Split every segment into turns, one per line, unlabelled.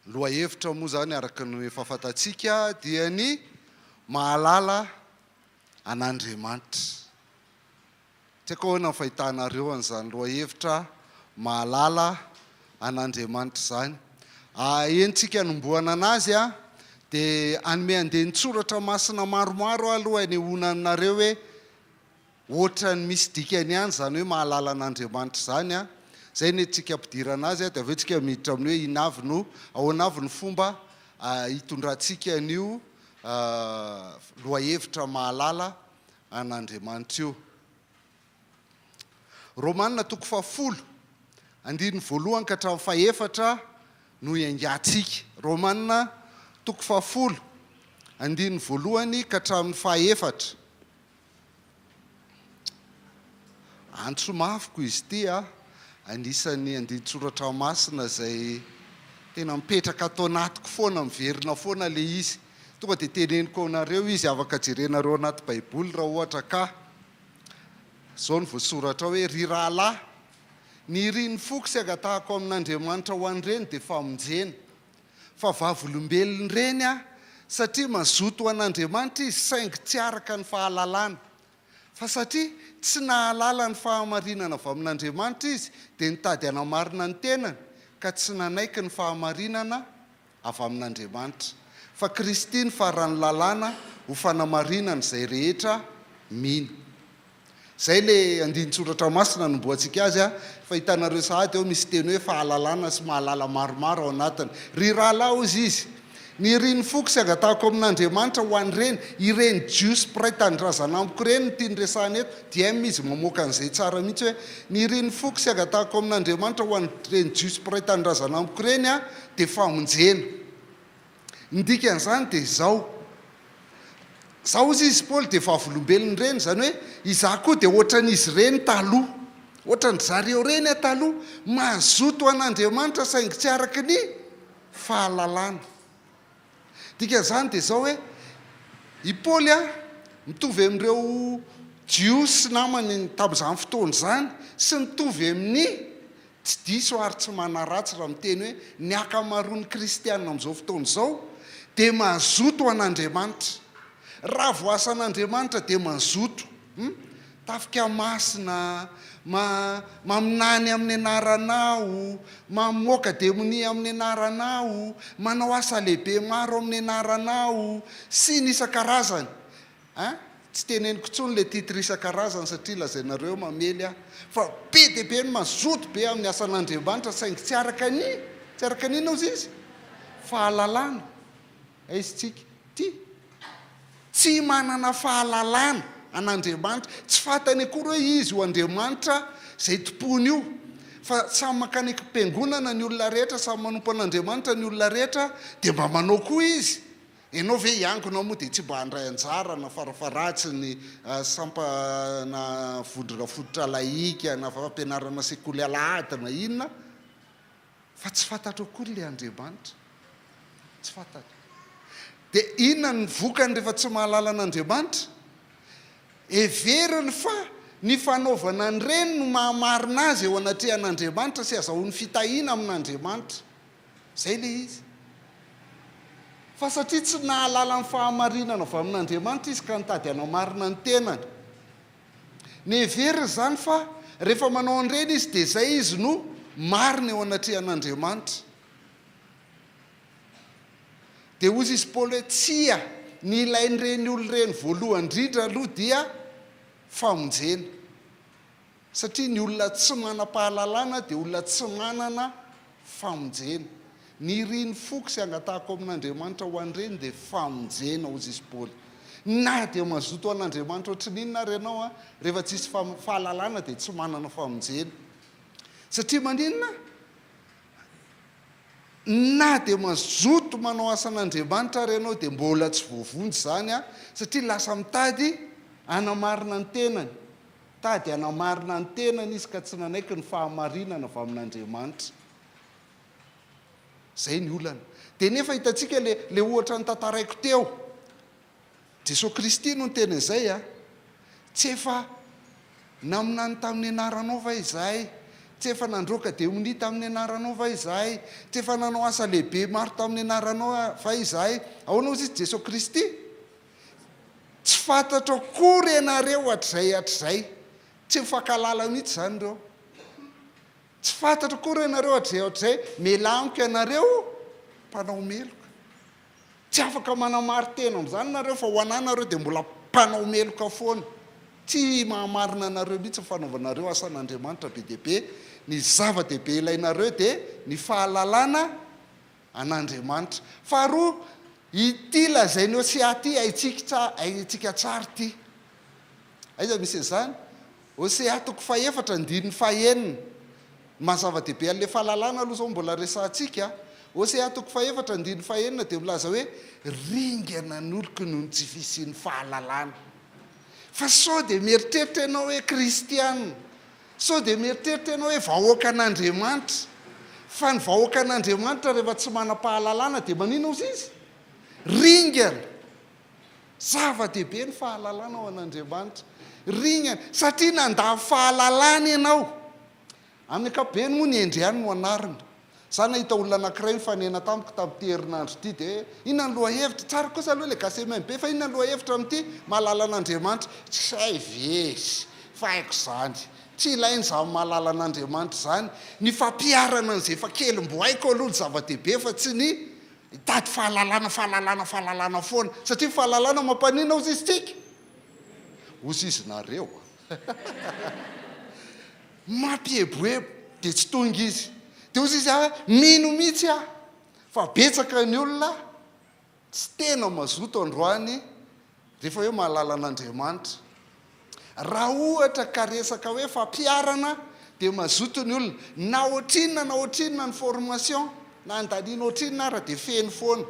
Lohahevitra moa izany araka ny efa fantatsika dia ny mahalala an'Andriamanitra. Tsy haiko ahoana ny fahitanareo an'izany lohahevitra mahalala an'Andriamanitra izany. Henontsika hanombohana anazy dia hanome andinin-tsoratra masina maromaro aho aloha hanehoana aminareo hoe Ohatran'ny misy dikany ihany izany hoe mahalala an'Andriamanitra izany an! Izay no entintsika ampidirana azy dia avy eo tsika miditra amin'ny hoe inona avy no, ahoana avy ny fomba hitondrantsika an'io lohahevitra mahalala an'Andriamanitra io. Romana toko fahafolo, andininy voalohany ka hatramin'ny fahefatra no hiaingantsika. Romana toko fahafolo, andininy voalohany ka hatramin'ny fahefatra. Antso mafiko izy ity a! Anisan'ny andinin-tsoratra masina izay tena mipetraka ato anatiko foana, miverina foana ilay izy. Tonga dia teneniko anareo izy, afaka jerenareo anaty Baiboly raha ohatra ka. Izao no voasoratra ao hoe, Ry rahalahy, ny irin'ny foko sy angatahako amin'Andriamanitra ho an'ireny dia famonjena. Fa vavolombelon'ireny aho, satria mazoto ho an'Andriamanitra izy, saingy tsy araka ny fahalalana. Fa satria tsy nahalala ny fahamarinana avy amin'Andriamanitra izy, dia nitady hanamarina ny tenany, ka tsy nanaiky ny fahamarinana avy amin'Andriamanitra. Fa Kristy no faran'ny lalàna ho fanamarinana izay rehetra mino. Izay ilay andinin-tsoratra masina anombohantsika azy a, fa hitanareo sahady ao misy teny hoe fahalalana sy mahalala maromaro ao anatiny. Ry rahalahy hozy izy, ny irin'ny foko sy angatahako amin'Andriamanitra ho an'ireny, ireny Jiosy mpiray tanindrazana amiko ireny no tiany resahana eto, DM izy mamoaka an'izay tsara mihitsy hoe, ny irin'ny foko sy angatahako amin'Andriamanitra ho an'ireny Jiosy mpiray tanindrazana amiko ireny a, dia famonjena. Ny dikan'izany dia izao, Izaho hozy izy Paoly dia vavolombelon'ireny, izany hoe izaho koa dia ohatran'izy ireny taloha. Ohatran-dry zareo ireny aho taloha, mazoto ho an'Andriamanitra saingy tsy araka ny fahalalana. Dikan'izany dia izao hoe, i Paoly mitovy amin'ireo Jiosy namany tamin'izany fotoana izany sy mitovy amin'ny Tsy diso ary tsy manaratsy raha miteny hoe ny ankamaroan'ny kristiana amin'izao fotoana izao dia mazoto ho an'Andriamanitra. Raha voasan'Andriamanitra dia mazoto. Hum? Tafika masina, ma, maminany amin'ny anaranao, mamoaka demonia amin'ny anaranao, manao asa lehibe maro amin'ny anaranao, sy ny isan-karazany. Hein? Tsy teneniko intsony le titre isan-karazany satria lazainareo mamely aho fa be dia be ny mazoto be amin'ny asan'Andriamanitra saingy tsy araka ny, tsy araka ny inona ozy izy? Fahalalana. Aiza isika? Ty. Tsy manana fahalalana an'Andriamanitra. Tsy fantany akory hoe izy io Andriamanitra izay tompoiny io. Fa samy mankany am-piangonana ny olona rehetra, samy manompo an'Andriamanitra ny olona rehetra dia mba manao koa izy. Ianao ve hiangona moa dia tsy mba handray anjara na farafaharatsiny sampana vondrona fototra laika na fampianarana sekoly alahady na inona fa tsy fantatrao akory ilay Andriamanitra. Tsy fantatra. Dia inona ny vokany rehefa tsy mahalala an'Andriamanitra? Heveriny fa ny fanaovana an'ireny no mahamarina azy eo anatrehan'Andriamanitra sy azahoany fitahiana amin'Andriamanitra. Izay ilay izy. Fa satria tsy nahalala ny fahamarinana avy amin'Andriamanitra izy ka nitady hanamarina ny tenany. Neveriny izany fa rehefa manao an'ireny izy dia izay izy no marina eo anatrehan'Andriamanitra. Dia hozy izy Paoly hoe, Tsia, ny ilain'ireny olona ireny voalohany indrindra aloha dia famonjena. Satria ny olona tsy manam-pahalalana dia olona tsy manana famonjena. Ny irin'ny foko sy angatahako amin'Andriamanitra ho an'ireny dia famonjena, hozy izy Paoly. Na dia mazoto ho an'Andriamanitra ohatry ny inona ary ianao, rehefa tsisy fahalalana dia tsy manana famonjena. Satria maninona? Na dia mazoto manao asan'Andriamanitra ary ianao dia mbola tsy voavonjy izany, satria lasa mitady hanamarina ny tenany. Tady hanamarina ny tenany izy ka tsy nanaiky ny fahamarinana avy amin'Andriamanitra. Izay ny olana. Dia nefa hitantsika le le ohatra notantaraiko teo. Jesoa Kristy no niteny an'izay a. Tsy efa naminany tamin'ny anaranao va izahay? Tsy efa nandroaka demonia tamin'ny anaranao va izahay? Tsy efa nanao asa lehibe maro tamin'ny anaranao va izahay? Ahoana hozy izy Jesoa Kristy? Tsy fantatro akory ianareo hatrizay hatrizay. Tsy mifankahalala mihitsy izany ireo. Tsy fantatro akory ianareo hatrizay hatrizay. Mialà amiko ianareo mpanao meloka. Tsy afaka manamari-tena amin'izany nareo fa ho anà nareo dia mbola mpanao meloka foana. Tsy mahamarina anareo mihitsy ny fanaovanareo asan'Andriamanitra be dia be. Ny zava-dehibe ilainareo dia ny fahalalana an'Andriamanitra. Faharoa, ity lazain'i Hosea ity haintsika haintsika tsara ity. Aiza misy an'izany? Hosea toko fahefatra andininy fahenina. Ny maha zava-dehibe an'ilay fahalalana aloha izao mbola resahantsika. Hosea toko fahefatra andininy fahenina dia milaza hoe ringana ny oloko noho ny tsy fisian'ny fahalalana. Fa sao dia mieritreritra ianao hoe kristiana, sao dia mieritreritra ianao hoe vahoakan'Andriamanitra. Fa ny vahoakan'Andriamanitra rehefa tsy manam-pahalalana dia maninona ozy izy? Ringana. Zava-dehibe ny fahalalana ho an'Andriamanitra. Ringana, satria nandà fahalalana ianao. Amin'ny ankapobeny moa ny hendry ihany no anarina. Za nahita olona anankiray nifanena tamiko tamin'ity herinandro ity dia hoe inona ny lohahevitra? Tsara kosa aloha ilay gasy MMB fa inona ny lohahevitra amin'ity? Mahalala an'Andriamanitra. Tsy hay ve fa haiko izany. Tsy ilaina izany mahalala an'Andriamanitra izany. Ny fampiharana an'izay efa kely mbo haiko aloha no zava-dehibe fa tsy ny Hitady fahalalana, fahalalana, fahalalana foana. Satria ny fahalalana mampanina hozy izy tsika? Hozy izy nareo a. Mampieboebo. Dia tsy tonga izy. Dia hozy izy ah, mino mihitsy aho fa betsaka ny olona tsy tena mazoto androany Rehefa hoe mahalala an'Andriamanitra. Raha ohatra ka resaka hoe fampiharana dia mazoto ny olona. Na ohatrinona na ohatrinona ny formation, na andaniana ohatrinona ara dia feno foana.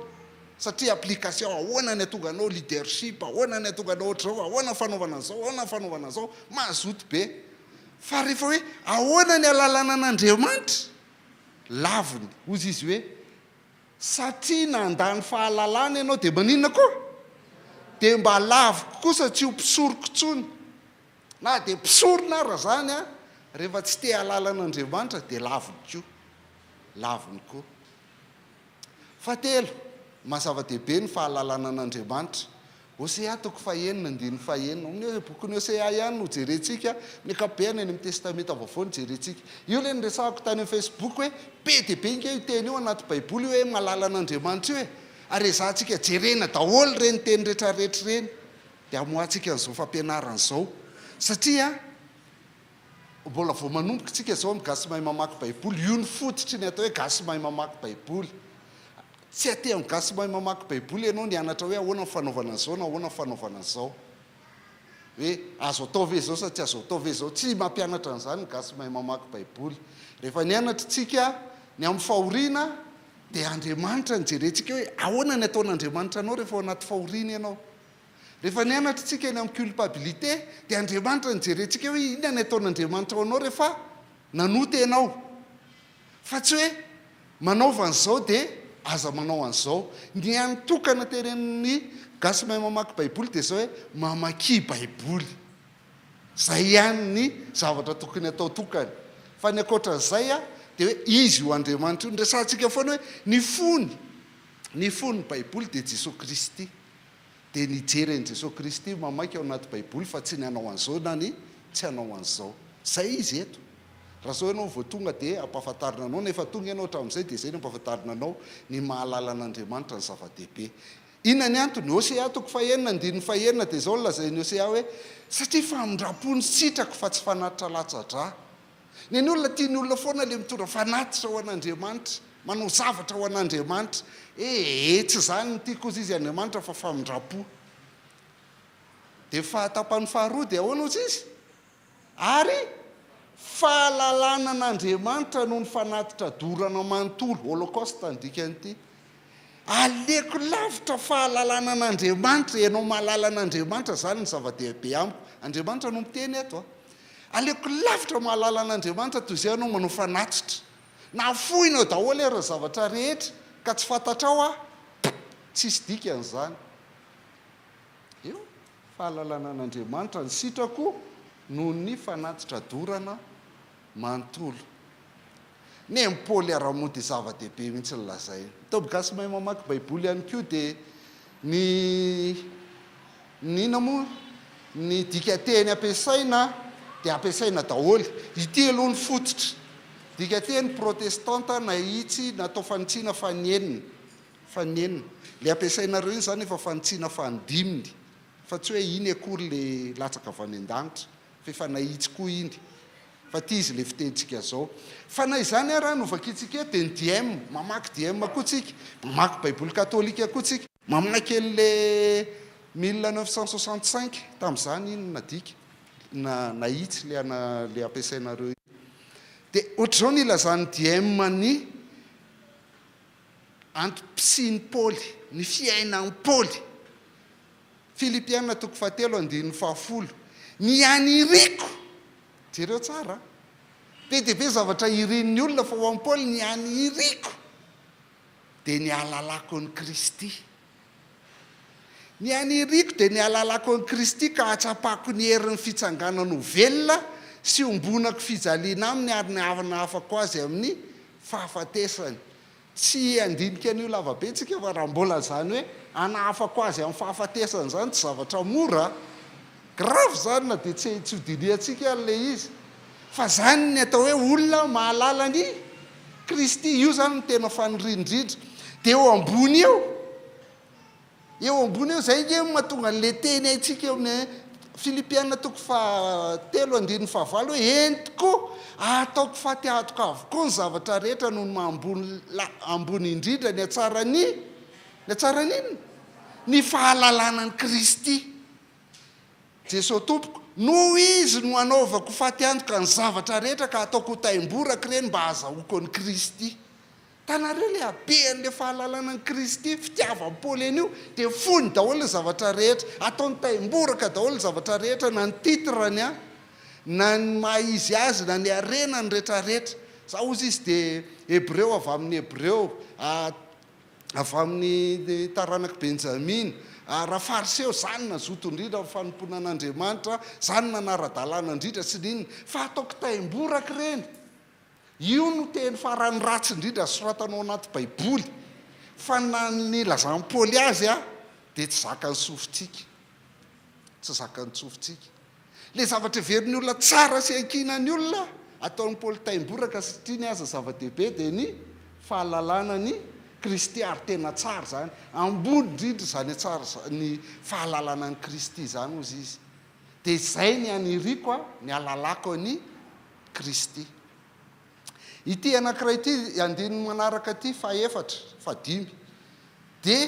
Satria application, ahoana ny hahatonga anao leadership, ahoana ny hahatonga anao ohatr'izao, ahoana ny fanaovana an'izao, ahoana ny fanaovana an'izao, mazoto be. Fa rehefa hoe ahoana ny hahalalana an'Andriamanitra, laviny. Hozy izy hoe Satria nandà ny fahalalana ianao dia maninona koa? Dia mba laviko kosa tsy ho mpisoroko intsony. Na dia mpisorona ara izany an, rehefa tsy te hahalala an'Andriamanitra dia laviny koa. Laviny koa. Fahatelo, maha zava-dehibe ny fahalalana an'Andriamanitra. Hosea toko fahenina andininy fahenina. Amin'ny bokin'i Hosea ihany no jerentsika, ny ankapobeny any amin'ny Testamenta Vaovao no jerentsika. Io ilay niresahako tany amin'ny Facebook hoe be dia be ange io teny io anaty Baiboly io hoe mahalala an'Andriamanitra io e. Ary ezahantsika jerena daholo ireny teny rehetrarehetra ireny dia hamoahantsika an'izao fampianarana izao. Satria Mbola vao manomboka tsika zao amin'ny gasy mahay mamaky baiboly, io no fototry ny atao hoe gasy mahay mamaky baiboly. Tsy aty amin'ny gasy mahay mamaky baiboly ianao nianatra hoe ahoana ny fanaovana an'izao na ahoana ny fanaovana an'izao. Hoe azo atao ve izao sa tsy azo atao ve izao. Tsy mampianatra an'izany ny gasy mahay mamaky baiboly. Rehefa nianatra tsika ny amin'ny fahoriana dia Andriamanitra no jerentsika hoe ahoana ny ataon'Andriamanitra anao rehefa ao anaty fahoriana ianao. Rehefa nianatra isika ny amin'ny culpabilité dia Andriamanitra no jerentsika hoe inona ny ataon'Andriamanitra ho anao rehefa nanota ianao. Fa tsy hoe manaova an'izao dia aza manao an'izao. Ny hany tokana tenenin'ny gasy mahay mamaky baiboly dia izao hoe mamakia baiboly. Izay ihany ny zavatra tokony atao tokana. Fa ny ankoatran'izay dia hoe izy io Andriamanitra io. Ny resahantsika foana hoe ny fony, ny fon'ny baiboly dia Jesoa Kristy. dia nijery an'i Jesoa Kristy mamaky ao anaty baiboly fa tsy ny hanao an'izao na ny tsy hanao an'izao. Izay izy eto. Raha izao ianao vao tonga dia ampahafantarina anao, na efa tonga ianao hatramin'izay dia izay no ampahafantarina anao ny mahalala an'Andriamanitra ny zava-dehibe. Inona ny antony? Hosea toko fahenina andininy fahenina dia izao no lazain'i Hosea hoe, Satria famindram-po no sitrako fa tsy fanatitra latsa-drà. Ny an'ny olona tian'ny olona foana ilay mitondra fanatitra ho an'Andriamanitra, manao zavatra ho an'Andriamanitra. Ee, tsy izany no tiako hozy izy Andriamanitra fa famindram-po. Dia fahatapany faharoa dia ahoana hozy izy? Ary fahalalana an'Andriamanitra noho ny fanatitra dorana manontolo, holocauste ny dikan'ity. Aleoko lavitra fahalalana an'Andriamanitra, ianao mahalala an'Andriamanitra izany no zava-dehibe amiko. Andriamanitra no miteny eto a. Aleoko lavitra mahalala an'Andriamanitra toy izay ianao manao fanatitra. Na afoinao daholo ary ny zavatra rehetra ka tsy fantatrao aho, tsisy dikany izany. Eo, fahalalana an'Andriamanitra ny sitrako noho ny fanatitra dorana manontolo. Ny an'i Paoly ara moa dia zava-dehibe mihitsy ny lazainy. Ny Toby gasy mahay mamaky baiboly ihany koa dia ny ny inona moa? Ny dikanteny ampiasaina dia ampiasaina daholo. Ity aloha ny fototra. Dikanteny protestanta nahitsy natao fanitsiana faninenina. Faninenina. Ilay ampiasainareo iny izany efa fanitsiana fanidiminy. Fa tsy hoe iny akory ilay latsaka avy any an-danitra. Fa efa nahitsy koa iny. Fa ity izy ilay fitenintsika izao. Fa na izany ara, novakintsika eto dia ny diem. Mamaky diem koa tsika. Mamaky baiboly katolika koa tsika. Mamaky an'ilay 1965, tamin'izany iny nadika, na nahitsy ilay ana ilay ampiasainareo iny. Dia ohatr'izao ny ilazan'ny diem ny antom-pisian'i Paoly, ny fiainan'i Paoly. Filipiana toko fahatelo andininy fahafolo, Ny an'iriko, jereo tsara an, be dia be zavatra irin'ny olona fa ho an'i Paoly ny an'iriko dia ny hahalalako an'i Kristy. Ny an'iriko dia ny hahalalako an'i Kristy ka hahatsapako ny herin'ny fitsanganany ho velona sy hiombonako fijaliana aminy ary ny hanahafako azy amin'ny fahafatesany. Tsy handinika an'io lavabe tsika fa raha mbola izany hoe hanahafako azy amin'ny fahafatesana izany tsy zavatra mora a! Grave izany na dia tsy tsy ho dinihantsika ary ilay izy. Fa izany ny atao hoe olona mahalala an'i Kristy. Io izany no tena faniriany indrindra. Dia eo ambony eo. Eo ambony eo, izay ange no mahatonga an'ilay teny haintsika eo amin'ny Filipiana toko fahatelo andininy fahavalo hoe, Eny tokoa, ataoko faty antoka avokoa ny zavatra rehetra noho ny maha ambony ambony indrindra ny hatsaran'ny, ny hatsaran'ny inona? Ny fahalalana an'i Kristy. Jesoa Tompoko, noho Izy no anaovako faty antoka ny zavatra rehetra ka ataoko ho taimboraka ireny mba hahazahoako an'i Kristy. Hitanareo ilay habean'ilay fahalalana an'i Kristy, fitiavan'i Paoly an'io, dia foiny daholo ny zavatra rehetra, ataony taimboraka daholo ny zavatra rehetra, na ny titre-ny an, na ny maha izy azy, na ny harenany rehetrarehetra. Za hozy izy dia Hebreo avy amin'ny Hebreo, avy amin'ny taranak'i Benjamina, ary raha Fariseo, za no nazoto indrindra amin'ny fanompoana an'Andriamanitra, za no nanara-dalàna indrindra sy ny inona, fa ataoko taimboraka ireny. Io no teny farany ratsy indrindra soratana ao anaty Baiboly, fa na ny nilazan'i Paoly azy dia tsy zakan'ny sofintsika. Tsy zakan'ny tsofintsika. Ilay zavatra heverin'ny olona tsara sy ankinan'ny olona, ataon'i Paoly taimboraka satria ny aza zava-dehibe dia ny fahalalana an'i Kristy ary tena tsara izany. Ambony indrindra izany tsara ny fahalalana an'i Kristy izany hozy izy. Dia izay ny aniriako, ny ahalalako an'i Kristy. Ity anankiray ity, andininy manaraka ity, fahefatra, fahadimy, dia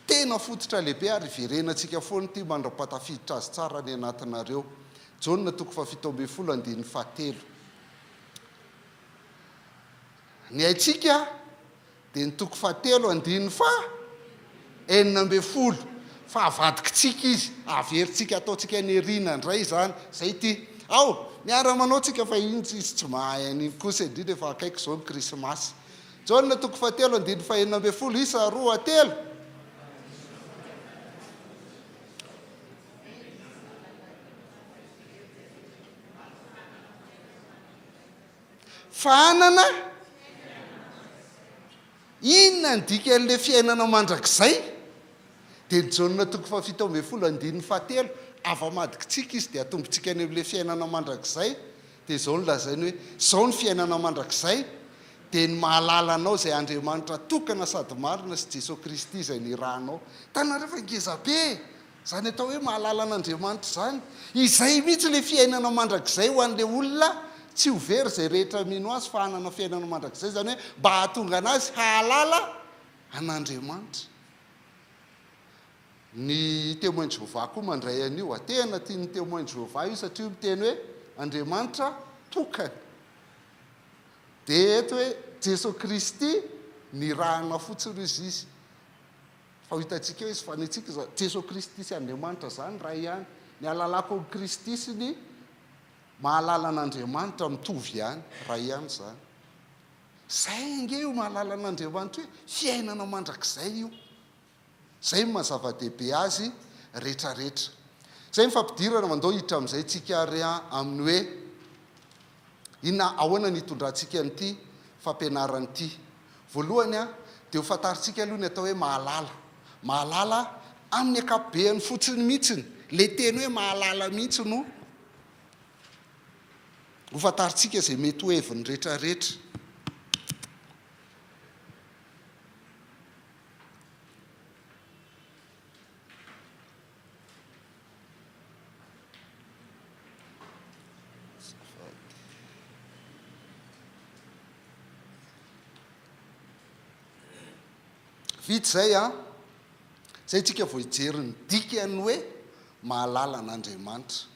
tena fototra lehibe ary iverenantsika foana ity mandra-pahatafiditra azy tsara any anatinareo. Jaona toko fahafito ambin'ny folo andininy fahatelo. Ny haintsika Dia ny toko fahatelo andininy faha 16. Fa avadikitsika izy, averintsika ataontsika any aoriana indray izany. Izay ity. Ao, miara-manao tsika fa iny tsy izy tsy mahay an'iny kosa, indrindra efa akaiky izao ny krismasy. Jaona toko fahatelo andininy faha 16, isa, roa, telo. Fahanana? Inona ny dikan'ilay fiainana mandrakizay? Dia ny Jaona toko fahafito ambin'ny folo andininy fahatelo, ava-madikitsika izy dia atombontsika any amin'ilay fiainana mandrakizay, dia izao no lazainy hoe, Izao ny fiainana mandrakizay, dia ny mahalala Anao izay Andriamanitra tokana sady marina sy Jesoa Kristy izay nirahanao. Hitanareo fa ngeza be e! Izany atao hoe mahalala an'Andriamanitra izany. Izay mihitsy ilay fiainana mandrakizay ho an'ilay olona tsy ho very izay rehetra mino Azy fa hanana fiainana mandrakizay, izany hoe mba hahatonga an'azy hahalala an'Andriamanitra. Ny Témoins de Jéhovah koa mandray an'io. Tena tian'ny Témoins de Jéhovah io satria io miteny hoe Andriamanitra tokana. Dia eto hoe Jesoa Kristy nirahana fotsiny hozy izy. Fa ho hitantsika eo izy fa ny antsika izany, Jesoa Kristy sy Andriamanitra izany iray ihany. Ny ahalalako an'i Kristy sy ny mahalala an'Andriamanitra mitovy ihany, iray ihany izany. Izay ange io mahalala an'Andriamanitra io e, fiainana mandrakizay io. Izay no maha zava-dehibe azy retraretra. Izay ny fampidirana, mandao hiditra amin'izay tsika ary amin'ny hoe. Inona, ahoana ny hitondrantsika an'ity fampianarana ity? Voalohany dia ho fantarintsika aloha ny atao hoe mahalala. Mahalala amin'ny ankapobeany fotsiny mihitsiny. Ilay teny hoe mahalala mihitsy no ho fantarintsika izay mety ho heviny rehetrarehetra. Vita izay an, izay tsika vao hijery ny dikan'ny hoe mahalala an'Andriamanitra.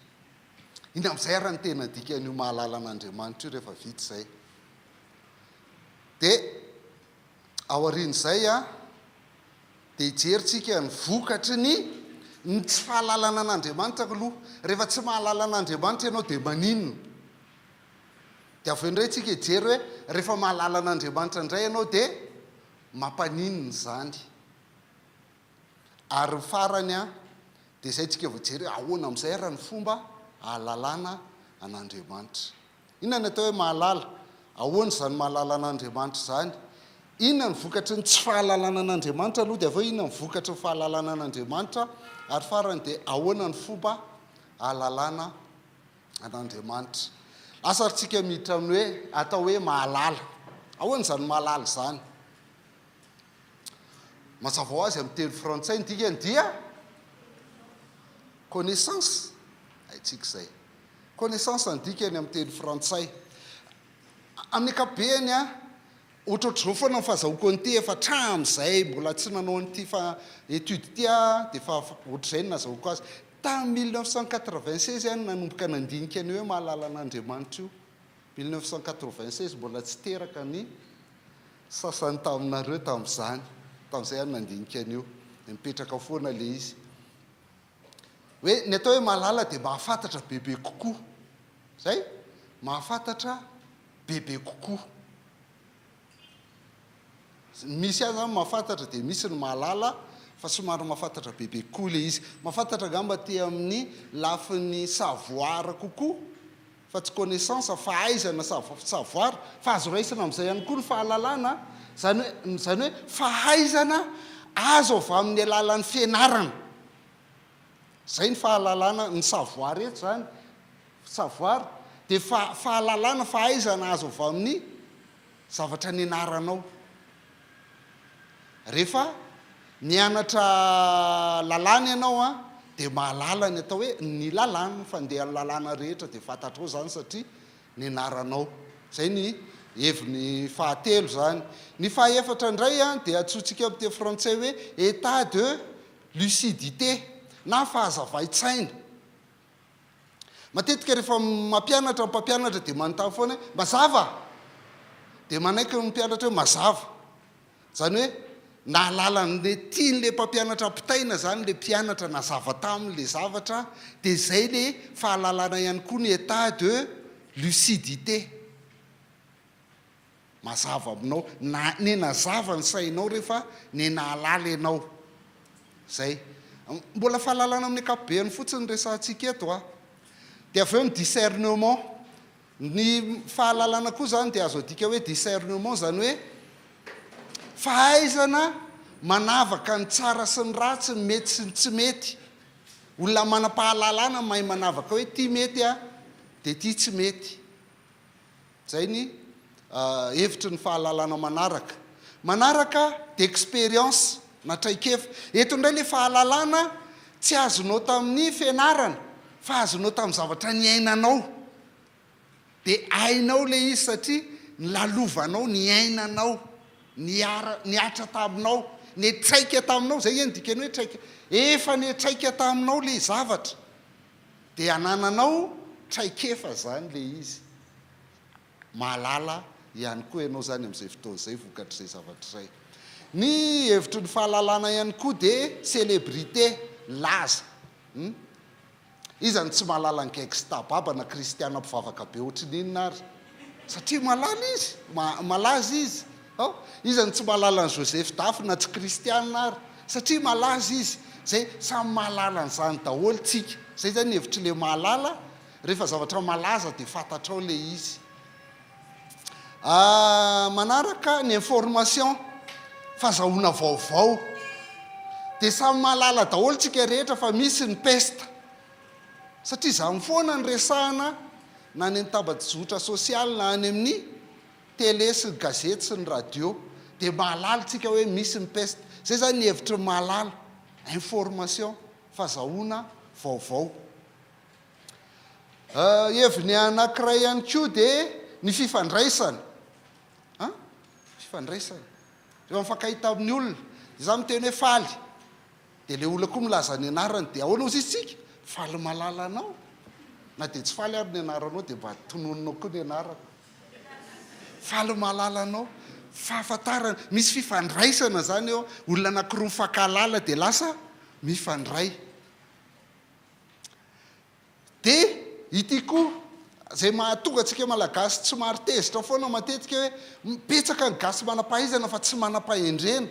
Inona amin'izay ary ny tena dikan'io mahalala an'Andriamanitra io rehefa vita izay? Dia aorian'izay an, Dia hijery tsika ny vokatry ny ny tsy fahalalana an'Andriamanitra aloha. Rehefa tsy mahalala an'Andriamanitra ianao dia maninona? Dia avy eo indray tsika hijery hoe rehefa mahalala an'Andriamanitra indray ianao dia mampaninona izany? Ary ny farany an, dia izay tsika vao hijery hoe ahoana amin'izay ary ny fomba ahalalana an'Andriamanitra. Inona ny atao hoe mahalala? Ahoana izany mahalala an'Andriamanitra izany? Inona ny vokatry ny tsy fahalalana an'Andriamanitra aloha dia avy eo inona ny vokatry ny fahalalana an'Andriamanitra ary farany dia ahoana ny fomba ahalalana an'Andriamanitra? Lasa ary tsika miditra amin'ny hoe atao hoe mahalala. Ahoana izany mahalala izany? Mazava ho azy amin'ny teny frantsay ny dikany dia connaissance. Haintsika izay. Connaissance ny dikany amin'ny teny frantsay. Amin'ny ankapobeny, ohatrohatr'izao foana ny fahazahoako an'ity, efa hatramin'izay mbola tsy nanao an'ity fa étude ity aho dia efa ohatr'izay no nazahoako azy. Tamin'ny 1996 aho no nanomboka nandinika an'io hoe mahalala an'Andriamanitra io. 1996, mbola tsy teraka ny sasany taminareo tamin'izany. Tamin'izay aho no nandinika an'io. Dia mipetraka foana ilay izy. Hoe ny atao hoe mahalala dia mahafantatra bebe kokoa. Zay? Mahafantatra bebe kokoa. Misy aza ny mahafantatra dia misy ny mahalala fa somary mahafantatra bebe kokoa ilay izy. Mahafantatra angamba aty amin'ny lafiny savoir kokoa fa tsy connaissance, fahaizana savoir, fa azo raisina amin'izay ihany koa ny fahalalana, izany hoe, izany hoe fahaizana azo avy amin'ny alalan'ny fianarana. Izay ny fahalalana, ny savoir eto izany, savoir dia fahalalana, fahaizana azo avy amin'ny zavatra nianaranao. Rehefa mianatra lalàna ianao an, dia mahalala ny atao hoe ny lalàna, ny fandehan'ny lalàna rehetra dia fantatrao izany satria nianaranao. Izay ny heviny fahatelo izany. Ny fahaefatra indray an, dia antsointsika amin'ny teny frantsay hoe état de lucidité na fahazavain-tsaina. Matetika rehefa mampianatra ny mpampianatra dia manontany foana hoe mazava? Dia manaiky ny mpianatra hoe mazava. Izany hoe nahalala an'ilay tian'ilay mpampianatra ampitaina izany ilay mpianatra, nazava taminy ilay zavatra, dia izay ilay fahalalana ihany koa ny état de lucidité. Mazava aminao, na nenazava ny sainao rehefa nenahalala ianao. Zay. Mbola fahalalana amin'ny ankapobeany fotsiny no resahantsika eto a. Dia avy eo ny discernement. Ny fahalalana koa izany dia azo adika hoe discernement, izany hoe fahaizana manavaka ny tsara sy ny ratsy, ny mety sy ny tsy mety. Olona manam-pahalalana mahay manavaka hoe ity mety a, dia ity tsy mety. Izay ny hevitry ny fahalalana manaraka. Manaraka d'expérience na traikefa. Eto indray ilay fahalalana tsy azonao tamin'ny fianarana fa azonao tamin'ny zavatra niainanao. Dia hainao ilay izy satria nolalovanao, niainanao, niara, nihatra taminao, nitraika taminao, izay anie ny dikan'ny hoe traika. Efa nitraika taminao ilay zavatra. Dia anananao traikefa izany ilay izy. Mahalala ihany koa ianao izany amin'izay fotoana izay vokatr'izay zavatra izay. Ny hevitry ny fahalalana ihany koa dia célébrité, laza. Hum? Iza no tsy mahalala an'i Gangsta Baba na kristiana mpivavaka be ohatry ny inona ary? Satria malala izy, malaza izy. Ao? Iza no tsy mahalala an'i Joseph Dafy na tsy kristiana ary? Satria malaza izy. Zay, samy mahalala an'izany daholo tsika. Zay zany ny hevitr'ilay mahalala, rehefa zavatra malaza dia fantatrao ilay izy. Manaraka ny information, fazahoana vaovao. Dia samy mahalala daholo tsika rehetra fa misy ny peste. Satria izany foana no resahana na any amin'ny tambajotra sosialy na any amin'ny télé sy ny gazety sy ny radio. Dia mahalala tsika hoe misy ny peste. Izay izany ny hevitry ny mahalala. Information, fazahoana vaovao. Heviny anankiray ihany koa dia ny fifandraisana. An? Fifandraisana. Rehefa mifankahita amin'ny olona, dia za miteny hoe faly. Dia ilay olona koa milaza ny anarany, dia ahoana hozy izy tsika? Faly mahalala anao. Na dia tsy faly ary ny anaranao dia mba tononinao koa ny anarako. Faly mahalala anao. Fahafantarana, misy fifandraisana izany eo, olona anankiroa mifankahalala dia lasa mifandray. Dia ity koa, izay mahatonga antsika Malagasy tsy maro tezitra foana matetika hoe betsaka ny gasy manam-pahaizana fa tsy manam-pahendrena.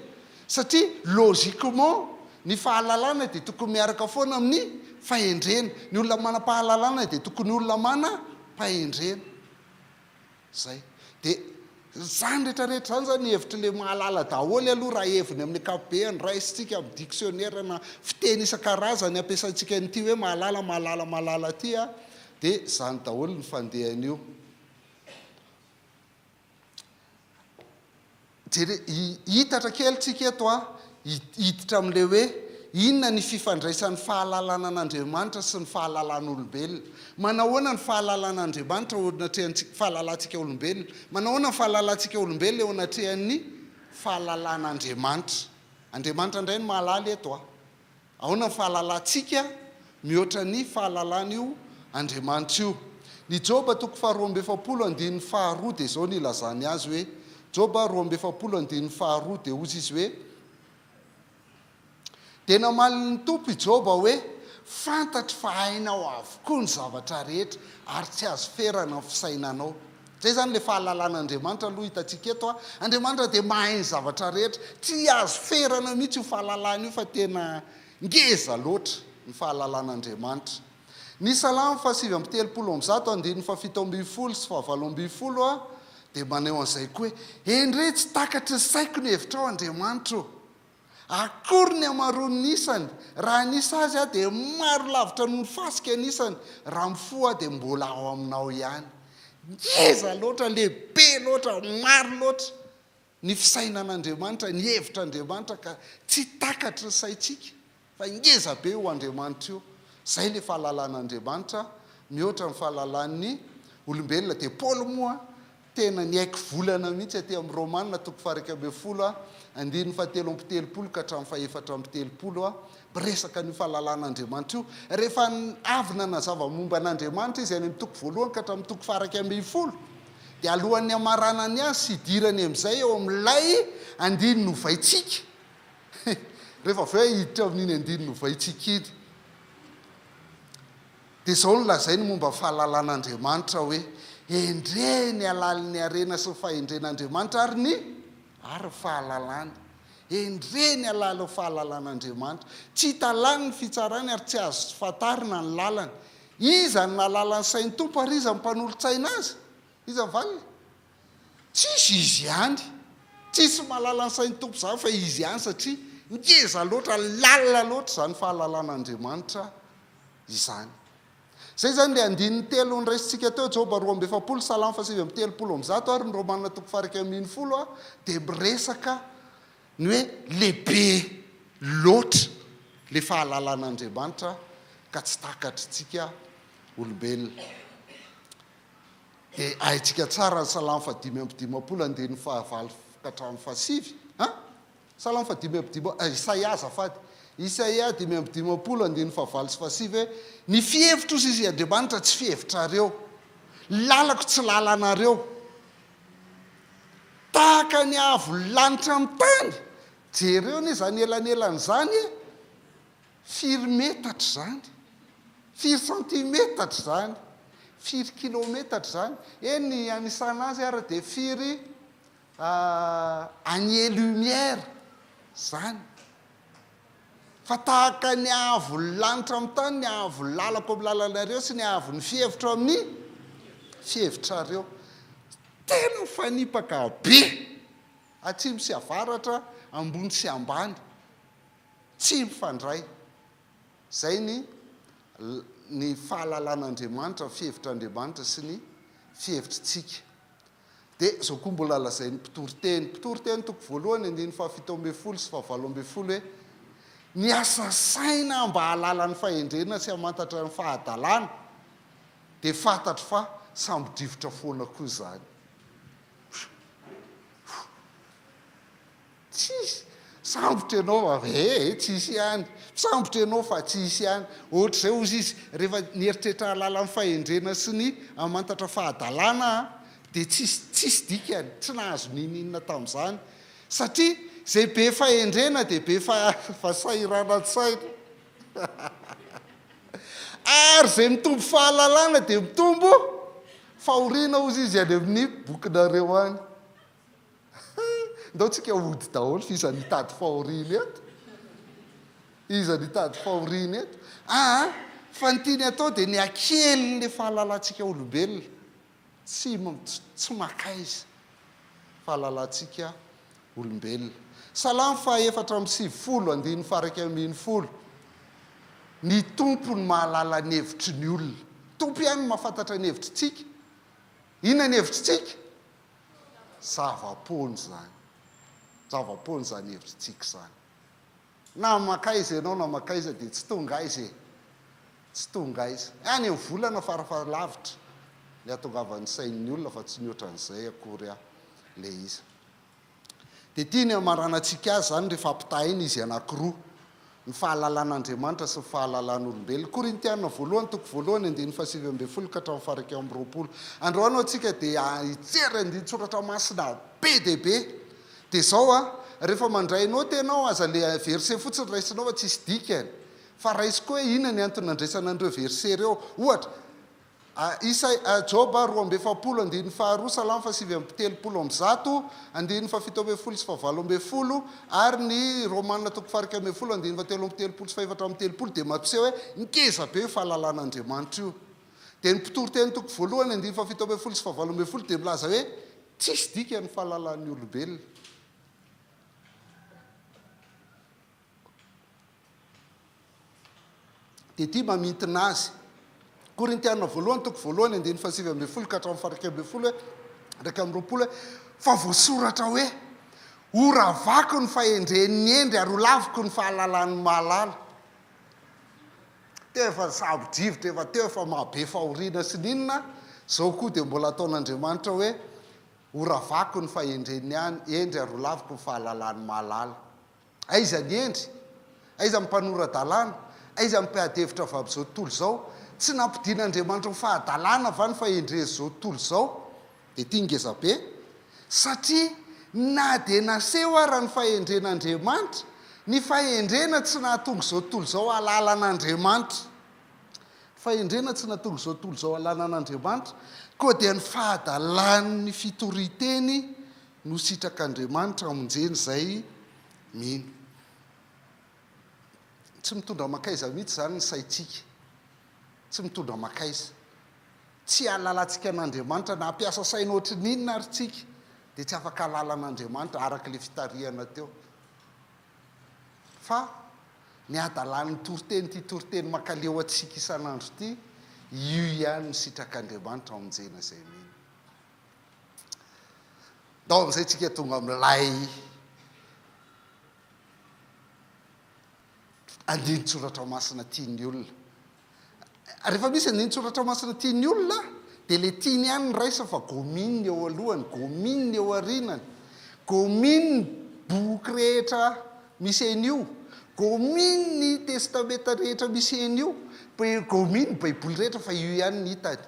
Satria logiquement ny fahalalana dia tokony miaraka foana amin'ny fahendrena. Ny olona manam-pahalalana dia tokony olona manam-pahendrena. Zay. Dia zany rehetra rehetra zany zany hevitr'ilay mahalala daholo aloha raha heviny amin'ny ankapobeny raisintsika amin'ny dictionnaire na fiteny isan-karazany ampiasaintsika an'ity hoe mahalala mahalala mahalala ity a, dia zany daholo ny fandehan'io. Jere, hiitatra kely tsika eto a, hiditra amin'ilay hoe inona ny fifandraisan'ny fahalalana an'Andriamanitra sy ny fahalalan'olombelona. Manahoana ny fahalalan'Andriamanitra eo anatrehantsika, fahalalantsika olombelona? Manahoana ny fahalalantsika olombelona eo anatrehan'ny fahalalan'Andriamanitra? Andriamanitra indray no mahalala eto a. Ahoana ny fahalalantsika mihoatra ny fahalalan'io Andriamanitra io? Ny Joba toko faharoa amby efapolo andininy faharoa dia izao no ilazany azy hoe, Joba 42 andininy faharoa dia hozy izy hoe, Dia namaly ny Tompo i Joba hoe, Fantatro fa hainao avokoa ny zavatra rehetra, ary tsy azo ferana ny fisainanao. Izay izany ilay fahalalan'Andriamanitra aloha hitantsika eto a. Andriamanitra dia mahay ny zavatra rehetra. Tsy azo ferana mihitsy io fahalalana io fa tena ngeza loatra ny fahalalan'Andriamanitra. Ny Salamo faha-139 andininy faha-17 sy faha-18 a dia maneho an'izay koa hoe, Endrey tsy takatry ny saiko ny hevitrao Andriamanitra ô! Akory ny hamaroan'ny isany! Raha hanisa azy aho dia maro lavitra noho ny fasika ny isany, raha mifoha aho dia mbola ao aminao ihany. Ngeza loatra, lehibe loatra, maro loatra ny fisainan'Andriamanitra, ny hevitr'Andriamanitra ka tsy takatry ny saintsika fa ngeza be io Andriamanitra io. Izay ilay fahalalan'Andriamanitra mihoatra ny fahalalan'ny olombelona. Dia Paoly moa Tena niaiky volana mihitsy aty amin'ny Romana toko faha-11 andininy fahatelo amby telopolo ka hatramin'ny faha-34 miresaka an'io fahalalan'Andriamanitra io. Rehefa avy nanazava momba an'Andriamanitra izy any amin'ny toko voalohany ka hatramin'ny toko faha-11 dia alohan'ny hamaranany azy sy hidirany amin'izay eo amin'ilay andininy novaintsika rehefa avy eo hiditra amin'iny andininy novaintsika iny. Dia izao no lazainy momba ny fahalalan'Andriamanitra hoe, Endrey ny halalin'ny harena sy ny fahendren'Andriamanitra ary ny ary ny fahalalany. Endrey ny halalin'ny fahalalan'Andriamanitra. Tsy hita lany ny fitsarany ary tsy azo fantarina ny lalany. Iza no nahalala ny sain'ny Tompo ary iza no mpanolo-tsaina azy? Iza ny valiny? Tsisy izy ihany. Tsisy mahalala ny sain'ny Tompo izany fa izy ihany satria ngeza loatra, lalina loatra izany fahalalan'Andriamanitra izany. Izay izany ilay andininy telo noraisintsika teo, Joba 42, Salamo faha-139 ary ny Romana toko faha-11 dia miresaka ny hoe lehibe loatra ilay fahalalan'Andriamanitra ka tsy takatritsika olombelona. Dia haintsika tsara ny Salamo faha-55 andininy fahavalo ka hatramin'ny fahasivy an! Salamo fahadimy amby dima, Isaia azafady. Isaia 55 andininy fahavalo sy fahasivy hoe, Ny fihevitro hozy izy Andriamanitra tsy fihevitrareo, ny lalako tsy lalanareo. Tahaka ny avo lanitra amin'ny tany. Jereo anie izany elanelana izany e! Firy metatra izany? Firy santimetatra izany? Firy kilometatra izany? Eny, anisana azy ara dia firy Annie lumière zany fa tahaka ny haavon'ny lanitra amin'ny tany ny haavon'ny lalako amin'ny lalanareo sy ny haavon'ny fihevitro amin'ny fihevitrareo. Tena mifanipaka be! Atsimo sy avaratra, ambony sy ambany. Tsy mifandray. Izay ny ny fahalalan'Andriamanitra, ny fihevitr'Andriamanitra sy ny fihevitritsika. Dia izao koa mbola lazain'ny Mpitoriteny, Mpitoriteny toko voalohany andininy faha-17 sy faha-18 hoe, Ny asa saina mba hahalala ny fahendrena sy hamantatra ny fahadalana, dia fantatro fa sambo-drivotra foana koa izany. Tsisy. Sambotra ianao fa ee tsisy ihany. Sambotra ianao fa tsisy ihany. Ohatr'izay hozy izy, rehefa nieritreritra hahalala ny fahendrena sy ny hamantatra fahadalana aho dia tsisy tsisy dikany, tsy nahazo n'inon'inona tamin'izany. Satria izay be fahendrena dia be fahasahiranan-tsaina. Ary izay mitombo fahalalana dia mitombo fahoriana hozy izy any amin'ny bokinareo any. Ndao tsika hody daholo fa iza no hitady fahoriana eto? Iza no hitady fahoriana eto? Aa fa ny tiany atao dia ny hakelin'ilay fahalalantsika olombelona. Tsy tsy makaiza fahalalantsika olombelona. Salamo faha 94 andininy faha 11 Ny Tompo no mahalala ny hevitry ny olona. Tompo ihany no mahafantatra ny hevitritsika. Inona ny hevitritsika? Zava-poana izany. Zava-poana izany hevitritsika izany. Na mankaiza ianao na mankaiza dia tsy tonga aiza e. Tsy tonga aiza. Any amin'ny volana farafahalavitra ny hahatongavan'ny sain'ny olona fa tsy mihoatra an'izay akory ilay izy. Dia tiany hamaranantsika azy izany rehefa ampitahaina izy anankiroa, ny fahalalan'Andriamanitra sy ny fahalalan'olombelona. Korintiana voalohany toko voalohany andininy faha-19 ka hatramin'ny faha-21. Androany ho'a tsika dia hijery andinin-tsoratra masina be dia be. Dia izao an, rehefa mandray note ianao aza le verset fotsiny raisinao fa tsisy dikany. Fa raiso koa hoe inona ny antony nandraisana an'ireo verset ireo. Ohatra, Isa, Joba 42 andininy faharoa, Salamo faha-139, andininy faha-17 sy faha-18, ary ny Romana toko faha-11 andininy faha-33 sy faha-34 dia mampiseho hoe ngeza be io fahalalan'Andriamanitra io. Dia ny Mpitoriteny toko voalohany andininy faha-17 sy faha-18 dia milaza hoe tsisy dikany ny fahalalan'ny olombelona. Dia ity mamintina azy. Korintiana voalohany toko voalohany andininy faha-19 ka hatramin'ny faha-11 hoe, 21 hoe, Fa voasoratra hoe, Horavako ny fahendren'ny hendry ary holaviko ny fahalalan'ny mahalala. Teo efa sabo-drivotra, efa teo efa mahabe fahoriana sy ny inona, izao koa dia mbola ataon'Andriamanitra hoe, Horavako ny fahendren'ny hendry ary holaviko ny fahalalan'ny mahalala. Aiza ny hendry? Aiza ny mpanora-dalàna? Aiza ny mpiady hevitra avy amin'izao tontolo izao? Tsy nampodian'Andriamanitra ho fahadalana va ny fahendren'izao tontolo izao? Dia ity ngezabe, Satria na dia naseho ara ny fahendren'Andriamanitra, ny fahendrena tsy nahatonga izao tontolo izao hahalala an'Andriamanitra. Ny fahendrena tsy nahatonga izao tontolo izao hahalala an'Andriamanitra, koa dia ny fahadalan'ny fitorian-teny no sitrak'Andriamanitra hamonjena izay mino. Tsy mitondra mankaiza mihitsy izany ny saintsika. Tsy mitondra mankaiza. Tsy hahalalantsika an'Andriamanitra na hampiasa saina ohatry ny inona ary tsika dia tsy afaka hahalala an'Andriamanitra araka ilay fitarihana teo. Fa ny hadalan'ny toriteny ity toriteny mankaleo antsika isan'andro ity, io ihany no sitrak'Andriamanitra hamonjena izay mino. Ndao amin'izay tsika tonga amin'ilay andinin-tsoratra masina tian'ny olona. Rehefa misy andinin-tsoratra masina tian'ny olona dia ilay tiany ihany no raisiny fa gominy ny eo alohany, gominy ny eo aorianany, gominy ny boky rehetra misy an'io, gominy ny testamenta rehetra misy an'io, gominy ny baiboly rehetra fa io ihany no hitany.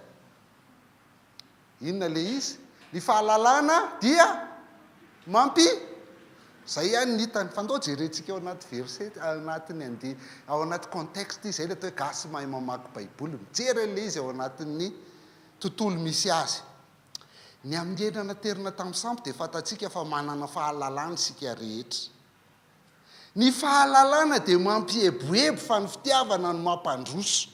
Inona ilay izy? Ny fahalalana dia mampi Izay ihany ny hitany. Fa ndao jerentsika ao anaty verset, ao anatin'ny andi, ao anaty contexte izy. Izay ilay atao hoe gasy mahay mamaky baiboly. Mijery an'ilay izy ao anatin'ny tontolo misy azy. Ny amin'ny hena naterina tamin'ny sampy dia fantatsika fa manana fahalalana isika rehetra. Ny fahalalana dia mampieboebo fa ny fitiavana no mampandroso.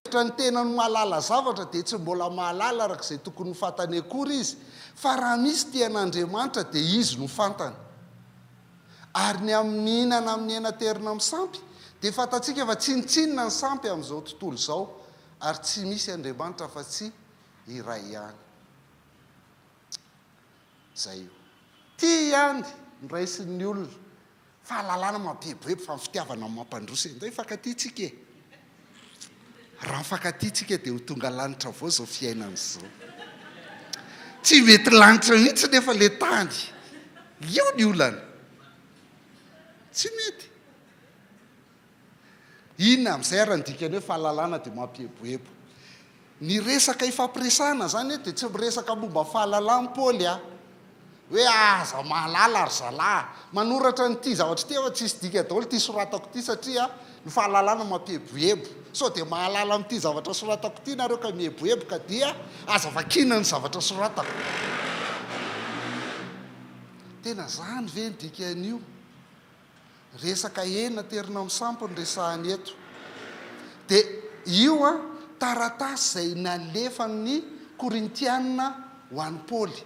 Hevitra ny tenany ho mahalala zavatra dia tsy mbola mahalala araka izay tokony ho fantany akory izy. Fa raha misy tia an'Andriamanitra dia izy no fantany. Ary ny amin'ny mihinana amin'ny hena terina amin'ny sampy, dia fantatsika fa tsinontsinona ny sampy amin'izao tontolo izao, ary tsy misy Andriamanitra afa-tsy iray ihany. Izay io. Tia ihany ny raisin'ny olona. Fahalalana mampieboebo fa ny fitiavana no mampandroso e. Ndao hifankatia tsika e. Raha mifankatia tsika dia ho tonga lanitra avao izao fiainana izao. Tsy mety lanitra mihitsy nefa le tany. Io ny olana. Tsy mety. Inona amin'izay ary ny dikan'ny hoe fahalalana dia mampieboebo? Ny resaka ifampiresahana izany eto dia tsy miresaka momba fahalalana Paoly a! Hoe aza mahalala ry zalahy a! Manoratra an'ity zavatra ity aho fa tsisy dika daholo ity soratako ity satria ny fahalalana mampieboebo. Sao dia mahalala amin'ity zavatra soratako ity nareo ka mieboebo ka dia aza vakiana ny zavatra soratako. Tena izany ve ny dikan'io? Resaka hena aterina amin'ny sampy no resahany eto. Dia io an, taratasy izay nalefan'ny Korintiana ho an'i Paoly.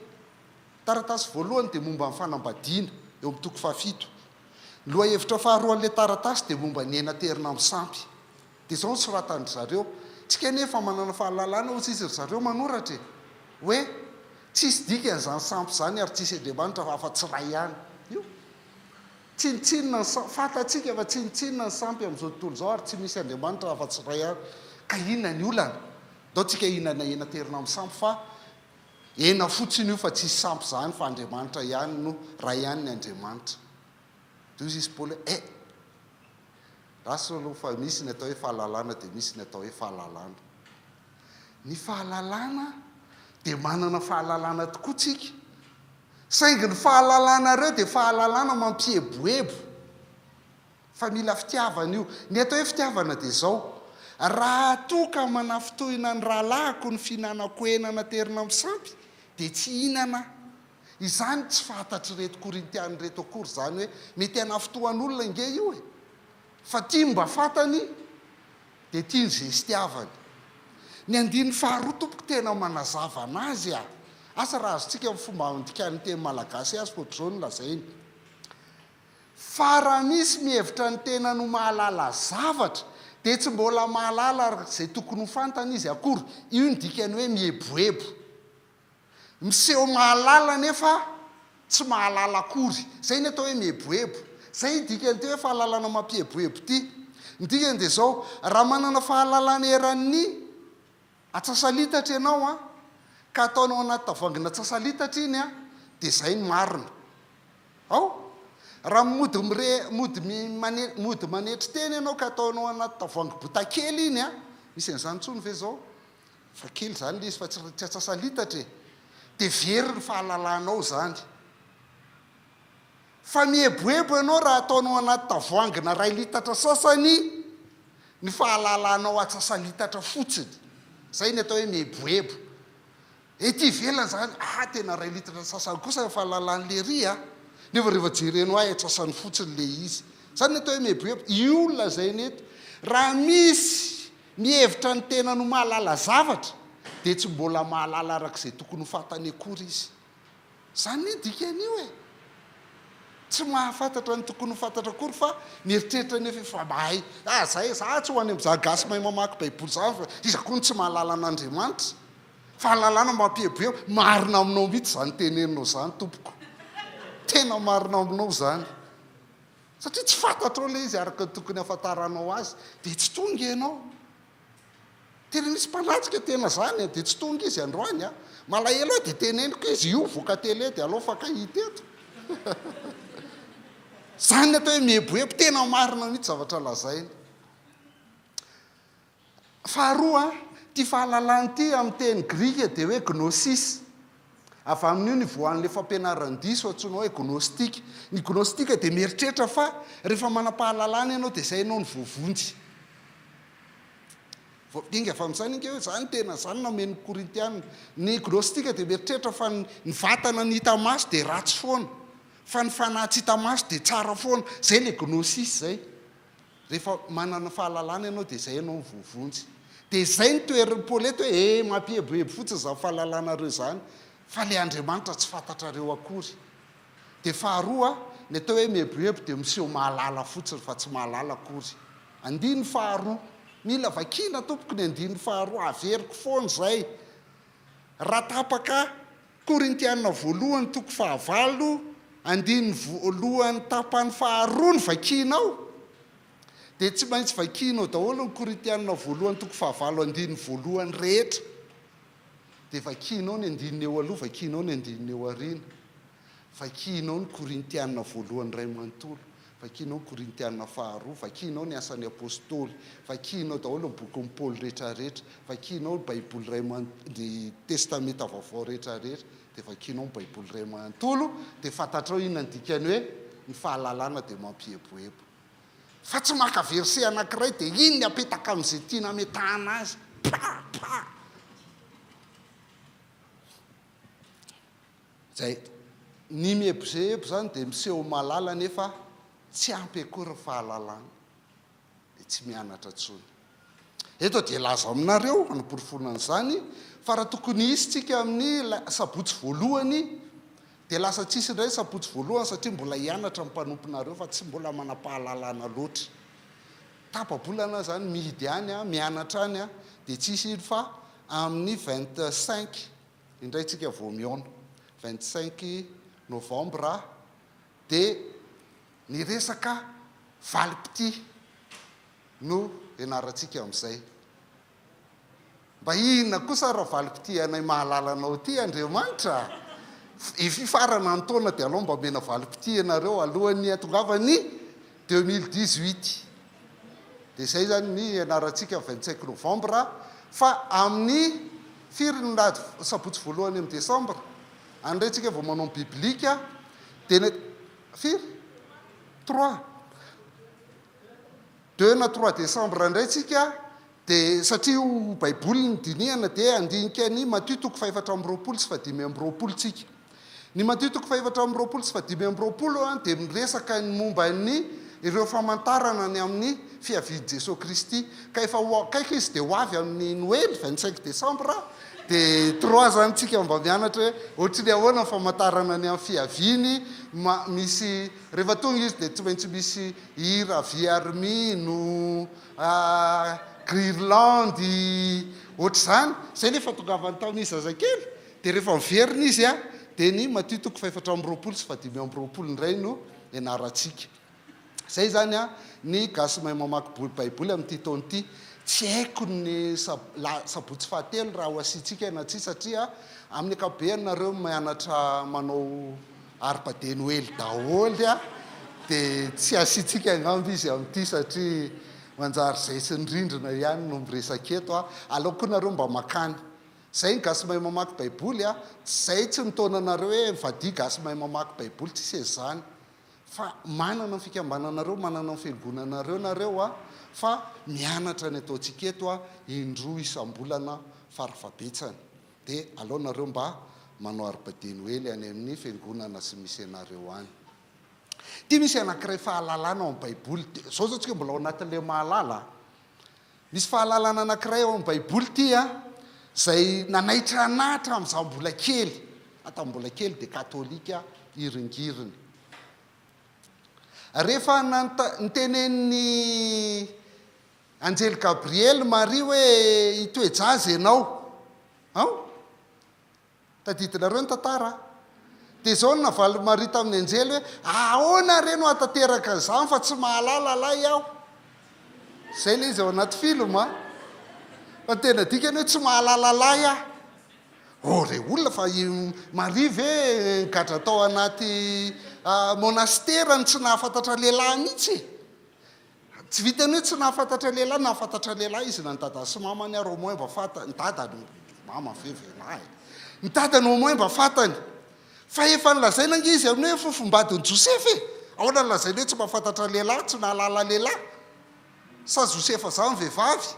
Taratasy voalohany dia momba ny fanambadiana, eo amin'ny toko fahafito. Ny lohahevitra faharoan'ilay taratasy dia momba ny hena aterina amin'ny sampy. Dia izao no soratan-dry zareo, Tsika anie efa manana fahalalana, hoy izy ry zareo manoratra e, hoe, Tsisy dikany izany sampy izany ary tsisy Andriamanitra fa afa-tsy iray ihany. Io. Tsinontsinona ny sampy, fantatsika fa tsinontsinona ny sampy amin'izao tontolo izao ary tsy misy Andriamanitra afa-tsy iray ihany. Ka inona ny olana? Ndao tsika hihinana hena terina amin'ny sampy fa hena fotsiny io fa tsisy sampy izany fa Andriamanitra ihany no, Ray ihany ny Andriamanitra. Dia hoy izy Paoly hoe, eh! Raso aloha fa misy ny atao hoe fahalalana dia misy ny atao hoe fahalalana. Ny fahalalana dia manana fahalalana tokoa tsika. Saingy ny fahalalanareo dia fahalalana mampieboebo. Fa mila fitiavana io. Ny atao hoe fitiavana dia izao, raha toa ka manafintohina ny rahalahiko ny fihinanako hena naterina amin'ny sampy, dia tsy hihinana aho. Izany tsy fantatr'ireto Korintiana ireto akory izany hoe mety hanafintohan'olona ange io e! Fa tia mba fantany Dia tia ny zestiavany. Ny andininy faharoa tompoko tena manazava anazy a! Asa raha azontsika ny fomba andikan'ny teny malagasy azy fa ohatr'izao no lazainy, Fa raha misy mihevitra ny tenany ho mahalala zavatra, dia tsy mbola mahalala araka izay tokony ho fantany izy akory. Io ny dikan'ny hoe mieboebo. Miseho mahalala nefa tsy mahalala akory. Izay ny atao hoe mieboebo. Izay ny dikan'ity hoe fahalalana mampieboebo ity. Ny dikany dia izao, raha manana fahalalana eran'ny atsasa-litatra ianao an, ka ataonao anaty tavoahangina atsasa-litatra iny an, dia izay no marina. Ao? Raha mody mire, mody mane, mody manetry tena ianao ka ataonao anaty tavoahangy botakely iny an, misy an'izany intsony ve izao? Fa kely izany ilay izy fa tsy tsy atsasa-litatra e! Dia very ny fahalalanao izany. Fa mieboebo ianao raha ataonao anaty tavoahangina iray litatra sasany ny fahalalanao atsasa-litatra fotsiny. Izay ny atao hoe mieboebo. Ety ivelany izany, ah tena iray litatra sasany kosa ny fahalalan'i lery a! Nefa rehefa jerenao hay atsasany fotsiny ilay izy. Izany ny atao hoe mieboebo. Io no lazaina eto. Raha misy mihevitra ny tenany ho mahalala zavatra dia tsy mbola mahalala araka izay tokony ho fantany akory izy. Izany anie dikan'io e! Tsy mahafantatra ny tokony ho fantatra akory fa mieritreritra nefa efa mahay. Ah zay, za tsy ho any amin'izany gasy mahay mamaky baiboly izany fa iza koa no tsy mahalala an'Andriamanitra? Fahalalana mampieboebo, marina aminao mihitsy izany teneninao izany tompoko. Tena marina aminao izany. Satria tsy fantatrao ilay izy araka ny tokony hahafantaranao azy, dia tsy tonga ianao. Tena misy mpanatrika tena zany a, dia tsy tonga izy androany a. Malahelo aho dia teneniko izy, io voaka télé dia alao fankahita eto. Zany ny atao hoe mieboebo, tena marina mihitsy zavatra lazainy. Faharoa, ity fahalalana ity amin'ny teny grika dia hoe gnosis. Avy amin'io no ivoahan'ilay fampianaran-diso antsoina hoe gnostika. Ny gnostika dia mieritreritra fa rehefa manam-pahalalana ianao dia izay ianao no voavonjy. Vao dinga avy amin'izany ange hoe izany tena izany nameno ny Korintiana. Ny gnostika dia mieritreritra fa ny vatana ny hita maso dia ratsy foana, fa ny fanahy tsy hita maso dia tsara foana. Izay ilay gnosis izay. Rehefa manana fahalalana ianao dia izay ianao no voavonjy. Dia izay no toherin'i Paoly eto hoe eh mampieboebo fotsiny izany fahalalanareo izany. Fa ilay Andriamanitra tsy fantatrareo akory. Dia faharoa, ny atao hoe mieboebo dia miseho mahalala fotsiny fa tsy mahalala akory. Andininy faharoa. Mila vakiana tompoko ny andininy faharoa, averiko foana izay. Raha tapaka Korintiana voalohany toko fahavalo andininy voalohany tapany faharoa no vakianao dia tsy maintsy vakianao daholo ny Korintiana voalohany toko fahavalo andininy voalohany rehetra. Dia vakianao ny andininy eo aloha, vakianao ny andininy eo aoriana. Vakianao ny Korintiana voalohany iray manontolo, vakianao ny Korintiana faharoa, vakianao ny Asan'ny Apostoly, vakianao daholo ny bokin'i Paoly rehetrarehetra, vakianao ny Baiboly iray manontolo, ny Testamenta Vaovao rehetrarehetra, dia vakianao ny Baiboly iray manontolo, dia fantatrao inona ny dikany hoe ny fahalalana dia mampieboebo. Fa tsy maka verset anankiray dia iny ny apetaka amin'izay tiana ametahana azy. Pa! Pa! Zay. Ny mieboebo zany dia miseho mahalala nefa tsy ampy akory ny fahalalana. Dia tsy mianatra intsony. Eto dia hilaza aminareo, hanaporofoana an'izany, fa raha tokony hisy tsika amin'ny sabotsy voalohany, dia lasa tsisy indray ny sabotsy voalohany satria mbola hianatra ny mpanomponareo fa tsy mbola manam-pahalalana loatra. Tapa-bolana zany mihidy any, mianatra any, dia tsisy iny fa amin'ny 25 indray tsika vao mihaona, 25 novembre, dia ny resaka valim-pitia no ianarantsika amin'izay. Mba inona kosa ary raha valim-pitia anay mahalala anao ity Andriamanitra a? Efa hifarana ny taona dia alao mba omena valim-pitia ianareo alohan'ny hatongavan'ny 2018. Dia izay izany ny ianarantsika amin'ny 25 novembre fa amin'ny firy ny lahady sabotsy voalohany amin'ny décembre? Any indray tsika vao manao ny biblika dia ny firy? Trois. Deux na trois décembre indray tsika dia satria io baiboly no dinihana dia handinika ny Matio toko fahefatra amby 20 sy faha-25 tsika. Ny Matio toko faha-24 sy faha-25 dia miresaka ny momba ny ireo famantarana ny amin'ny fiavian'i Jesoa Kristy. Ka efa ho akaiky izy dia ho avy amin'ny Noely, 25 décembre, dia trois zany tsika mba mianatra hoe ohatry ny ahoana ny famantarana ny amin'ny fiaviany, ma, misy, rehefa tonga izy dia tsy maintsy misy hira avy ary mino, Guirlande, ohatr'izany. Izay ilay fahatongavany tamin'ny zazakely. Dia rehefa miverina izy dia ny Matio toko faha-24 sy faha-25 indray no ianarantsika. Izay izany ny gasy mahay mamaky Baiboly amin'ity taona ity. Tsy haiko ny sabotsy fahatelo raha ho asiantsika na tsia satria amin'ny ankapobeny nareo mianatra manao arbre de Noël daholo dia tsy asiantsika angamba izy amin'ity satria manjary izay sy ny rindrina ihany no miresaka eto. Aleo koa nareo mba makany. Zay ny gasy mahay mamaky baiboly a! Zay tsy mitaona anareo hoe mivadia gasy mahay mamaky baiboly tsisy an'izany fa manana ny fikambananareo manana ny fiangonanareo nareo a! Fa mianatra ny ataontsika eto a indroa isam-bolana farafahabetsany dia aleo nareo mba manao arbre de noely any amin'ny fiangonana sy misy anareo any. Ity misy anankiray fahalalana ao amin'ny baiboly, zao zao tsika mbola ao anatin'ilay mahalala a! Misy fahalalana anankiray ao amin'ny Baiboly ity an, izay nanaitra anà hatramin'izaho mbola kely. Aho tamin'ny mbola kely dia katolika hiringiriny. Rehefa nitenenin'ny anjely Gabriely Maria hoe hitoe-jaza ianao, ao? Tadidinareo ny tantara a! Dia izao no navalin'i Maria tamin'ny anjely hoe, Ahoana re no hahatanteraka an'izany fa tsy mahalala lahy aho? Izay ilay izy ao anaty film a! Fa ny tena dikany hoe tsy mahalala lahy aho. Oh re olona fa i Maria ve nigadra tao anaty monastera no tsy nahafantatra lehilahy mihitsy e? Tsy vitan'ny hoe tsy nahafantatra lehilahy, nahafantatra lehilahy izy na ny dadany sy mamany ary au moins mba fantany, ny dadany, mama ve lehilahy e? Ny dadany au moins mba fantany. Fa efa nolazaina ange izy amin'ny hoe fofombadin'i Josefa e! Ahoana no lazainy hoe tsy mahafantatra lehilahy, tsy nahalala lehilahy? Sa Josefa zany vehivavy?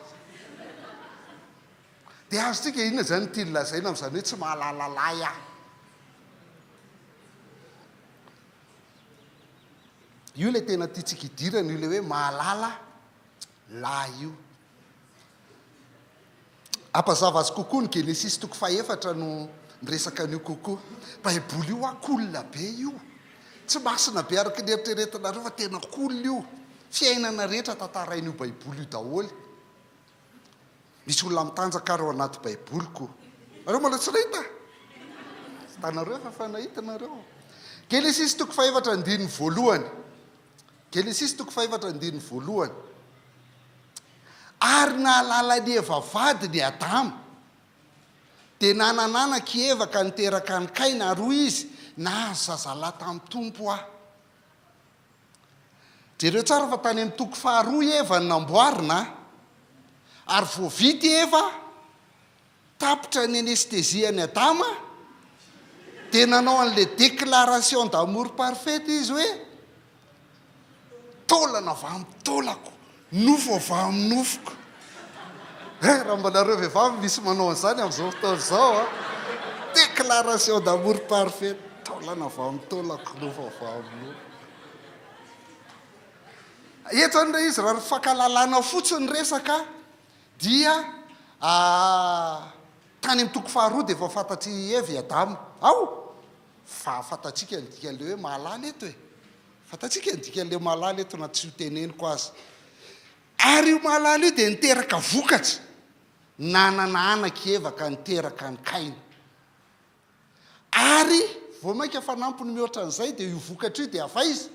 Dia azontsika inona izany no tiany lazaina amin'izany hoe tsy mahalala lahy aho? Io ilay tena tiantsika hidirana io ilay hoe mahalala lahy io. Hampazava azy kokoa ny Genesisy toko fahefatra no miresaka an'io kokoa. Baiboly io hoa cool be io. Tsy masina be araka ny eritreretinareo fa tena cool io. Fiainana rehetra tantarain'io Baiboly io daholo. Misy olona mitanjaka ary ao anaty Baiboly ko. Nareo mbola tsy nahita? Tsy hitanareo fa efa nahita nareo. Genesisy toko fahefatra andininy voalohany. Genesisy toko fahefatra andininy voalohany. Ary nahalala an'i Eva vadiny i Adama. Dia nanan'anaka i Eva ka niteraka an'i Kaina, ary hoy izy, Nahazo zazalahy tamin'ny Tompo aho. Jereo tsara fa tany amin'ny toko faharoa i Eva no namboarina, ary vao vita i Eva, tapitra ny anesthésie an'i Adama, dia nanao an'ilay déclaration d'amour parfaite izy hoe, Taolana avy amin'ny taolako, nofo avy amin'ny nofoko. Eh, raha mba nareo vehivavy misy manao an'izany amin'izao fotoana izao a! Déclaration d'amour parfaite, taolana avy amin'ny taolako, nofo avy amin'ny nofoko. Eto zany ilay izy, raha ny fankahalalana fotsiny ny resaka dia tany amin'ny toko faharoa dia efa fantatr'i Eva i Adama. Ao! Fa fantatsika ny dikan'ilay hoe mahalala eto e! Fantatsika ny dikan'ilay mahalala eto na tsy ho teneniko aza. Ary io mahalala io dia niteraka vokatra. Nanana anaka i Eva ka niteraka an'i Kaina. Ary vao mainka fanampiny mihoatra an'izay dia io vokatra io dia avy aiza?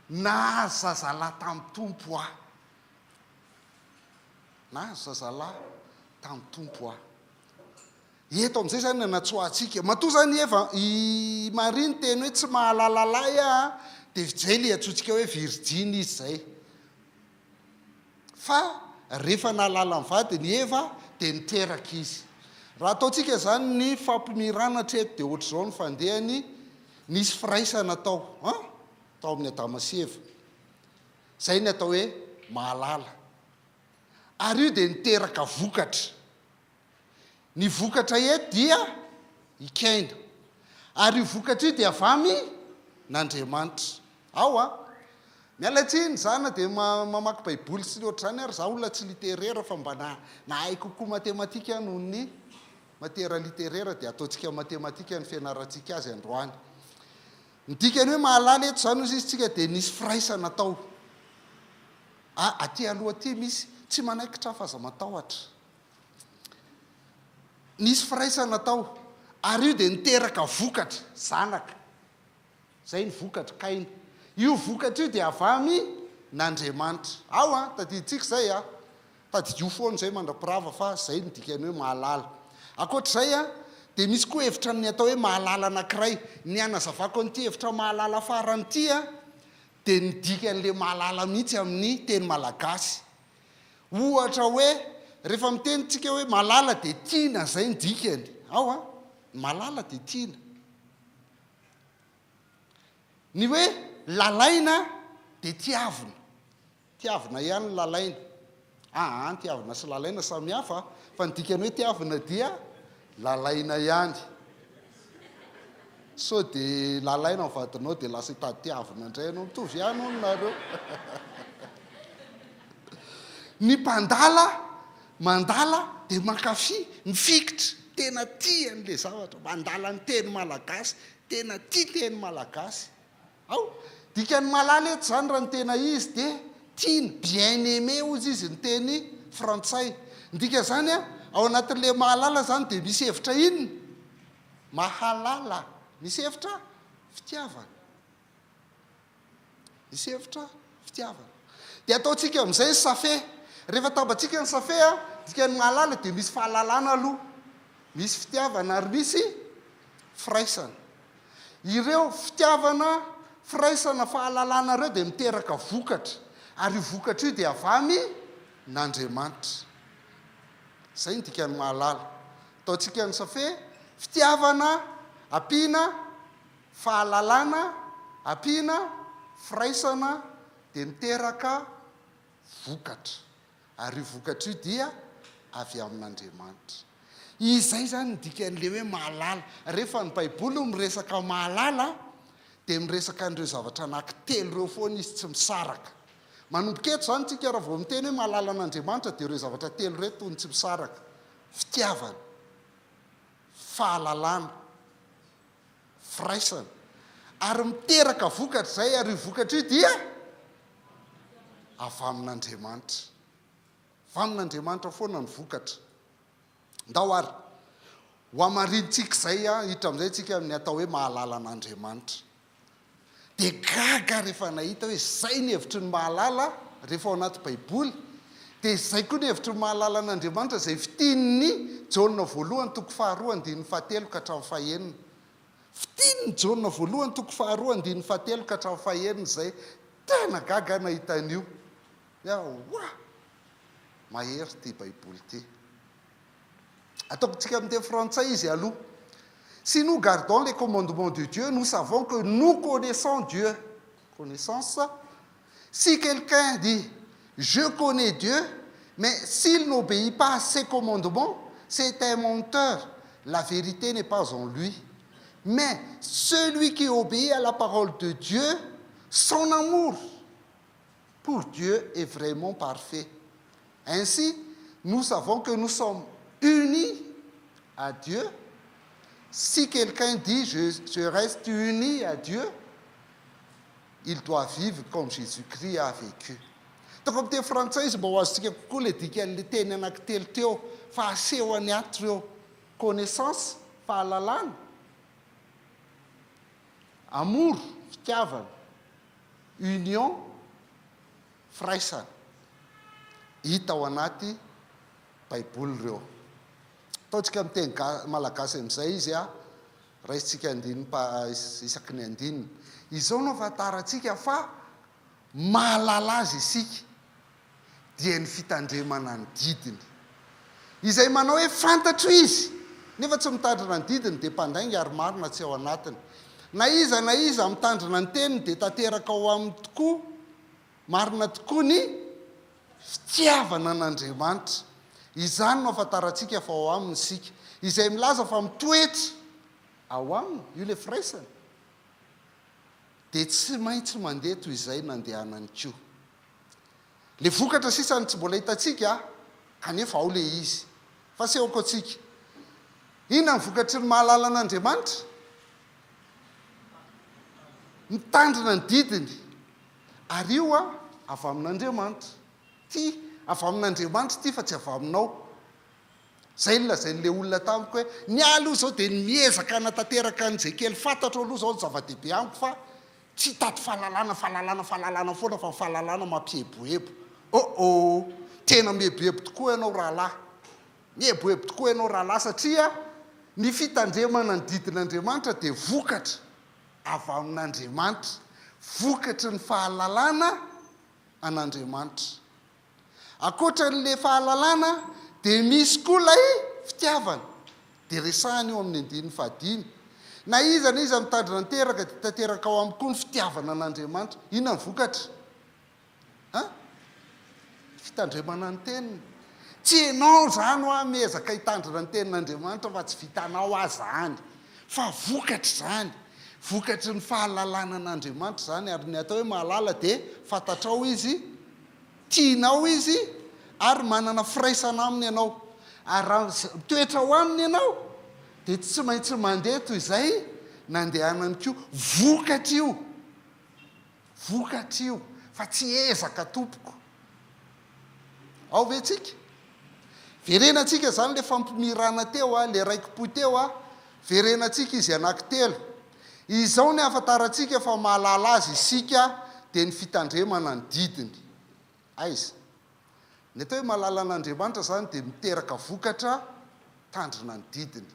Nahazo zazalahy tamin'ny Tompo aho. Nahazo zazalahy tamin'ny Tompo aho. Eto amin'izay izany no anatsoahantsika. Matoa izany i Eva, i Maria niteny hoe tsy mahalala lahy aho, dia izay ilay antsointsika hoe virjiny izy izay. Fa rehefa nahalala ny vadiny i Eva, dia niteraka izy. Raha ataontsika izany ny fampimirana hatreto dia ohatr'izao ny fandehany, nisy firaisana tao, an? Tao amin'i Adama sy Eva. Izay ny atao hoe mahalala. Ary io dia niteraka vokatra. Ny vokatra eto dia i Kaina. Ary io vokatra io dia avy amin n'Andriamanitra. Ao a! Miala tsiny, za na dia mamaky baiboly sy ny ohatr'izany ary za olona tsy literera fa mba nahay kokoa matematika noho ny matière literera dia ataontsika matematika ny fianarantsika azy androany. Ny dikany hoe mahalala eto izany hozy izy tsika dia nisy firaisana tao. A, aty aloha aty misy, tsy manaikitra aho fa aza matahotra. Nisy firaisana tao, ary io dia niteraka vokatra, zanaka. Izay ny vokatra, Kaina. Io vokatra io dia avy amin n'Andriamanitra. Ao an, tadidintsika izay an. Tadidio foana izay mandra-pirava fa izay no dikan'ny hoe mahalala. Ankoatra izay an, dia misy koa hevitra ny atao hoe mahalala anankiray. Ny hanazavako an'ity hevitra mahalala farany ity an, dia ny dikan'ilay mahalala mihitsy amin'ny teny malagasy. Ohatra hoe, rehefa miteny tsika hoe malala dia tiana, zay ny dikany. Ao an! Malala dia tiana. Ny hoe lalaina dia tiavina. Tiavina ihany ny lalaina. Aa, tiavina sy lalaina samy hafa, fa ny dikany hoe tiavina dia lalaina ihany. Sao dia lalaina ny vadinao dia lasa hitady tiavina indray ianao, mitovy ihany hono nareo. Ny mpandala mandala dia mankafy, mifikitra, tena tia an'ilay zavatra, mandala ny teny malagasy, tena tia teny malagasy. Ao, dikan'ny malala eto izany raha ny tena izy dia tiana, bien aimé hozy izy ny teny frantsay. Ny dikan'izany ao anatin'ilay mahalala izany dia misy hevitra inona? Mahalala. Misy hevitra fitiavana. Misy hevitra fitiavana. Dia ataontsika amin'izay ny safe. Rehefa atambatsika ny safe, dikan'ny mahalala dia misy fahalalana aloha, misy fitiavana ary misy firaisana. Ireo fitiavana, firaisana, fahalalana ireo dia miteraka vokatra. Ary io vokatra io dia avy amin'Andriamanitra. Izay ny dikan'ny mahalala. Ataontsika ny safe, fitiavana ampiana fahalalana ampiana firaisana dia miteraka vokatra. Ary io vokatra io dia avy amin'Andriamanitra. Izay izany ny dikan'ilay hoe mahalala. Rehefa ny Baiboly no miresaka mahalala dia miresaka an'ireo zavatra anankitelo ireo foana izy tsy misaraka. Manomboka eto izany tsika raha vao miteny hoe mahalala an'Andriamanitra dia ireo zavatra telo ireto no tsy misaraka. Fitiavana. Fahalalana. Firaisana. Ary miteraka vokatra izay, ary io vokatra io dia avy amin'Andriamanitra. Avy amin'Andriamanitra foana ny vokatra. Ndao ary ho hamarinintsika izay, hiditra amin'izay isika amin'ny atao hoe mahalala an'Andriamanitra. Dia gaga rehefa nahita hoe izay ny hevitry ny mahalala rehefa ao anaty Baiboly, dia izay koa ny hevitry ny mahalala an'Andriamanitra izay fitian'ny Jaona voalohany toko faharoa andininy fahatelo ka hatramin'ny fahenina. Fitian'ny Jaona voalohany toko faharoa andininy fahatelo ka hatramin'ny fahenina izay. Tena gaga aho nahita an'io. Wa! Mahery ity Baiboly ity. Ataontsika amin'ny teny frantsay izy aloha. Si nous gardons les commandements de Dieu, nous savons que nous connaissons Dieu. Connaissance. Si quelqu'un dit, je connais Dieu, mais s'il n'obéit pas à ses commandements, c'est un menteur. La vérité n'est pas en lui. Mais celui qui obéit à la parole de Dieu, son amour pour Dieu est vraiment parfait. Ainsi, nous savons que nous sommes unis à Dieu. Si quelqu'un dit je, je reste uni à Dieu, il doit vivre comme Jésus-Christ a vécu. Ataoko amin'ny teny frantsay izy mba ho azontsika kokoa ilay dikan'ilay teny anankitelo teo fa asehony ato ireo. Connaissance, fahalalana, amour, fitiavana, union, firaisana. Hita ao anaty Baiboly ireo. Ataontsika amin'ny teny malagasy amin'izay izy a, raisintsika andininy isaky ny andininy. Izao no ahafantarantsika fa mahalala azy isika, dia ny fitandremana ny didiny. Izay manao hoe fantatro izy, nefa tsy mitandrina ny didiny dia mpandainga ary marina tsy ao anatiny. Na iza na iza mitandrina ny teniny dia tanteraka ao aminy tokoa, marina tokoa ny fitiavana an'Andriamanitra. Izany no ahafantarantsika fa ao aminy isika. Izay milaza fa mitoetra ao aminy, io ilay firaisana, dia tsy maintsy mandeha toy izay nandehanany koa. Le vokatra sisa no tsy mbola hitantsika kanefa ao le izy. Fa asehoko antsika. Inona ny vokatry ny mahalala an'Andriamanitra? Mitandrina ny didiny. Ary io avy amin'Andriamanitra. Ity avy amin'Andriamanitra ity fa tsy avy aminao. Izay no lazain'ilay olona tamiko hoe, ny ahy aloha izao dia ny miezaka hanatanteraka an'izay kely fantatro aloha izao no zava-dehibe amiko fa tsy hitady fahalalana, fahalalana, fahalalana foana fa ny fahalalana mampieboebo. Oh oh! Tena mieboebo tokoa ianao rahalahy. Mieboebo tokoa ianao rahalahy satria ny fitandremana ny didin'Andriamanitra dia vokatra avy amin'Andriamanitra, vokatry ny fahalalana an'Andriamanitra. Ankoatra an'ilay fahalalana dia misy koa ilay fitiavana. Dia resahina io amin'ny andininy fahadimy. Na iza na iza mitandrina ny teraka dia tanteraka ao aminy koa ny fitiavana an'Andriamanitra. Inona ny vokatra? An? Fitandremana ny teniny. Tsy ianao izany hoa miezaka hitandrina ny tenin'Andriamanitra fa tsy vitanao aza izany. Fa vokatra izany. Vokatry ny fahalalana an'Andriamanitra izany ary ny atao hoe mahalala dia fantatrao izy Tianao izy ary manana firaisana aminy ianao. Ary raha mitoetra ao aminy ianao dia tsy maintsy mandeha toy izay nandehanany koa. Vokatra io. Vokatra io fa tsy ezaka tompoko. Ao ve tsika? Verenantsika izany ilay fampimirana teo, ilay raiki-po teo, verenantsika izy anankitelo. Izao ny ahafantarantsika fa mahalala azy isika dia ny fitandremana ny didiny. Aiza? Ny atao hoe mahalala an'Andriamanitra izany dia miteraka vokatra mitandrina ny didiny.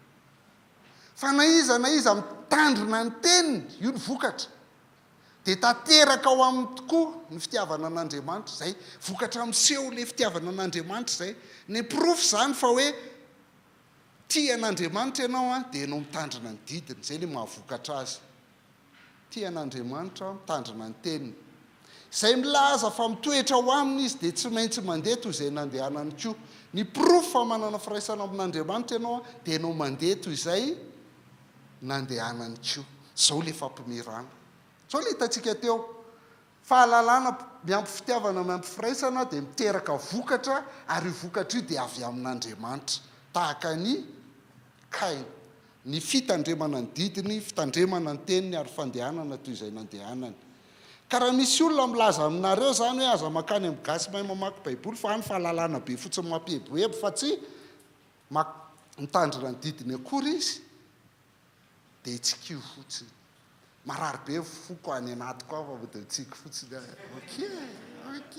Fa na iza na iza mitandrina ny teniny, io ny vokatra, dia tanteraka ao aminy tokoa ny fitiavana an'Andriamanitra. Izay vokatra miseho ilay fitiavana an'Andriamanitra izay. Ny porofo izany fa hoe Tia an'Andriamanitra ianao an, dia ianao mitandrina ny didiny, izay ilay mahavokatra azy. Tia an'Andriamanitra, mitandrina ny teniny. Izay milaza fa mitoetra ao aminy izy dia tsy maintsy mandeha toy izay nandehanany koa. Ny porofo fa manana firaisana amin'Andriamanitra ianao an, dia ianao mandeha toy izay nandehanany koa. Izao ilay fampimirana. Izao ilay hitantsika teo. Fahalalana miampy fitiavana miampy firaisana dia miteraka vokatra ary io vokatra io dia avy amin'Andriamanitra. Tahaka an'i Kaina. Ny fitandremana ny didiny, fitandremana ny teniny ary fandehanana toy izay nandehanany. Ka raha misy olona milaza aminareo izany hoe aza mankany amin'ny gasy mahay mamaky baiboly fa any fahalalana be fotsiny mampieboebo fa tsy mitandrina ny didiny akory izy dia tsikio fotsiny. Marary be ny foko any anatiko ao fa mody mitsiky fotsiny aho. Ok, ok.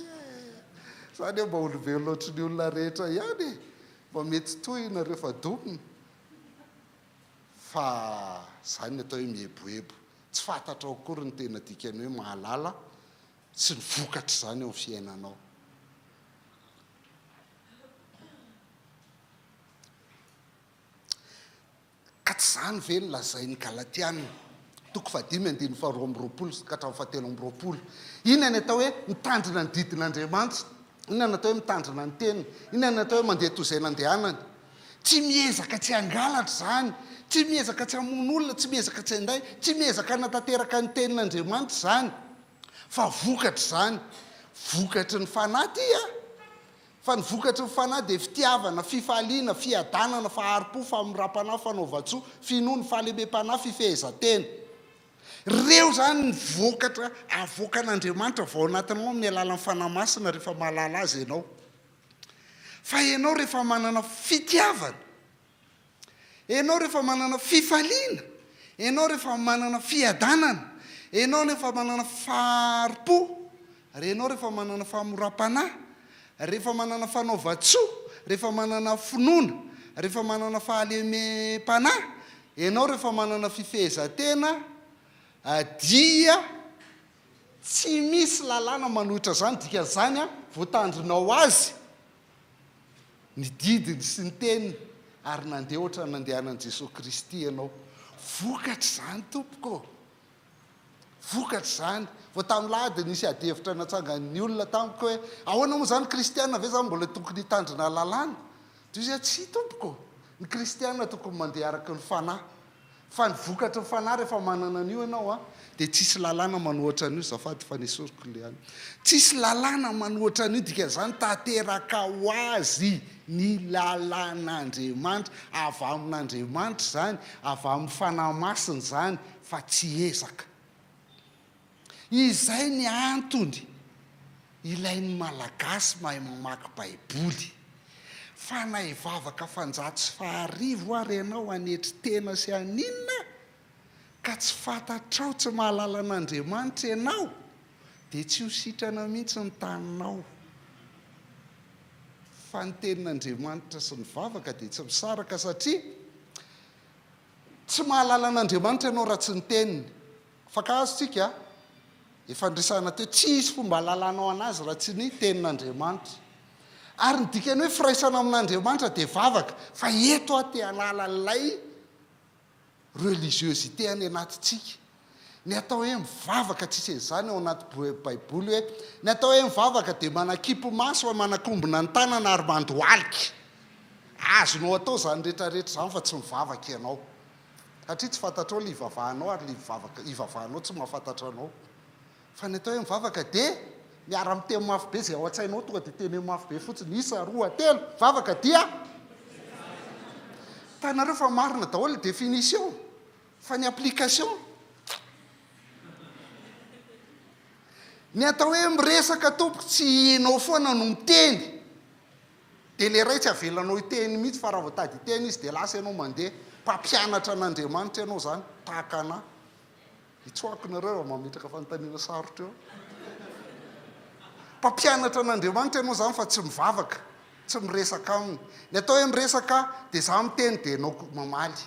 Zany hoe mba olombelona ohatry ny olona rehetra ihany e. Mba mety tohina rehefa domina. Fa zany ny atao hoe mieboebo. Tsy fantatrao akory ny tena dikan'ny hoe mahalala sy ny vokatr'izany eo amin'ny fiainanao. Ka tsy izany ve no lazain'ny Galatiana, toko fahadimy andininy faharoa amby roapolo ka hatramin'ny fahatelo amby roapolo? Inona ny atao hoe mitandrina ny didin'Andriamanitra? Inona ny atao hoe mitandrina ny teniny? Inona ny atao hoe mandeha toy izay nandehanany? Tsy miezaka tsy hangalatra izany, tsy miezaka tsy hamono olona, tsy miezaka tsy handay, tsy miezaka hanatanteraka ny tenin'Andriamanitra izany, fa vokatr'izany, vokatry ny fanahy ity an! Fa ny vokatry ny Fanahy dia fitiavana, fifaliana, fiadanana, fahari-po, famoram-panahy, fanaovan-tsoa, finoana, fahalemem-panahy, fifehezan-tena. Ireo izany ny vokatra avoakan'Andriamanitra avy ao anatinao amin'ny alalan'ny Fanahy Masina rehefa mahalala Azy ianao. Fa ianao rehefa manana fitiavana, Ianao rehefa manana fifaliana, ianao rehefa manana fiadanana, ianao rehefa manana fahari-po, ary ianao rehefa manana fahamoram-panahy, rehefa manana fanaovan-tsoa, rehefa manana finoana, rehefa manana fahalemem-panahy, ianao rehefa manana fifehezan-tena, dia tsy misy lalàna manohitra izany, dikan'izany voatandrinao azy. ny didiny sy ny teniny ary nandeha ohatran'ny nandehanan'i Jesoa Kristy ianao. Vokatr'izany tompoko ô! Vokatr'izany. Vao tamin'ny lahady nisy adihevitra natsangan'ny olona tamiko hoe ahoana moa izany kristiana ve izany mbola tokony hitandrina lalàna? Dia hoy izy tsia tompoko ô! Ny kristiana tokony mandeha araka ny fanahy. Fa ny vokatry ny fanahy rehefa manana an'io ianao an, dia tsisy lalàna manohatra an'io, zafady fa nesoriko le any. Tsisy lalàna manohatra an'io, dikan'izany tanteraka ho azy ny lalàn'Andriamanitra, avy amin'Andriamanitra izany, avy amin'ny Fanahy Masina izany fa tsy ezaka. Izay ny antony ilain'ny Malagasy mahay mamaky Baiboly. Fa na hivavaka fanjato sy faharivo ary ianao hanetry tena sy haninona ka tsy fantatrao tsy mahalala an'Andriamanitra ianao dia tsy ho sitrana mihitsy ny taninao. Fa ny tenin'Andriamanitra sy ny vavaka dia tsy misaraka satria tsy mahalala an'Andriamanitra ianao raha tsy ny teniny. Mifankahazo tsika a! Efa niresahana teo, tsy hisy fomba ahalalanao an'azy raha tsy ny tenin'Andriamanitra. Ary ny dikan'ny hoe firaisana amin'Andriamanitra dia vavaka, fa eto aho te hanala an'ilay religiosité any anatintsika. Ny atao hoe mivavaka, tsisy an'izany ao anaty baiboly hoe ny atao hoe mivavaka dia manakipy maso, manakombona ny tanana ary mandohalika. Azonao atao izany rehetrarehetra izany fa tsy mivavaka ianao. Satria tsy fantatrao ilay ivavahanao ary ilay ivavaka ivavahanao tsy mahafantatra anao. Fa ny atao hoe mivavaka dia miara miteny mafy be izay ao an-tsainao tonga dia teneno mafy be fotsiny isa, roa, telo, vavaka dia Hitanareo fa marina daholo ny définition fa ny application Ny atao hoe miresaka tompoko tsy ianao foana no miteny. Dia ilay ray tsy avelanao hiteny mihitsy fa raha vao tady hiteny izy dia lasa ianao mandeha. Mpampianatra an'Andriamanitra ianao izany, tahaka anà. Hitsoahako nareo raha mametraka fanontaniana sarotra eo. Mpampianatra an'Andriamanitra ianao izany fa tsy mivavaka, tsy miresaka aminy. Ny atao hoe miresaka dia izaho miteny dia ianao koa mamaly.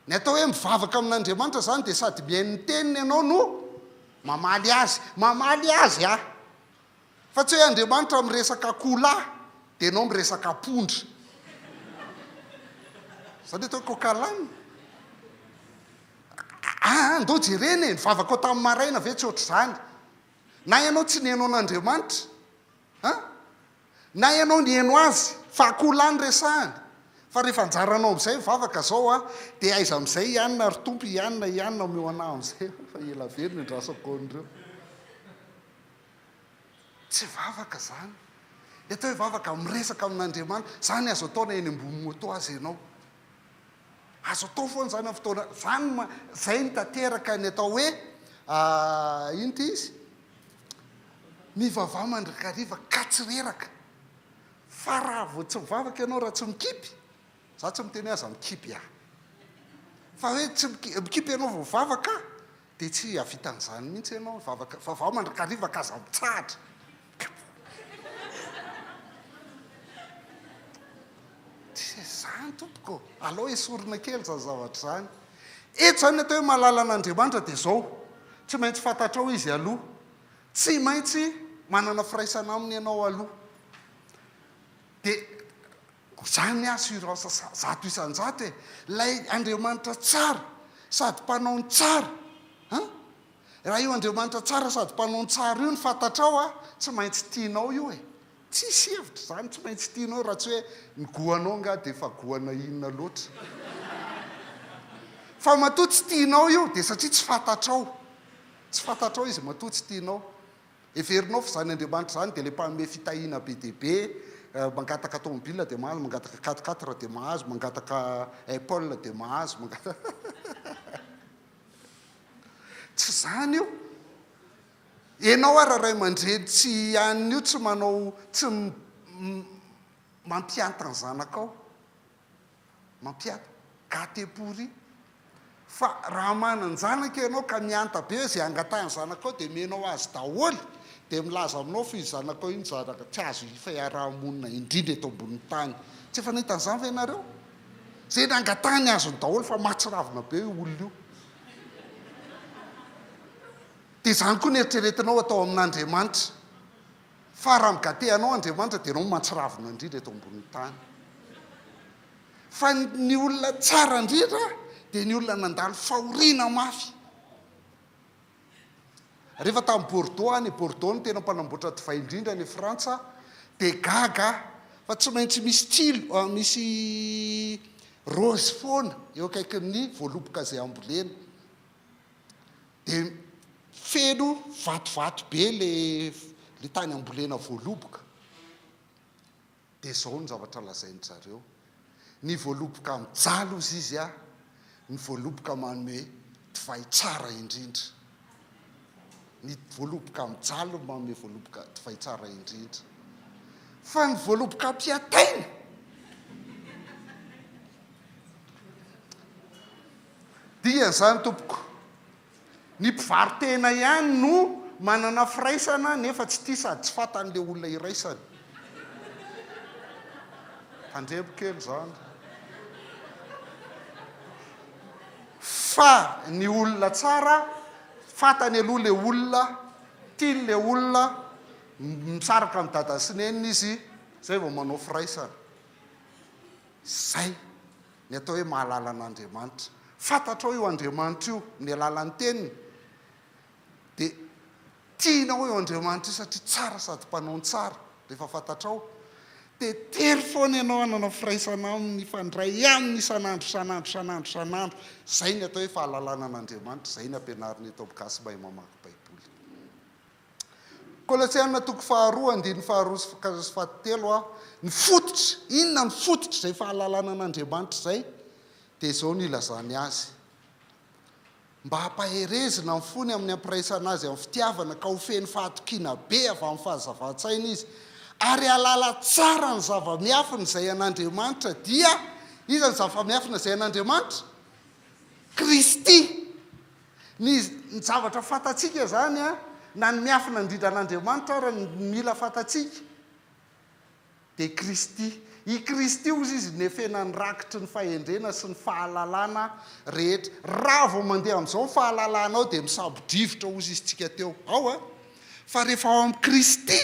Ny atao hoe mivavaka amin'Andriamanitra izany dia sady mihaino ny teniny ianao no mamaly azy. Mamaly azy aho. Fa tsy hoe Andriamanitra miresaka akoholahy dia ianao miresaka apondra. Zany atao hoe coq à l'âne. Aa, andao jerena e, ny vavakao tamin'ny maraina ve tsy ohatr'izany? Na ianao tsy nihaino an'Andriamanitra, an? Na ianao nihaino azy, fa akoholahy no resahany. Fa rehefa anjaranao amin'izay mivavaka zao an, dia aiza amin'izay i anona ry Tompo, i anona, i anona omeo anah amin'izay fa ela be no niandrasako an'ireo. Tsy vavaka izany. Ny atao hoe vavaka, miresaka amin'Andriamanitra. Izany azo atao na eny ambony moto aza ianao. Azo atao foana izany amin'ny fotoana, izany no, izay no tanteraka ny atao hoe, inona ity izy? Mivavaha mandrakariva ka tsy reraka. Fa raha vao tsy mivavaka ianao, raha tsy mikipy, za tsy miteny hoe aza mikipy ah. Fa hoe tsy mikipy ianao vao mivavaka, dia tsy hahavita an'izany mihitsy ianao, mivavaka, vavaho mandrakariva ka aza mitsahatra. Tsy izany tompoko, alao esorina kely izany zavatra izany. Eto izany ny atao hoe mahalala an'Andriamanitra dia izao, tsy maintsy fantatrao Izy aloha, tsy maintsy manana firaisana Aminy ianao aloha. Dia izany assurance 100% e, ilay Andriamanitra tsara sady mpanao ny tsara an! Raha io Andriamanitra tsara sady mpanao ny tsara io no fantatrao a, tsy maintsy tianao io e. Tsisy hevitra izany, tsy maintsy tianao raha tsy hoe ny goanao angaha dia efa goana inona loatra. Fa matoa tsy tianao io dia satria tsy fantatrao. Tsy fantatrao izy matoa tsy tianao. Heverinao fa izany Andriamanitra izany dia ilay mpanome fitahiana be dia be, mangataka tomobile dia mahazo, mangataka quatre quatre dia mahazo, mangataka Apple dia mahazo, mangataka Tsy izany io. Ianao ara ray aman-dreny tsy an'io tsy manao tsy mampihanta ny zanakao. Mampihanta. Gâté pourri. Fa raha manan-janaka ianao ka mihanta be hoe izay angatahan'ny zanakao dia omenao azy daholo dia milaza aminao fa io zanakao io no zanaka tsy azo ifiaraha-monina indrindra eto ambonin'ny tany. Tsy efa nahita an'izany ve ianareo? Izay nangatahany azony daholo fa mahatsiravina be io olona io. Dia izany koa no eritreretinao atao amin'Andriamanitra. Fa raha mi-gâter anao Andriamanitra dia ianao no mahatsiravina indrindra eto ambonin'ny tany. Fa ny olona tsara indrindra dia ny olona nandalo fahoriana mafy. Rehefa tany Bordeaux any, Bordeaux no tena mpanamboatra divay indrindra any Frantsa, dia gaga aho fa tsy maintsy misy tsilo, misy raozy foana eo akaikin'ny voaloboka izay ambolena. Dia feno vatovato be le le tany ambolena voaloboka. Dia izao no zavatra lazain-dry zareo, Ny voaloboka mijaly hozy izy a, ny voaloboka manome divay tsara indrindra. Ny voaloboka mijaly no manome voaloboka divay tsara indrindra. Fa ny voaloboka ampiataina, Dikan'izany tompoko, ny mpivaro-tena ihany no manana firaisana nefa tsy tia sady tsy fantany ilay olona iraisany. Tandremo kely izany. Fa ny olona tsara, fantany aloha ilay olona, tiany ilay olona, misaraka amin'i dada sy neniny izy, izay vao manao firaisana. Izay. Ny atao hoe mahalala an'Andriamanitra. Fantatrao io Andriamanitra io amin'ny alalan'ny Teniny, dia tianao io Andriamanitra io satria tsara sady mpanao ny tsara. Rehefa fantatrao, dia tery foana ianao hanana firaisana aminy, hifandray aminy isan'andro, isan'andro, isan'andro, isan'andro. Izay ny atao hoe fahalalana an'Andriamanitra, izay ny ampianarina eto amin'ny Gasy Mahay Mamaky Baiboly. Kolosiana toko faharoa andininy faharoa sy fahatelo a, ny fototra, inona ny fototr'izay fahalalana an'Andriamanitra izay? Dia izao no ilazany azy, Mba hampaherezina ny fony amin'ny hampiraisana azy amin'ny fitiavana ka ho feno fahatokiana be avy amin'ny fahazavan-tsaina izy, ary hahalala tsara ny zava-miafina izay an'Andriamanitra, dia, iza ny zava-miafina izay an'Andriamanitra? Kristy. Ny ny zavatra fantatsika izany an, na ny miafina indrindra an'Andriamanitra ara ny mila fantatsika dia Kristy. I Kristy hozy izy nefena ny rakitry ny fahendrena sy ny fahalalana rehetra. Raha vao mandeha amin'izao ny fahalalanao dia misambo-drivotra hozy izy tsika teo. Ao an! Fa rehefa ao amin'i Kristy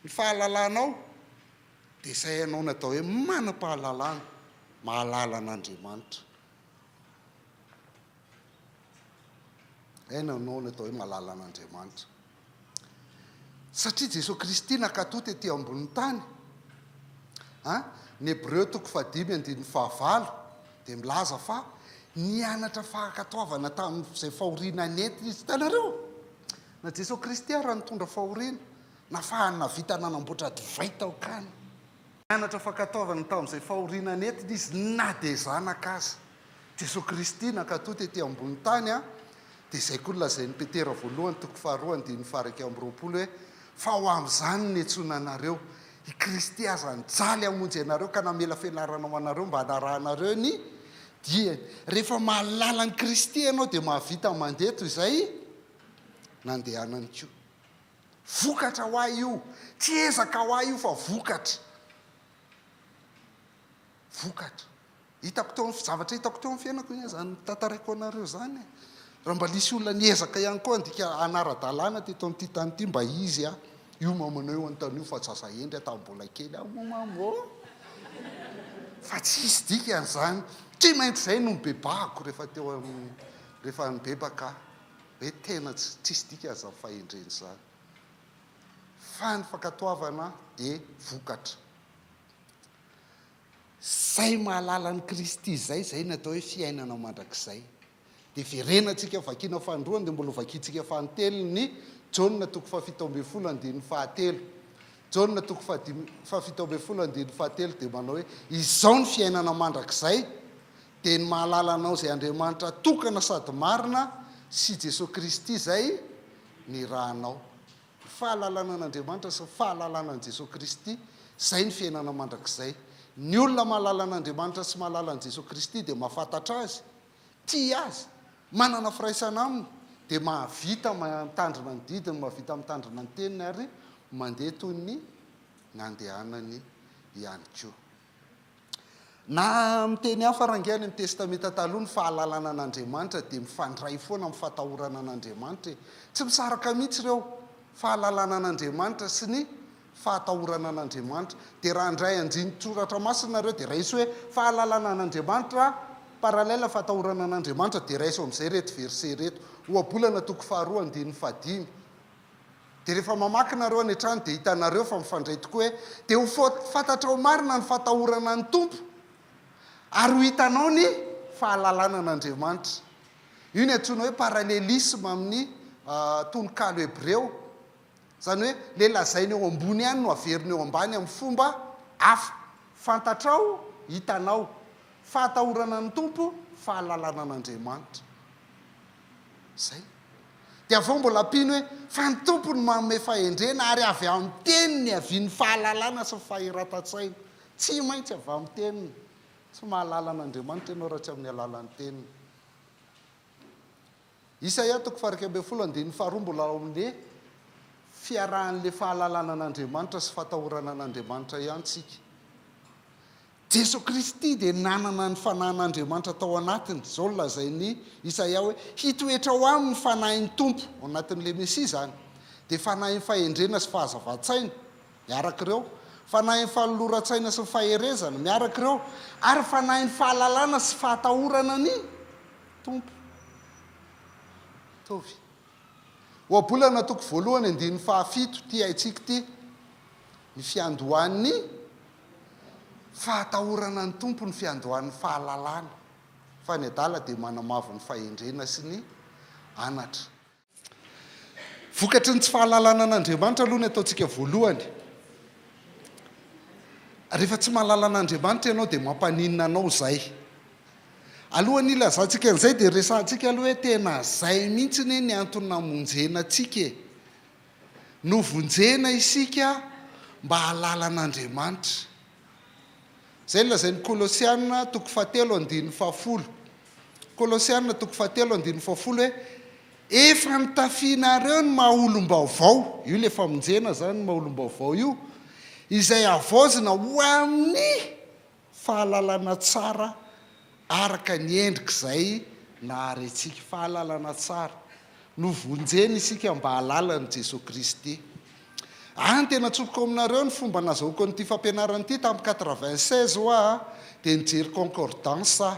ny fahalalanao dia izay ianao no atao hoe manam-pahalalana, mahalala an'Andriamanitra. Aina anao ny atao hoe malala an'Andriamanitra. Satria Jesoa Kristy nankatò tety ambonin'ny tany. An, ny Hebreo toko fahadimy andininy fahavalo dia milaza fa nianatra fankatoavana tamin'izay fahoriana nentiny izy. Hitanareo? Na Jesoa Kristy ara nitondra fahoriana, nafahany nahavita nanamboatra divay tao Kana. Nianatra fankatoavana tamin'izay fahoriana nentiny izy na dia zanaka aza. Jesoa Kristy nankatò tety ambony tany an, dia izay koa no lazain'i Petera voalohany toko faharoa andininy faha-21 hoe, Fa ho amin'izany no niantsoana anareo, i Kristy aza nijaly hamonjy anareo ka namela fianarana ho anareo mba hanarahanareo ny diany. Rehefa mahalala an'i Kristy ianao dia mahavita mandeha toy izay nandehanany koa. Vokatra ho ahy io, tsy ezaka ho ahy io fa vokatra. Vokatra. Hitako teo amin'ny zavatra hitako teo amin'ny fiainako anie izany tantaraiko anareo izany e. Raha mba nisy olona niezaka ihany koa handika hanara-dalàna teto amin'ity tany ity mba izy aho. Io mamanao io anontany io fa zaza hendry aho tamin'ny mbola kely aho moa mama ô. Fa tsy hisy dikany izany. Tsy maintsy izay no nibebahako rehefa teo amin'ny rehefa nibebaka aho. Hoe tena tsy tsisy dikany izany fahendrena izany. Fa ny fankatoavana dia vokatra. Izay mahalala an'i Kristy izay, izay ny atao hoe fiainana mandrakizay. Dia verenantsika vakiana fahandroany dia mbola ho vakiantsika fahantelony ny Jaona toko fahafito ambin'ny folo andininy fahatelo. Jaona toko fahadimy fahafito ambin'ny folo andininy fahatelo dia manao hoe, Izao ny fiainana mandrakizay, dia ny mahalala Anao izay Andriamanitra tokana sady marina sy Jesoa Kristy izay nirahanao. Ny fahalalana an'Andriamanitra sy ny fahalalana an'i Jesoa Kristy, izay ny fiainana mandrakizay. Ny olona mahalala an'Andriamanitra sy mahalala an'i Jesoa Kristy dia mahafantatra Azy, tia Azy, manana firaisana Aminy, dia mahavita mitandrina ny didiny, mahavita mitandrina ny teniny ary mandeha toy ny nandehanany ihany koa. Na amin'ny teny hafa rangahy any amin'ny Testamenta Taloha ny fahalalana an'Andriamanitra dia mifandray foana amin'ny fatahorana an'Andriamanitra e. Tsy misaraka mihitsy ireo, fahalalana an'Andriamanitra sy ny fahatahorana an'Andriamanitra. Dia raha handray andinin-tsoratra masina nareo dia raiso hoe fahalalana an'Andriamanitra parallèle fahatahorana an'Andriamanitra dia raiso amin'izay ireto verset ireto. Ohabolana toko faharoa andininy fahadimy. Dia rehefa mamaky nareo any an-trano dia hitanareo fa mifandray tokoa hoe dia ho fantatrao marina ny fatahorana ny Tompo ary ho hitanao ny fahalalana an'Andriamanitra. Io ny antsoina hoe parallélisme amin'ny tononkalo hebreo. Izany hoe ilay lazaina eo ambony ihany no averina eo ambany amin'ny fomba hafa. Fantatrao, hitanao. Fahatahorana ny Tompo, fahalalana an'Andriamanitra. Izay. Dia avy eo mbola ampiany hoe, Fa ny Tompo no manome fahendrena, ary avy amin'ny teniny niavian'ny fahalalana sy ny fahiratan-tsaina. Tsy maintsy avy amin'ny teniny. Tsy mahalala an'Andriamanitra ianao raha tsy amin'ny alalan'ny teniny. Isaia toko faha-11 andininy faharoa mbola ao amin'ny fiarahan'ilay fahalalana an'Andriamanitra sy fahatahorana an'Andriamanitra ihany isika. Jeso Kristy dia nanana ny Fanahin'Andriamanitra tao anatiny. Izao no lazain'i Isaia hoe, Hitoetra ao aminy ny Fanahin'ny Tompo, ao anatin'ilay Mesia izany, dia Fanahin'ny fahendrena sy fahazavan-tsaina, miaraka ireo, Fanahin'ny fanoloran-tsaina sy ny faherezana, miaraka ireo, ary Fanahin'ny fahalalana sy fahatahorana ny Tompo. Mitovy. Ohabolana toko voalohany andininy fahafito, ity haintsika ity, ny fiandohan'ny. Fahatahorana ny Tompo ny fiandohan'ny fahalalana, fa ny adala dia manamavo ny fahendrena sy ny anatra. Vokatry ny tsy fahalalana an'Andriamanitra aloha ny ataontsika voalohany. Rehefa tsy mahalala an'Andriamanitra ianao dia mampaninona anao izay. Alohan'ny hilazantsika an'izay dia resahantsika aloha hoe tena izay mihitsy anie ny antony namonjena antsika e. Novonjena isika mba hahalala an'Andriamanitra. Izay no lazain'ny Kolosiana toko fahatelo andininy fahafolo. Kolosiana toko fahatelo andininy fahafolo hoe, Efa nitafianareo ny maha olom-baovao, io ilay famonjena izany ny maha olom-baovao io, izay havaozina ho amin'ny fahalalana tsara araka ny endrik'izay nahary antsika. Fahalalana tsara. Novonjena isika mba hahalala an'i Jesoa Kristy. Any tena tsoriko aminareo ny fomba nazahoako an'ity fampianarana ity tamin'ny 96 hoa dia nijery concordance aho.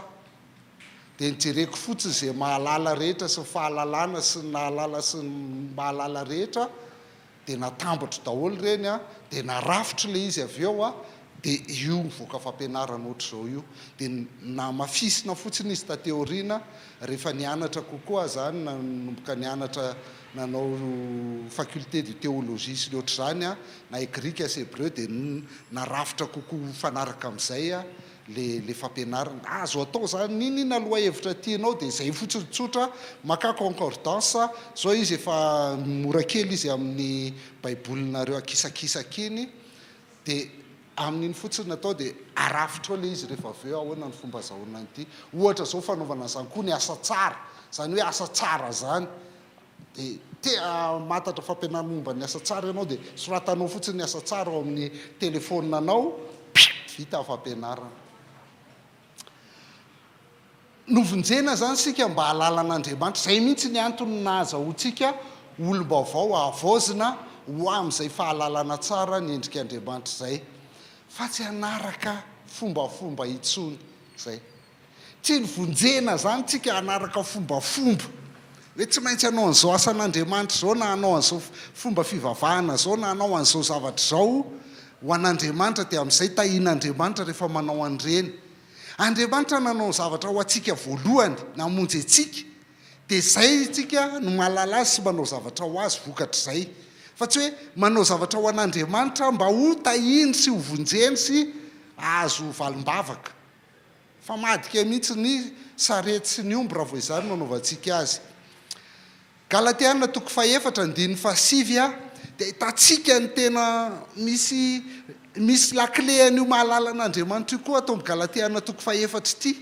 Dia nijereko fotsiny izay mahalala rehetra sy ny fahalalana sy ny nahalala sy ny mahalala rehetra Dia natambatro daholo ireny an, dia narafitro ilay izy avy eo an, dia io mivoaka fampianarana ohatr'izao io. Dia namafisina fotsiny izy taty aoriana, rehefa nianatra kokoa aho izany, nanomboka nianatra nanao faculté de théologie sy ny ohatr'izany aho, na grika sy hebreu, dia narafitra kokoa mifanaraka amin'izay ilay. Le le fampianarana. Azo atao zany n'inon'inona lohahevitra tianao dia izay fotsiny tsotra, makà concordance, zao izy efa mora kely izy amin'ny baibolinareo akisakisaka iny, dia amin'iny fotsiny no atao dia arafitra ao le izy rehefa avy eo ahoana ny fomba azahoana an'ity. Ohatra zao fanaovana an'izany koa ny asa tsara, izany hoe asa tsara zany dia te hamantatra fampianarana momba ny asa tsara ianao dia soratanao fotsiny ny asa tsara ao amin'ny telephone anao, vita ny fampianarana. Novonjena izany isika mba hahalala an'Andriamanitra. Izay mihitsy ny antony nahazahoantsika olom-baovao havaozina ho amin'izay fahalalana tsara ny endrik'Andriamanitra izay, fa tsy hanaraka fombafomba intsony. Izay. Tsy nivonjena izany tsika hanaraka fombafomba, hoe tsy maintsy hanao an'izao asan'Andriamanitra izao na hanao an'izao fomba fivavahana izao na hanao an'izao zavatra izao ho an'Andriamanitra dia amin'izay tahian'Andriamanitra rehefa manao an'ireny. Andriamanitra nanao zavatra ho antsika voalohany, namonjy antsika, dia izay isika no mahalala Azy sy manao zavatra ho Azy vokatr'izay. Fa tsy hoe manao zavatra ho an'Andriamanitra mba ho tahiany sy ho vonjeny sy hahazo valim-bavaka. Famadika mihitsy ny sarety sy ny omby raha vao izany no anaovantsika azy. Galatiana toko fahefatra andininy fahasivy a, dia ahitantsika ny tena misy misy lakile an'io mahalala an'Andriamanitra io koa ato amin'ny Galatiana toko fahefatra ity.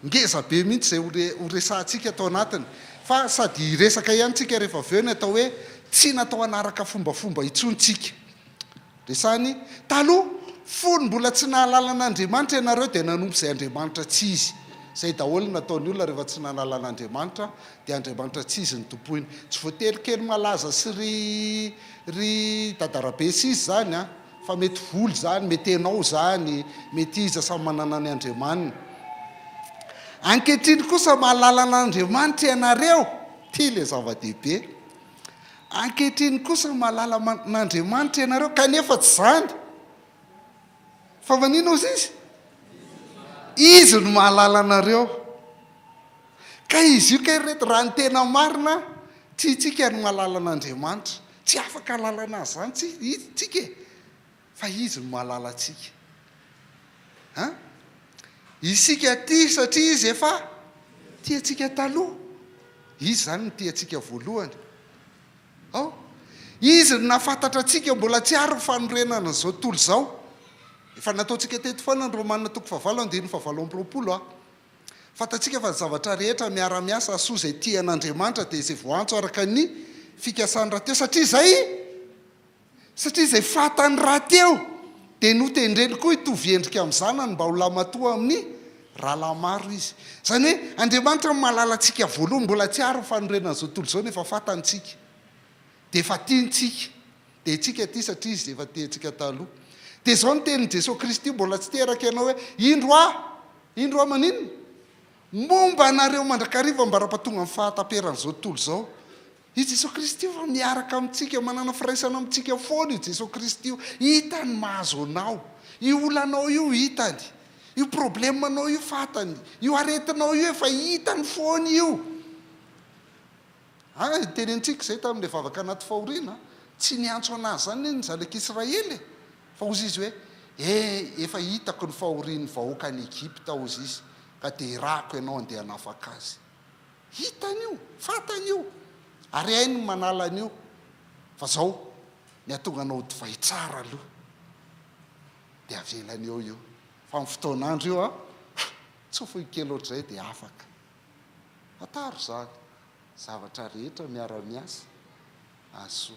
Ngeza be mihitsy izay ho re ho resahantsika ato anatiny. Fa sady hiresaka ihany tsika rehefa avy eo ny atao hoe tsy natao hanaraka fombafomba intsony tsika. Resahiny, Taloha, fony mbola tsy nahalala an'Andriamanitra ianareo dia nanompo izay andriamanitra tsy izy. Izay daholo no nataon'ny olona rehefa tsy nahalala an'Andriamanitra dia andriamanitra tsy izy no tompoiny. Tsy voatery kely malaza sy ry ry dadarabe sy izy izany an, fa mety vola izany, mety enao izany, mety iza samy manana ny andriamaniny. Ankehitriny kosa mahalala an'Andriamanitra ianareo, ity ilay zava-dehibe. Ankehitriny kosa mahalala an'Andriamanitra ianareo, kanefa tsy izany. Fa maninona hozy izy? Izy no mahalala anareo. Ka izy io kay ry reto, raha ny tena marina, tsy isika no mahalala an'Andriamanitra. Tsy afaka hahalala an'Azy izany tsika e. Fa Izy no mahalala antsika. An? Isika tia satria Izy efa tia antsika taloha. Izy izany no tia antsika voalohany. Ao? Izy no nahafantatra antsika mbola tsy ary ny fanorenana an'izao tontolo izao. Efa nataontsika teto foana ny Romana toko fahavalo andininy fahavalo amby 20 a. Fantatsika fa ny zavatra rehetra miara-miasa hahasoa izay tia an'Andriamanitra dia izay voaantso araka ny fikasany rahateo satria izay Satria izay fantany rahateo dia notendreny koa hitovy endrika amin'ny Zanany mba ho lahimatoa amin'ny rahalahy maro izy. Izany hoe Andriamanitra no mahalala antsika voalohany, mbola tsy ary ny fanorenan'izao tontolo izao nefa fantany tsika. Dia efa tiany tsika. Dia itsika tia satria izy efa tia antsika taloha. Dia izao ny tenin'i Jesoa Kristy mbola tsy teraka ianao hoe, Indro aho, indro aho maninona? Momba anareo mandrakariva ambara-pahatonga ny fahataperan'izao tontolo izao. I Jesoa Kristy io fa miaraka amintsika, manana firaisana amintsika foana io Jesoa Kristy io. Hitany ny mahazo anao. Io olanao io hitany. Io problème-nao io fantany. Io aretinao io efa hitany foana io. Ah, tenenitsika izay tamin'ilay vavaka anaty fahoriana. Tsy niantso an'azy izany anie ny zanak'Israely e. Fa hozy izy hoe, Eh, efa hitako ny fahorian'ny vahoaka any Egypta, hozy izy, ka dia irahako ianao handeha hanafaka azy. Hitany io, fantany io, ary hainy ny manala an'io. Fa zao, ny hahatonga anao ho divay tsara aloha, dia avelany eo io. Fa amin'ny fotoan'andro io an, tsofohy kely ohatr'izay dia afaka. Fantaro izany, zavatra rehetra miara-miasa. Hahasoa.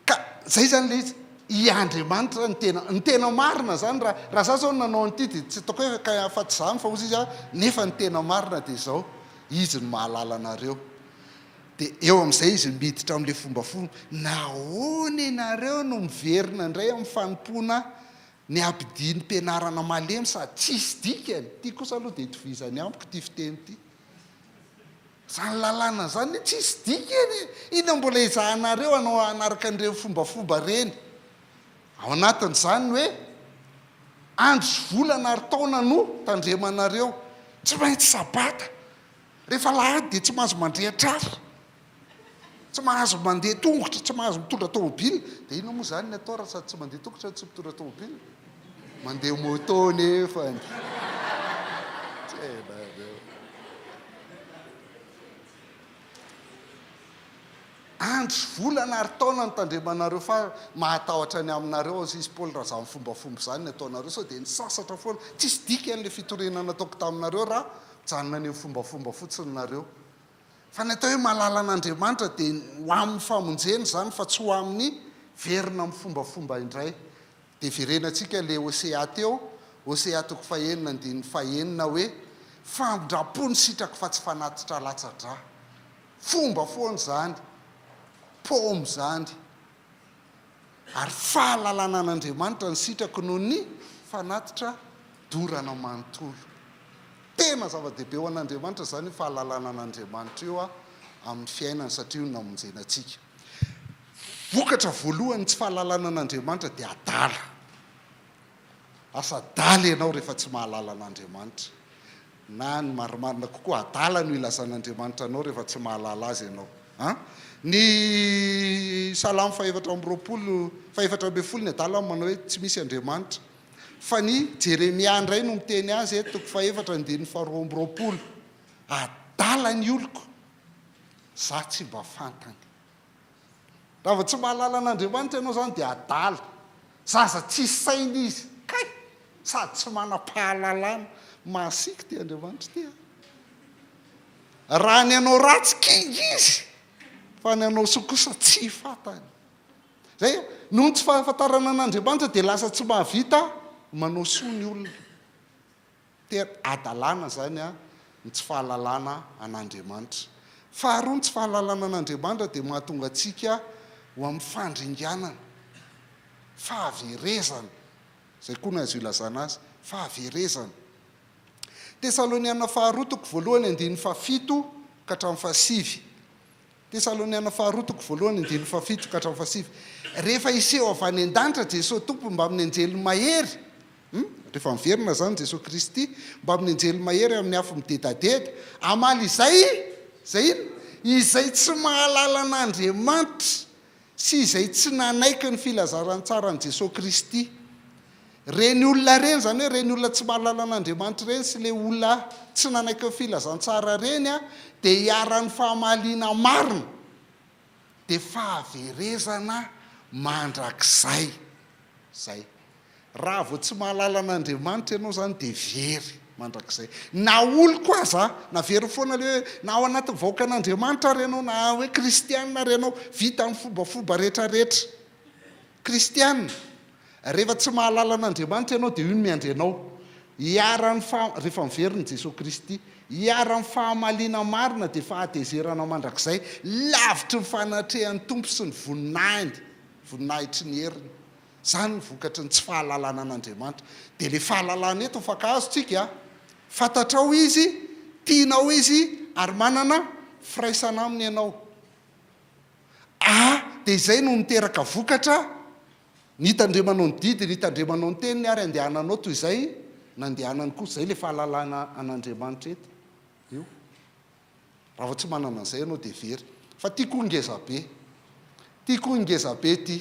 Ka zay zany le izy, i Andriamanitra ny tena, ny tena marina zany raha, raha za zao no nanao an'ity dia tsy ataoko hoe ka afa-tsy zany fa hozy izy a, nefa ny tena marina dia izao, izy no mahalala anareo. Dia eo amin'izay izy miditra amin'ilay fombafomba, nahoana ianareo no miverina indray amin'ny fanompoana ny abidinim-pianarana malemy sady tsisy dikany, ity kosa aloha dia itovizany amiko ity fiteny ity. Zany lalàna zany anie tsisy dikany e! Inona mbola ezahanareo hanao hanaraka an'ireny fombafomba ireny? Ao anatin'izany ny hoe andro sy volana ary taona no tandremanareo. Tsy maintsy sabata. Rehefa alahady dia tsy mahazo mandrehitra afo. Tsy mahazo mandeha tongotra, tsy mahazo mitondra tômôbila. Dia inona moa izany ny atao raha sady tsy mandeha tongotra no tsy mitondra tômôbila? Mandeha moto nefany. Tsy hainareo. Andro sy volana ary taona no tandremanareo fa mahatahotra ny aminareo aho hoy izy Paoly raha izany fombafomba izany ny ataonareo sao dia nisasatra foana. Tsisy dikany ilay fitoriana nataoko taminareo raha mijanona any amin'ny fombafomba fotsiny nareo. Fa ny atao hoe mahalala an'Andriamanitra dia ho amin'ny famonjena izany fa tsy ho amin'ny verina amin'ny fombafomba indray. Dia verenantsika ilay Hosea teo, Hosea toko fahenina andininy fahenina hoe, Famindram-po no sitrako fa tsy fanatitra latsa-drà. Fomba foana izany, paoma izany. Ary fahalalana an'Andriamanitra no sitrako noho ny fanatitra dorana manontolo. Tena zava-dehibe ho an'Andriamanitra izany io fahalalana an'Andriamanitra io amin'ny fiainana satria io no namonjena antsika. Vokatra voalohany ny tsy fahalalana an'Andriamanitra dia adala. Lasa adala ianao rehefa tsy mahalala an'Andriamanitra. Na ny marimarina kokoa, adala no ilazan'Andriamanitra anao rehefa tsy mahalala Azy ianao. An? Ny Salamo fahefatra amby roapolo, fahefatra ambin'ny folo, ny adala no manao hoe tsy misy Andriamanitra. Fa ny Jeremia indray no miteny azy eto, toko fahefatra, andininy faharoa amby roapolo. Adala ny oloko, za tsy mba fantany. Raha vao tsy mahalala an'Andriamanitra ianao izany dia adala. Zaza tsisy saina izy. Kay! Sady tsy manam-pahalalana. Mahasiaka ity Andriamanitra ity an! Raha ny hanao ratsy kinga izy, fa ny hanao soa kosa tsy fantany. Izay, noho ny tsy fahafantarana an'Andriamanitra dia lasa tsy mahavita manao soa ny olona. Ter, hadalana izany ny tsy fahalalana an'Andriamanitra. Faharoa, ny tsy fahalalana an'Andriamanitra dia mahatonga antsika ho amin'ny fandringanana, fahaverezana, izay koa no azo ilazana azy, fahaverezana. Tesaloniana faharoa toko voalohany andininy fahafito ka hatramin'ny fahasivy. Tesaloniana faharoa toko voalohany andininy fahafito ka hatramin'ny fahasivy. Rehefa hiseho avy any an-danitra Jesoa Tompo mbamin'ny anjeliny mahery, hum, rehefa miverina izany Jesoa Kristy mbamin'ny anjely mahery amin'ny afo midedadeda, hamaly izay, izay inona? Izay tsy mahalala an'Andriamanitra sy izay tsy nanaiky ny filazarantsaran'i Jesoa Kristy. Ireny olona ireny, izany hoe ireny olona tsy mahalala an'Andriamanitra ireny sy ilay olona tsy nanaiky ny filazantsara ireny dia iharan'ny fahamaliana marina, dia fahaverezana mandrakizay. Izay. Raha vao tsy mahalala an'Andriamanitra ianao izany dia very mandrakizay. Na oloko aza, na very foana ilay hoe na ao anatin'ny vahoakan'Andriamanitra ary ianao, na hoe kristiana ary ianao, vita amin'ny fombafomba rehetrarehetra. Kristiana. Rehefa tsy mahalala an'Andriamanitra ianao dia io no miandry anao. Iharan'ny faha, rehefa miverina i Jesoa Kristy. Iharan'ny fahamaliana marina dia fahatezerana mandrakizay, lavitry ny fanatrehan'ny Tompo sy ny voninahiny, voninahitry ny heriny. Izany no vokatry ny tsy fahalalana an'Andriamanitra. Dia ilay fahalalana eto mifankahazo tsika, fantatrao Izy, tianao Izy ary manana firaisana Aminy ianao. A, dia izay no niteraka vokatra Ny hitandremanao ny didy, ny hitandremanao ny teniny ary andehananao toy izay nandehanany koa. Izay ilay fahalalana an'Andriamanitra eto io. Raha vao tsy manana an'izay ianao dia very. Fa ity koa ngeza be. Ity koa ngeza be ity.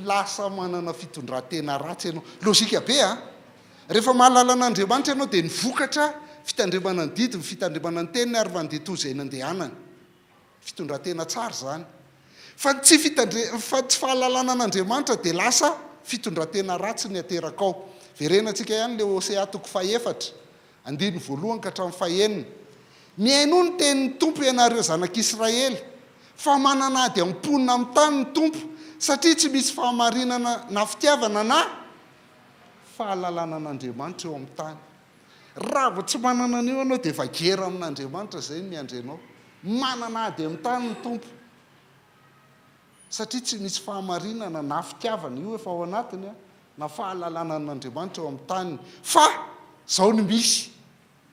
Lasa manana fitondran-tena ratsy ianao. Logique be an! Rehefa mahalala an'Andriamanitra ianao dia ny vokatra fitandremana ny didy, ny fitandremana ny teniny ary mandeha toy izay nandehanany. Fitondran-tena tsara izany. Fa ny tsy fitandre, fa tsy fahalalana an'Andriamanitra dia lasa fitondran-tena ratsy ny aterakao. Verenantsika ihany ilay Hosea toko fahefatra, andininy voalohany ka hatramin'ny fahenina. Mihainoa ny tenin'ny Tompo ianareo zanak'Israely, fa manana ady amin'ny mponina amin'ny tany ny Tompo, satria tsy misy fahamarinana na fitiavana na fahalalana an'Andriamanitra eo amin'ny tany. Raha vao tsy manana an'io ianao dia efa guerre amin'Andriamanitra izay no miandry anao. Manana ady amin'ny tany ny Tompo. Satria tsy misy fahamarinana na fitiavana, io efa ao anatiny, na fahalalana an'Andriamanitra eo amin'ny taniny. Fa izao no misy,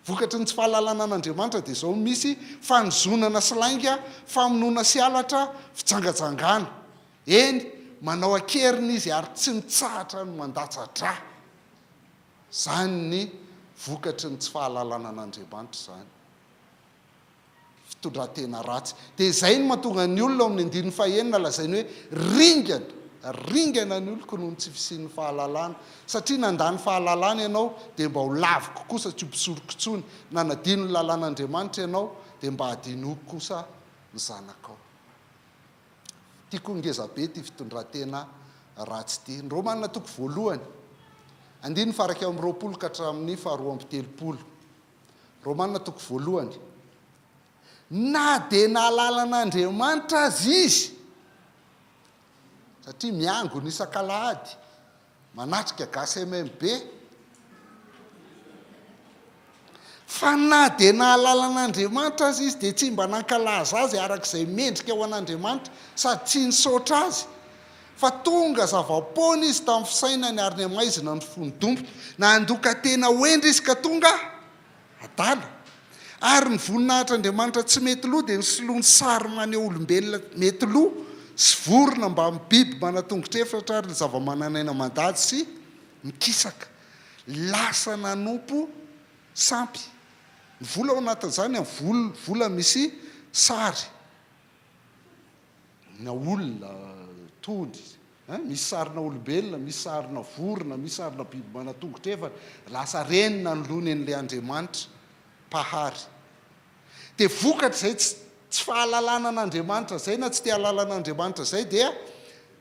vokatry ny tsy fahalalana an'Andriamanitra dia izao no misy, fanozonana sy lainga, famonoana sy halatra, fijangajangana. Eny, manao an-keriny izy ary tsy mitsahatra ny mandatsa-drà. Izany ny vokatry ny tsy fahalalana an'Andriamanitra izany. Fitondran-tena ratsy. Dia izay no mahatonga ny olona ao amin'ny andininy fahenina lazainy hoe ringana. Ringana ny oloko noho ny tsy fisian'ny fahalalana. Satria nandà ny fahalalana ianao, dia mba ho laviko kosa tsy ho mpisoroko intsony. Nanadino ny lalàn'Andriamanitra ianao, dia mba hadinoiko kosa ny zanakao. Tiako ho ngeza be ity fitondran-tena ratsy ity. Ny Romana toko voalohany, andininy faha-21 ka hatramin'ny faha-32. Romana toko voalohany. Na dia nahalala an'Andriamanitra aza izy, satria miangona isak'alahady, manatrika Gasy MMB, fa na dia nahalala an'Andriamanitra aza izy dia tsy mba nankalaza azy araka izay mendrika ho an'Andriamanitra sady tsy nisaotra azy, fa tonga zava-poana izy tamin'ny fisainany ary nihamaizina ny fony Tompo. Nandoka tena ho hendry izy ka tonga adala. Ary ny voninahitr'Andriamanitra tsy mety lo dia nosoloany sary maneho olombelona mety lo sy vorona mbamin'ny biby manan-tongotra efatra ary ny zava-manan'aina mandady sy mikisaka. Lasa nanompo sampy. Ny vola ao anatin'izany an, vol, vola misy sary na olona, tondro, hein, misy sarina olombelona, misy sarina vorona, misy sarina biby manan-tongotra efatra. Lasa reny nanoloany an'ilay Andriamanitra Mpahary. Dia vokatr'izay tsy tsy fahalalana an'Andriamanitra izay na tsy te hahalala an'Andriamanitra izay dia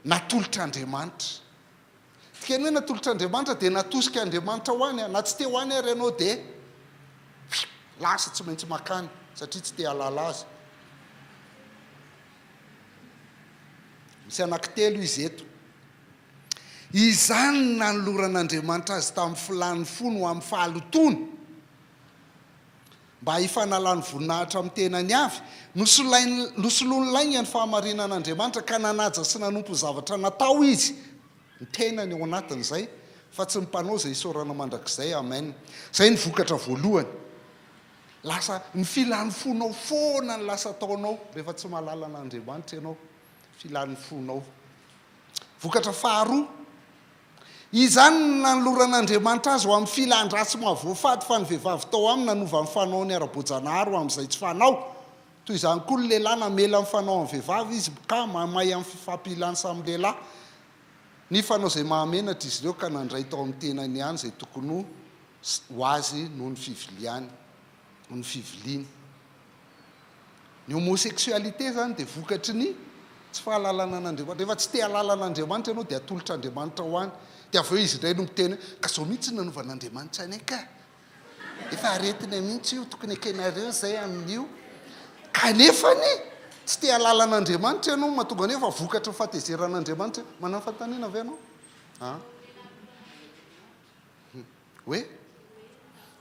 natolotr'Andriamanitra. Dikany hoe natolotr'Andriamanitra dia natosik'Andriamanitra ho any, na tsy te ho any ary ianao dia lasa tsy maintsy makany satria tsy te hahalala azy. Misy anankitelo izy eto. Izany no nanoloran'Andriamanitra azy tamin'ny filàn'ny fony ho amin'ny fahalotoana. Mba hifanalany voninahitra amin'ny tenany avy, nosolainy, nosoloany lainga ny fahamarinan'Andriamanitra ka nanaja sy nanompo ny zavatra natao izy, ny tenany ao anatin'izay, fa tsy ny mpanao izay isaorana mandrakizay. Amen. Izay ny vokatra voalohany. Lasa ny filan'ny fonao foana no lasa ataonao rehefa tsy mahalala an'Andriamanitra ianao. Filan'ny fonao. Vokatra faharoa. Izany no nanoloran'Andriamanitra azy ho amin'ny filan-dratsy mahavoafady fa ny vehivavy tao aminy nanova ny fanaony ara-boajanahary ho amin'izay tsy fanao. Toy izany koa ny lehilahy namela ny fanao amin'ny vehivavy izy ka mamay amin'ny fifampilany samy lehilahy. Nifanao izay mahamenatra izy ireo ka nandray tao amin'ny tenany ihany izay tokony ho azy noho ny fiviliany, noho ny fiviliany. Ny homosexualité zany dia vokatry ny tsy fahalalana an'Andriamanitra. Rehefa tsy te hahalala an'Andriamanitra ianao dia atolotr'Andriamanitra ho any. Dia avy eo izy indray no miteny hoe ka zao mihitsy no nanovan'Andriamanitra anay ka. Efa aretina mihitsy io, tokony ekenareo izay amin'io. Kanefany tsy te hahalala an'Andriamanitra ianao mahatonga an'io fa vokatry ny fahatezeran'Andriamanitra. Manana fanontaniana ve ianao? An? Hoe?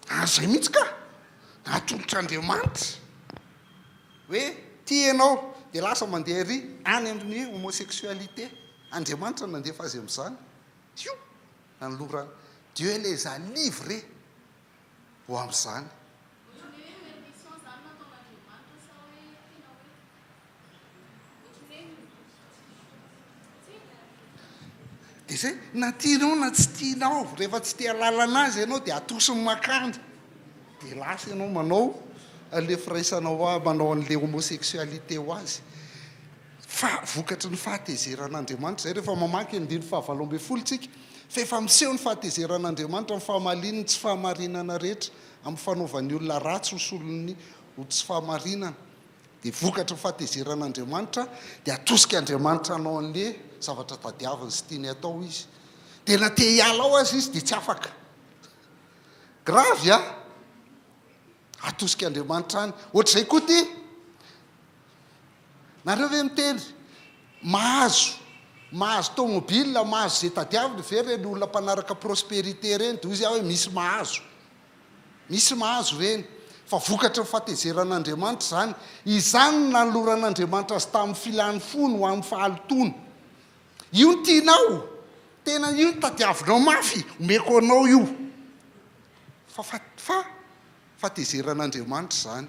Ary izay mihitsy ka! Natolotr'Andriamanitra hoe tia ianao dia lasa mandeha ery any amin'ny homosexualité. Andriamanitra no nandefa azy amin'izany. Io nanolorana. Dieu les a livrés ho amin'izany.
Ohatran'ny hoe permission izany nataon'Andriamanitra sa hoe tena hoe
Dia izay, na tianao na tsy tianao, rehefa tsy te hahalala an'azy ianao dia atosiny mankany, dia lasa ianao manao an'ilay firaisana ho azy, manao an'ilay homosexualité ho azy. Fa vokatry ny fahatezeran'Andriamanitra izay, rehefa mamaky andininy faha-18 tsika, fa efa miseho ny fahatezeran'Andriamanitra amin'ny famaliany ny tsy fahamarinana rehetra, amin'ny fanaovan'ny olona ratsy ho solon'ny ho tsy fahamarinana. Dia vokatry ny fahatezeran'Andriamanitra, dia atosik'Andriamanitra hanao an'le zavatra tadiaviny sy tiany hatao izy. Dia na te hiala ao aza izy dia tsy afaka. Grave a! Atosik'Andriamanitra any. Ohatr'izay koa ity. Nareo ve miteny mahazo mahazo tomobile, mahazo izay tadiaviny ve ireny olona mpanaraka prospérité ireny? Dia hoy izy aho hoe misy mahazo. Misy mahazo ireny, fa vokatry ny fahatezeran'Andriamanitra izany. Izany no nanoloran'Andriamanitra azy tamin'ny filan'ny fony ho amin'ny fahalotoana. Io no tianao, tena io no tadiavinao mafy, omeko anao io. Fa fa fa fahatezeran'Andriamanitra izany.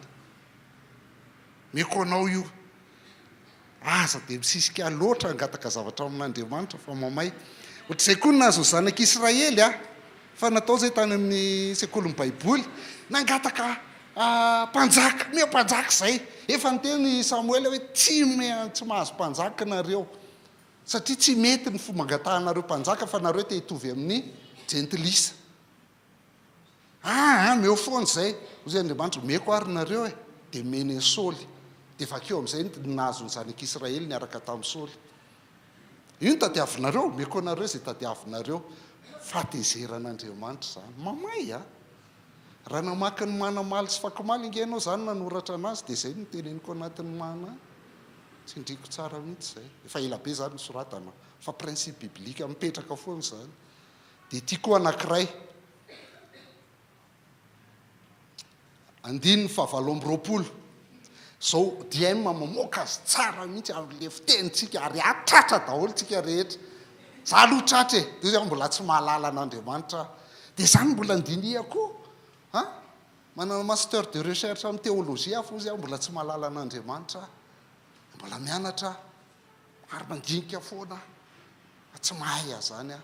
Omeko anao io. Aza dia misisika loatra hangataka zavatra amin'Andriamanitra fa mamay. Ohatr'izay koa ny nahazo ny zanak'Israely a! Fa natao izay tany amin'ny sekolin'ny Baiboly. Nangataka mpanjaka, omeo mpanjaka izay. Efa niteny i Samoela hoe tsy tsy mahazo mpanjaka nareo. Satria tsy mety ny fomba angatahanareo mpanjaka fa nareo te hitovy amin'ny jentilisa. Aa omeo foana izay. Hoy Andriamanitra, omeko ary nareo e. Dia omeny an'i Saoly. Dia vakio amin'izay ny nahazo ny zanak'Israely niaraka tamin'i Saoly. Io no tadiavinareo, omeko anareo izay tadiavinareo. Fahatezeran'Andriamanitra izany. Mamay a! Raha namaky ny mana omaly sy fakomaly ange ianao, izaho no nanoratra anazy dia izay no teneniko anatin'ny mana. Tsindriako tsara mihitsy izay. Efa ela be izany nosoratana fa principe biblique mipetraka foana izany. Dia ity koa anankiray. Andininy fahavalo amby 20. Izao DM mamoaka azy tsara mihitsy amin'ilay fitenintsika ary hatratra daholo tsika rehetra. Za aloha tratra e, dia aho mbola tsy mahalala an'Andriamanitra aho. Dia izany mbola ndinihako an! Manana master de recherche amin'ny théologie aho fa hozy aho mbola tsy mahalala an'Andriamanitra aho. Mbola mianatra aho ary mandinika foana aho fa tsy mahay azany aho.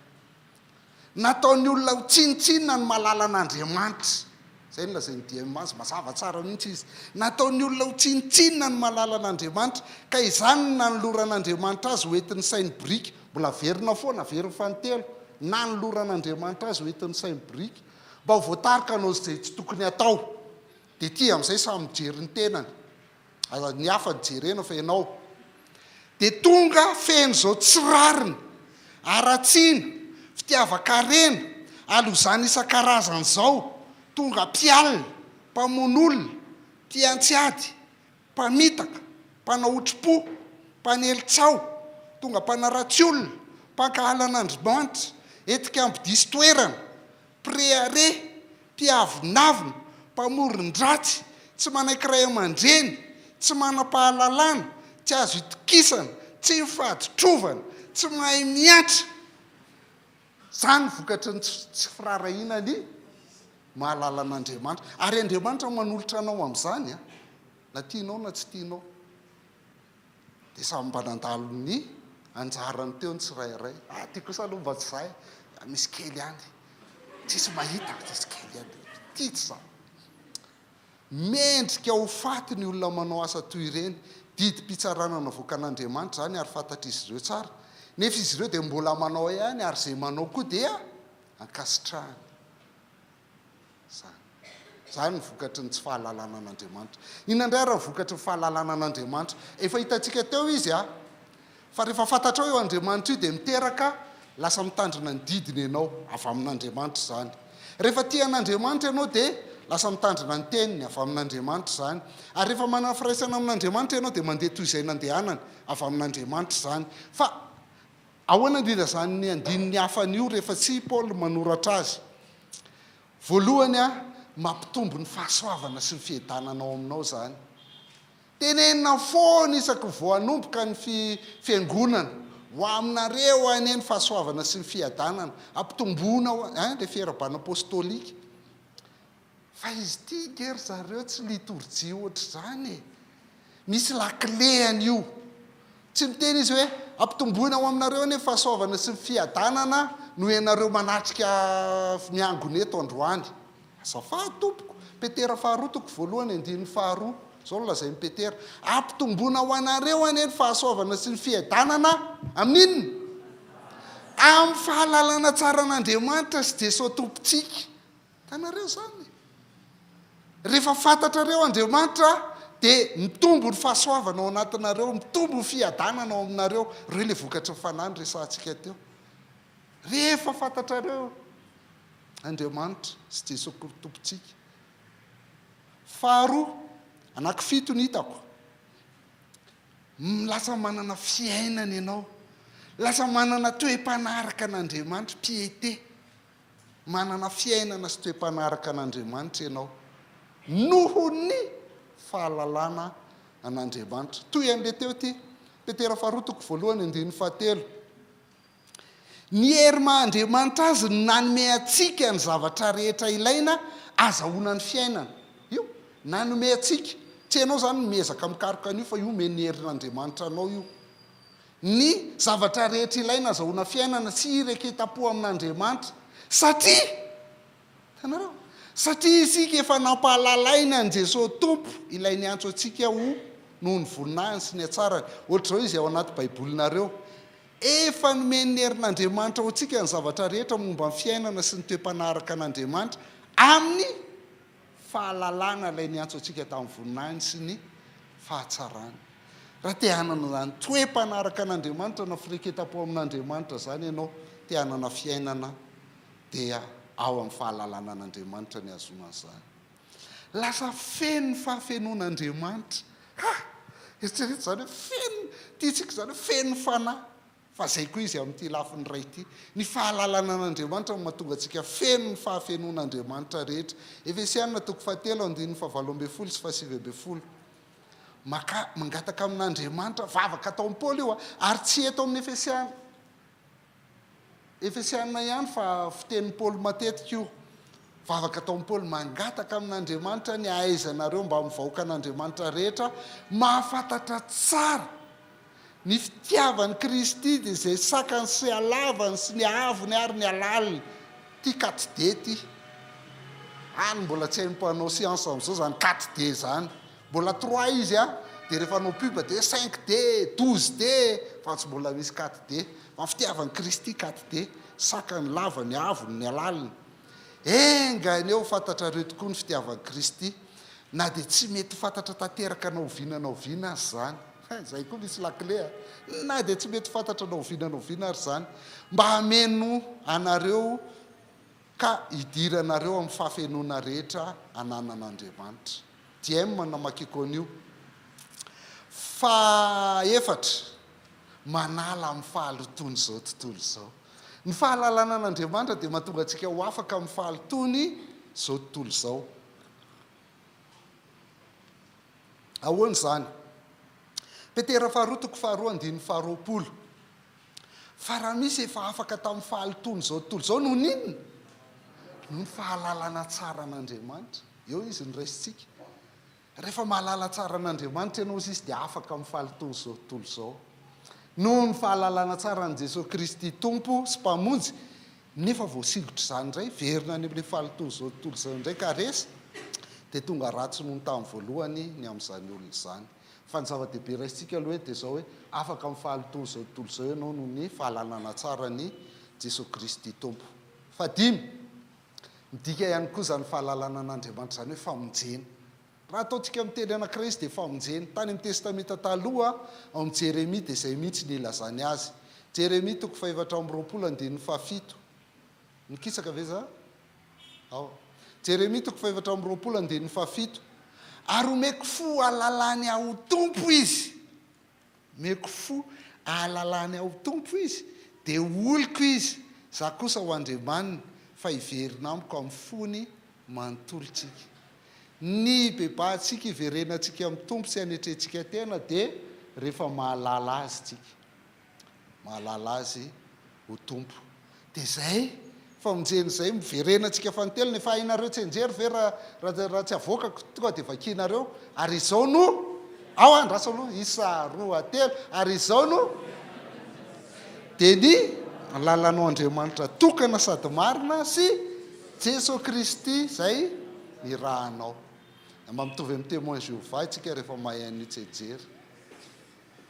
Nataon'ny olona ho tsinontsinona ny mahalala an'Andriamanitra. Izay no lazain'i DM azy, mazava tsara mihitsy izy. Nataon'ny olona ho tsinontsinona ny mahalala an'Andriamanitra, ka izany no nanoloran'Andriamanitra azy ho entin'ny sain'ny biriky. Mbola averina foana, averiny fahatelo. Nanoloran'Andriamanitra azy ho entin'ny sain'ny biriky, mba ho voatarika hanao izay tsy tokony hatao. Dia ity amin'izay samy mijery ny tenany. Aza ny hafa no jerena fa ianao. Dia tonga feno izao tsy rariny, haratsiana, fitiavan-karena, halozana isan-karazany izao, tonga mpialona, mpamono olona, mpihantsy ady, mpamitaka, mpanao otri-po, mpanely tsaho, tonga mpanaratsy olona, mpankahala an'Andrimanitra, entika hampidiso toerana, mpirehareha, mpiavonavona, mpamoron-dratsy, tsy manaiky ray aman-dreny, tsy manam-pahalalana, tsy azo itokisana, tsy mifaditrovana, tsy mahay miantra. Izany vokatry ny tsy firaharahiana ny mahalala an'Andriamanitra. Ary Andriamanitra manolotra anao amin'izany, na tianao na tsy tianao. Dia samy mba nandalo ny anjarany teo ny tsirairay. Ah, ty kosa aloha mba tsy za e. Ah, misy kely ihany. Tsisy mahita, tsisy kely ihany. Ty tsy za. Mendrika ho faty ny olona manao asa toy ireny. Didim-pitsarana navoakan'Andriamanitra izany ary fantatr'izy ireo tsara. Nefa izy ireo dia mbola manao ihany ary izay manao koa dia ankasitrahany. Izany. Izany ny vokatry ny tsy fahalalana an'Andriamanitra. Inona indray ary ny vokatry ny fahalalana an'Andriamanitra? Efa hitantsika teo izy a! Fa rehefa fantatrao io Andriamanitra io dia miteraka lasa mitandrina ny didiny ianao, avy amin'Andriamanitra izany. Rehefa tia an'Andriamanitra ianao dia lasa mitandrina ny teniny, avy amin'Andriamanitra izany. Ary rehefa manana firaisana amin'Andriamanitra ianao dia mandeha toy izay nandehanany, avy amin'Andriamanitra izany. Fa Ahoana no ilazan'ny andininy hafa an'io rehefa tsy i Paoly no manoratra azy? Voalohany, mampitombo ny fahasoavana sy ny fiadanana ao aminao izany. Tenenina foana isaky ny vao hanomboka ny fiangonana, Ho aminareo anie ny fahasoavana sy ny fiadanana. Ampitomboina ho, hein, ilay fiarahabana apostolika. Fa izy ity nge ry zareo tsy litorjia ohatr'izany e! Misy lakile an'io. Tsy miteny izy hoe ampitomboina ho aminareo anie ny fahasoavana sy ny fiadanana noho ianareo manatrika miangona eto androany. Azafady tompoko. Petera faharoa toko voalohany andininy faharoa. Izao no lazain'i Petera, Ampitomboina ho anareo anie ny fahasoavana sy ny fiadanana amin'inona? Amin'ny fahalalana tsara an'Andriamanitra sy Jesoa Tompontsika. Hitanareo izany e? Rehefa fantatrareo Andriamanitra dia mitombo ny fahasoavana ao anatinareo, mitombo ny fiadanana ao aminareo. Ireo ilay vokatry ny Fanahy noresahantsika teo. Rehefa fantatrareo Andriamanitra sy Jesoa Tompontsika. Faharoa, anankifito ny hitako. Lasa manana fiainana ianao. Lasa manana toe-panahy araka an'Andriamanitra, piété. Manana fiainana sy toe-panahy araka an'Andriamanitra ianao noho ny fahalalana an'Andriamanitra. Toy an'ilay teo ity, Petera faharoa toko voalohany andininy fahatelo. Ny hery maha Andriamanitra azy no nanome antsika ny zavatra rehetra ilaina azahoana ny fiainana. Io, nanome antsika. Tsy ianao izany no miezaka mikaroka an'io fa io omen'ny herin'Andriamanitra anao io. Ny zavatra rehetra ilaina azahoana fiainana sy hireketam-po amin'Andriamanitra, satria, hitanareo? Satria isika efa nampahalalaina an'i Jesoa Tompo, ilay niantso antsika ho noho ny voninahiny sy ny hatsarany. Ohatr'izao izy ao anaty Baibolinareo. Efa nomen'ny herin'Andriamanitra ho antsika ny zavatra rehetra momba ny fiainana sy ny toe-panahy araka an'Andriamanitra, amin'ny fahalalana ilay niantso antsika tamin'ny voninahiny sy ny fahatsarany. Raha te hanana izany toe-panahy araka an'Andriamanitra na fireketam-po amin'Andriamanitra izany ianao, te hanana fiainana, dia ao amin'ny fahalalana an'Andriamanitra ny hahazoana an'izany. Lasa feno ny fahafenoan'Andriamanitra. Ha! Eritrereto izany hoe feno, tiantsika izany hoe feno fanahy. Fa izay koa izy amin'ity lafiny iray ity. Ny fahalalana an'Andriamanitra no mahatonga antsika feno ny fahafenoan'Andriamanitra rehetra. Efesiana toko fahatelo andininy fahavalo ambin'ny folo sy fahasivy ambin'ny folo. Maka, mangataka amin'Andriamanitra, vavaka ataon'i Paoly io, ary tsy eto amin'ny Efesiana. Efesiana ihany fa fitenin'i Paoly matetika io. Vavaka ataon'i Paoly, mangataka amin'Andriamanitra ny hahaizanareo mbamin'ny vahoakan'Andriamanitra rehetra mahafantatra tsara ny fitiavan'i Kristy dia izay sakany sy halavany sy ny haavony ary ny halaliny. Ity quatre D ity. Any mbola tsy hain'ny mpanao siansa amin'izao izany quatre D izany. Mbola trois izy an, dia rehefa hanao pub dia cinq D, douze D, fa tsy mbola misy quatre D. Fa ny fitiavan'i Kristy quatre D, sakany, lavany, avony, ny halaliny. Enga anie ho fantatrareo tokoa ny fitiavan'i Kristy, na dia tsy mety ho fantatra tanteraka na oviana na oviana aza izany. Hay, izay koa misy lakile a! Na dia tsy mety ho fantatra na oviana na oviana ary izany, mba hameno anareo ka hidiranareo amin'ny fahafenoana rehetra ananan'Andriamanitra. Diem namakiako an'io. Fahaefatra, manala amin'ny fahalotoan'izao tontolo izao. Ny fahalalana an'Andriamanitra dia mahatonga antsika ho afaka amin'ny fahalotoan'izao tontolo izao. Ahoana izany? Petera faharoa toko faharoa andininy faharoapolo. Fa raha misy efa afaka tamin'ny fahalotoan'izao tontolo izao noho ny inona? Noho ny fahalalana tsara an'Andriamanitra. Eo izy no raisintsika. Rehefa mahalala tsara an'Andriamanitra ianao hozy izy dia afaka amin'ny fahalotoan'izao tontolo izao. Noho ny fahalalana tsara an'i Jesoa Kristy Tompo sy Mpamonjy, nefa voasingotr'izany indray, verina any amin'ilay fahalotoan'izao tontolo izao indray ka resy, dia tonga ratsy noho ny tamin'ny voalohany ny amin'izany olona izany. Fa ny zava-dehibe raisintsika aloha eto dia izao hoe, afaka amin'ny fahalotoan'izao tontolo izao ianao noho ny fahalalana tsara an'i Jesoa Kristy Tompo. Fahadimy, midika ihany koa izany fahalalana an'Andriamanitra izany hoe famonjena. Raha ataontsika amin'ny teny anankiray izy dia famonjena. Tany amin'ny Testamenta Taloha, ao amin'ny Jeremia dia izay mihitsy no ilazany azy. Jeremia toko fahefatra amby roapolo andininy fahafito. Nikisaka ve za? Ao. Jeremia toko fahefatra amby roapolo andininy fahafito. Ary omeko fo hahalalany ahy ho Tompo izy. Omeko fo hahalalany ahy ho Tompo izy, dia ho oloko izy, izaho kosa ho Andriamaniny, fa hiverina amiko amin'ny fony manontolo tsika. Ny hibebahantsika hiverenantsika amin'ny Tompo sy hanetrentsika tena dia rehefa mahalala Azy tsika. Mahalala Azy ho Tompo. Dia izay famonjena izay, miverenantsika fanintelony, efa hainareo tsianjery ve raha raha tsy avoakako, tonga dia vakianareo, ary izao no, ao andraso aloha, isa, roa, telo, ary izao no, dia ny lalanao Andriamanitra tokana sady marina sy Jeso Kristy izay nirahanao. Mba mitovy amin'ny Témoin Jehovah isika rehefa mahay an'io tsianjery.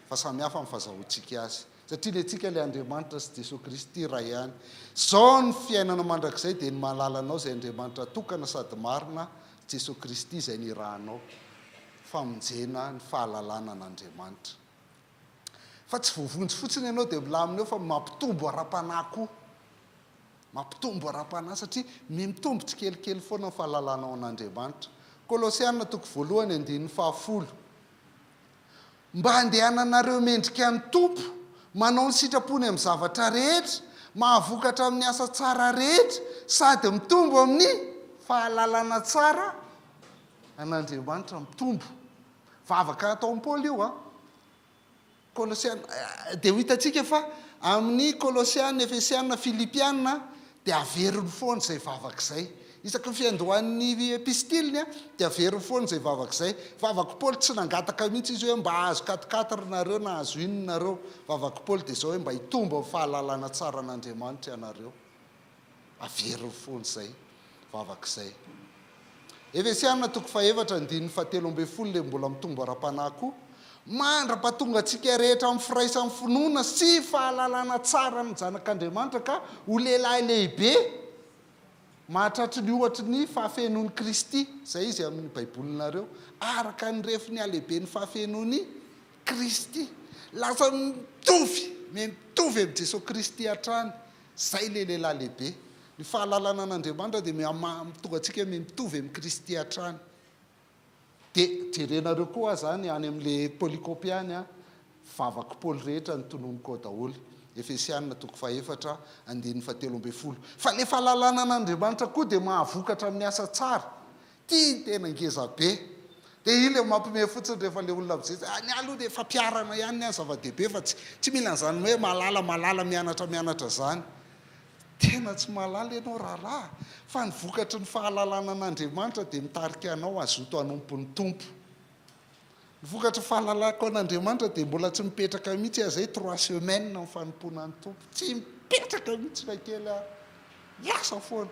Fa samy hafa ny fazahoantsika azy. Satria ny antsika ilay Andriamanitra sy Jesoa Kristy iray ihany. Izao ny fiainana mandrakizay dia ny mahalala anao izay Andriamanitra tokana sady marina, Jesoa Kristy izay nirahanao. Famonjena ny fahalalana an'Andriamanitra. Fa tsy voavonjy fotsiny ianao dia milamina eo fa mampitombo ara-panahy koa. Mampitombo ara-panahy satria mihamitombo tsikelikely foana ny fahalalanao an'Andriamanitra. Kolosiana toko voalohany andininy fahafolo. Mba handehananareo mendrika ny Tompo, manao ny sitrapony amin'ny zavatra rehetra, mahavokatra amin'ny asa tsara rehetra, sady mitombo amin'ny fahalalana tsara an'Andriamanitra. Mitombo. Vavaka ataon'i Paoly io an. Kolosiana, dia ho hitantsika fa amin'ny Kolosiana, Efesiana, Filipiana dia averiny foana izay vavaka izay. Isaky ny fiandohan'ny epistiliny dia averiny foana izay vavaka izay. Vavak'i Paoly tsy nangataka mihitsy izy hoe mba hahazo quatre quatre nareo na hahazo inona nareo. Vavak'i Paoly dia izao hoe mba hitombo amin'ny fahalalana tsara an'Andriamanitra ianareo. Averiny foana izay vavaka izay. Efesiana toko fahefatra andininy fahatelo ambin'ny folo ilay mbola mitombo ara-panahy koa. Mandra-pahatonga antsika rehetra amin'ny firaisan'ny finoana sy fahalalana tsara ny Zanak'Andriamanitra ka ho lehilahy lehibe mahatratry ny ohatry ny fahafenoan'i Kristy, izay izy amin'ny Baibolinareo, araka ny refin'ny halehiben'ny fahafenoan'i Kristy. Lasa mitovy, mitovy amin'i Jesoa Kristy hatrany. Izay ilay lehilahy lehibe. Ny fahalalana an'Andriamanitra dia miha-tonga antsika miha-mitovy amin'i Kristy hatrany. Dia jerenareo koa aza any, any amin'ilay polycopie any an, vavak'i Paoly rehetra notononiko ao daholo. Efesiana toko fahefatra, andininy fahatelo ambin'ny folo. Fa ilay fahalalana an'Andriamanitra koa dia mahavokatra amin'ny asa tsara. Ity no tena ngeza be. Dia io ilay mampiomehy fotsiny rehefa ilay olona mijery, ah, ny ahy aloha dia fampiharana ihany ny ahy zava-dehibe fa tsy, tsy mila an'izany hoe mahalala, mahalala, mianatra, mianatra izany. Tena tsy mahalala ianao rahalahy fa ny vokatry ny fahalalana an'Andriamanitra dia mitarika anao hazoto hanompo ny Tompo. Ny vokatry ny fahalalako an'Andriamanitra dia mbola tsy mipetraka mihitsy aho izay trois semaines amin'ny fanompoana ny Tompo. Tsy mipetraka mihitsy na kely aho. Miasa foana.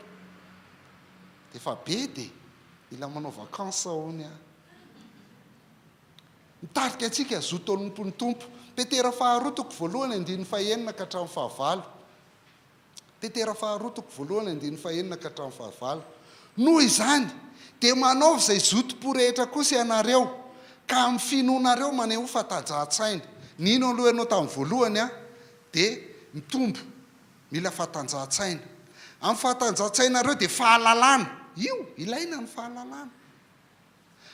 Dia efa be dia mila manao vacances hono aho. Mitarika antsika hazoto hanompo ny Tompo. Petera faharoa toko voalohany andininy fahenina ka hatramin'ny fahavalo. Petera faharoa toko voalohany andininy fahenina ka hatramin'ny fahavalo. Noho izany, dia manaova izay zotom-po rehetra kosa ianareo, ka amin'ny finoanareo manehoa fatanjahan-tsaina. Nino aloha ianao tamin'ny voalohany an, dia mitombo, mila fatanjahan-tsaina. Amin'ny fahatanjahan-tsainareo dia fahalalana, io, ilaina ny fahalalana.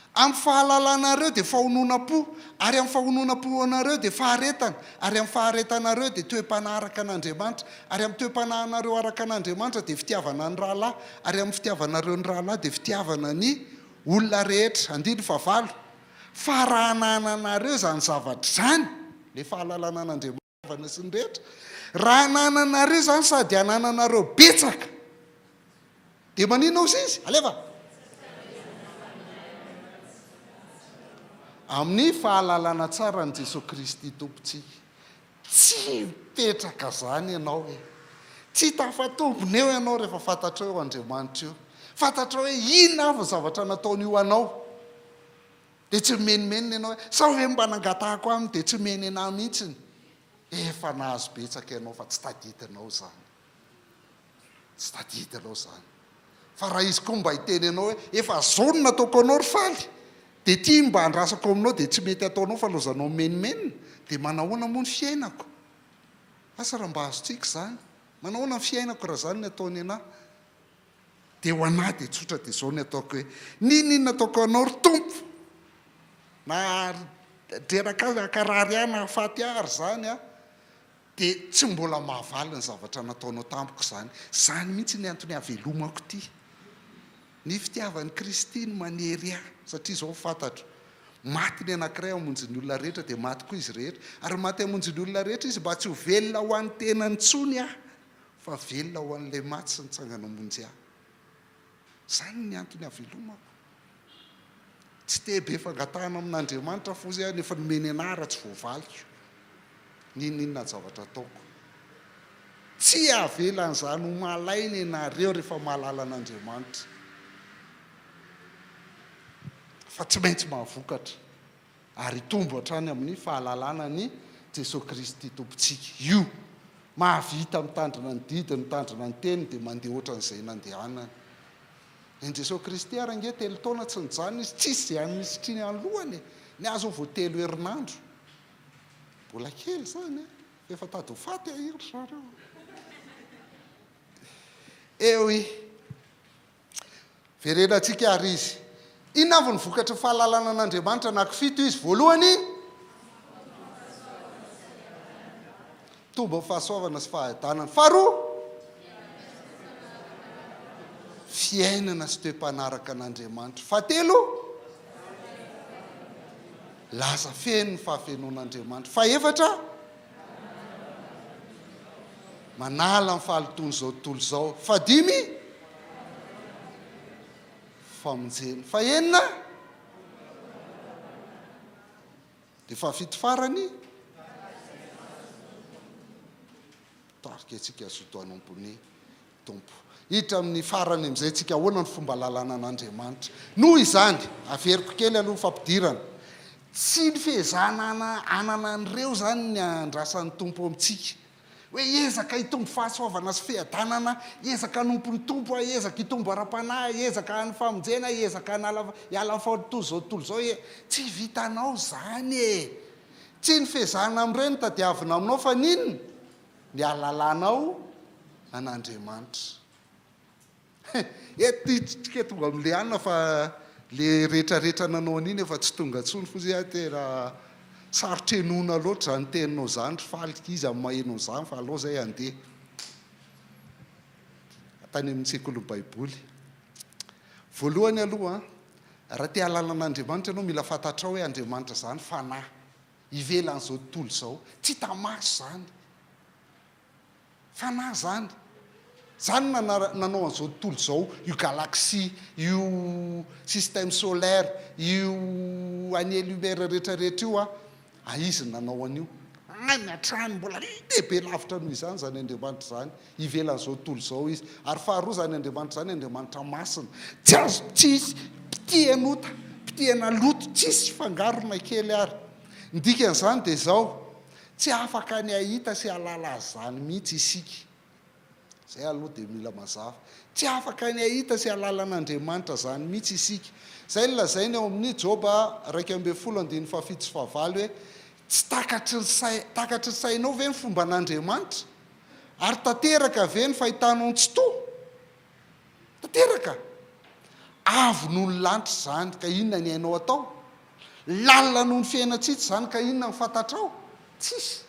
Amin'ny fahalalanareo dia fahononam-po, ary amin'ny fahononam-ponareo dia faharetana, ary amin'ny faharetanareo dia toe-panahy araka an'Andriamanitra, ary amin'ny toe-panahinareo araka an'Andriamanitra dia fitiavana ny rahalahy, ary amin'ny fitiavanareo ny rahalahy dia fitiavana ny olona rehetra. Andininy fahavalo, Fa raha anananareo izany zavatra izany, ilay fahalalana an'Andriamanitra sy ny rehetra, raha anananareo izany sady anananareo betsaka, Dia maninona ozy izy? Alefa! Amin'ny fahalalana tsara an'i Jesoa Kristy Tompontsika. Tsy mipetraka izany ianao e! Tsy tafatombina eo ianao rehefa fantatrao io Andriamanitra io. Fantatrao hoe inona avy ny zavatra nataony ho anao. Dia tsy mimenomenona ianao hoe, sao ve mba nangatahako aminy dia tsy omeny anah mihitsiny. Efa nahazo betsaka ianao fa tsy tadidinao izany. Tsy tadidinao izany. Fa raha izy koa mba hiteny anao hoe, efa zao no nataoko anao ry Faly, dia ity mba andrasako aminao dia tsy mety ataonao fa laozanao mimenomenona, dia manahoana moa ny fiainako? Asa raha mba azontsika izany. Manahoana ny fiainako raha izany ny ataony anah? Dia ho anah dia tsotra dia izao ny ataoko hoe, n'inon'inona ataoko anao ry Tompo, na dreraka ahy, hankarary ahy na hahafaty ahy ary izany an, Dia tsy mbola mahavaly ny zavatra nataonao tamiko izany. Izany mihitsy ny antony havelomako ity. Ny fitiavan'i Kristy no manery ahy, satria izao fantatro, maty ny anankiray hamonjy ny olona rehetra, dia maty koa izy rehetra. Ary maty hamonjy ny olona rehetra Izy mba tsy ho velona ho an'ny tenany intsony aho, fa velona ho an'ilay maty sy nitsangana hamonjy ahy. Izany ny antony havelomako. Tsy te be fangatahana amin'Andriamanitra fotsiny aho nefa nomeny anah raha tsy voavaliko n'inon'inona zavatra ataoko. Tsy avela an'izany ho malaina ianareo rehefa mahalala an'Andriamanitra fa tsy maintsy mahavokatra ary hitombo hatrany amin'ny fahalalana an'i Jesoa Kristy Tompontsika. Io mahavita mitandrina ny didiny, mitandrina ny teniny dia mandeha ohatran'izay nandehanany. Ny Jesoa Kristy ary ange telo taona tsy nijanona izy, tsisy izay nisitriny alohany e! Ny ahy zao vao telo herinandro. Mbola kely izany e! Efa tady ho faty aho ry zareo. Eo i. Verenantsika ary izy. Inona avy ny vokatry ny fahalalana an'Andriamanitra anankifito izy? Voalohany, Mitombo amin'ny fahasoavana sy fahadanana. Faharoa, fiainana sy toe-panaraka an'Andriamanitra. Fahatelo, laza feno ny fahafenoan'Andriamanitra. Fahefatra, manala ny fahalotoan'izao tontolo izao. Fahadimy, famonjena. Fahenina, Dia fahafito farany, mitarika antsika hazoto hanompo ny Tompo. Hiditra amin'ny farany amin'izay tsika, ahoana ny fomba lalàna an'Andriamanitra. Noho izany, averiko kely aloha ny fampidirana. Tsy ny fiezahana hanana an'ireo izany ny andrasan'ny Tompo amintsika. Hoe hiezaka hitombo fahasoavana sy fiadanana, hiezaka hanompo ny Tompo aho, hiezaka hitombo ara-panahy, hiezaka any famonjena, hiezaka hanala hiala amin'ny fahalotoan'izao tontolo izao e. Tsy vitanao izany e! Tsy ny fiezahana amin'ireo no tadiavina aminao fa ny inona? Ny halalanao an'Andriamanitra. Eto tsika tonga amin'le anona fa le retraretra nanao an'iny efa tsy tonga tsony fotsiny ah tena sarotra henoina loatra zany teninao zany ry faly iza no maheno an'izany fa aleo zay handeha tany amin'ny sekolin'ny baiboly. Voalohany aloha an, raha te hahalala an'Andriamanitra ianao mila fantatrao hoe Andriamanitra zany fanahy ivelan'izao tontolo izao, tsy hita maso zany. Fanahy izany. Izany no nanao an'izao tontolo izao, io galaxie, io système solaire, io année lumière rehetra rehetra io an, Izy no nanao an'io. Any hatrany, mbola lehibe lavitra noho izany izany Andriamanitra izany. Ivelan'izao tontolo izao Izy. Ary faharoa izany Andriamanitra izany, Andriamanitra masina. Tsy azo, tsisy pitihan'ota, pitihana loto, tsisy fangarona kely ary. Ny dikan'izany dia izao, Tsy afaka ny hahita sy hahalala azy izany mihitsy isika. Izay aloha dia mila mazava. Tsy afaka ny hahita sy hahalala an'Andriamanitra izany mihitsy isika. Izay no lazainy ao amin'ny Joba 11 andininy fahafito sy fahavalo hoe, Tsy takatry ny sai, takatry ny sainao ve ny fomban'Andriamanitra? Ary tanteraka ve ny fahitanao ny Tsitoha? Tanteraka! Avo noho ny lanitra izany, ka inona ny hainao atao? Lalina noho ny fiainan-tsitsy izany, ka inona no fantatrao? Tsisy.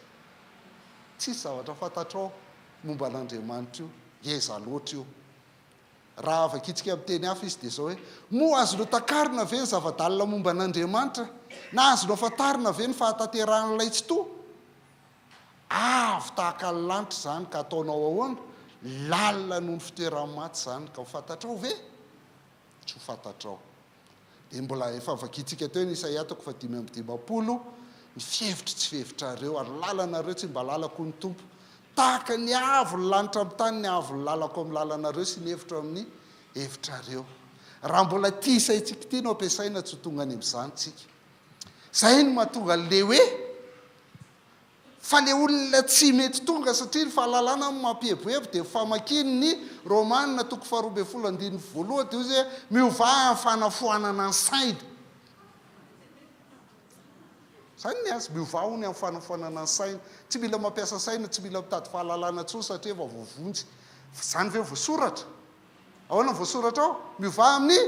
Tsisy zavatra fantatrao momba an'Andriamanitra io. Ngeza loatra io. Raha vakintsika amin'ny teny hafa izy dia izao hoe, Moa azonao takarina ve ny zava-dalina momba an'Andriamanitra? Na azonao fantarina ve ny fahatanterahan'ilay Tsitoha? Avo tahaka ny lanitra izany ka ataonao ahoana? Lalina noho ny fitoeran'ny maty izany ka ho fantatrao ve? Tsy ho fantatrao. Dia mbola efa vakintsika teo ny Isaia toko fahadimy amby dimampolo, Ny fihevitro tsy fihevitrareo, ary ny lalanareo tsy mba lalako hoy ny Tompo. Tahaka ny avo ny lanitra amin'ny tany ny avo ny lalako amin'ny lalanareo sy ny hevitro amin'ny hevitrareo. Raha mbola ity saintsika ity no ampiasaina tsy ho tonga any amin'izany tsika. Izay no mahatonga an'ilay hoe Fa le olona tsy mety tonga satria ny fahalalana no mampieboebo dia famakiany ny Romana toko faharoa ambin'ny folo andininy voalohany dia hoy izy hoe miovà amin'ny fanafoanana ny saina. Izany ny azy, miovà hono amin'ny fanafoanana ny saina. Tsy mila mampiasa saina, tsy mila mitady fahalalana intsony satria efa voavonjy. Fa izany ve voasoratra? Ahoana ny voasoratra ao? Miovà amin'ny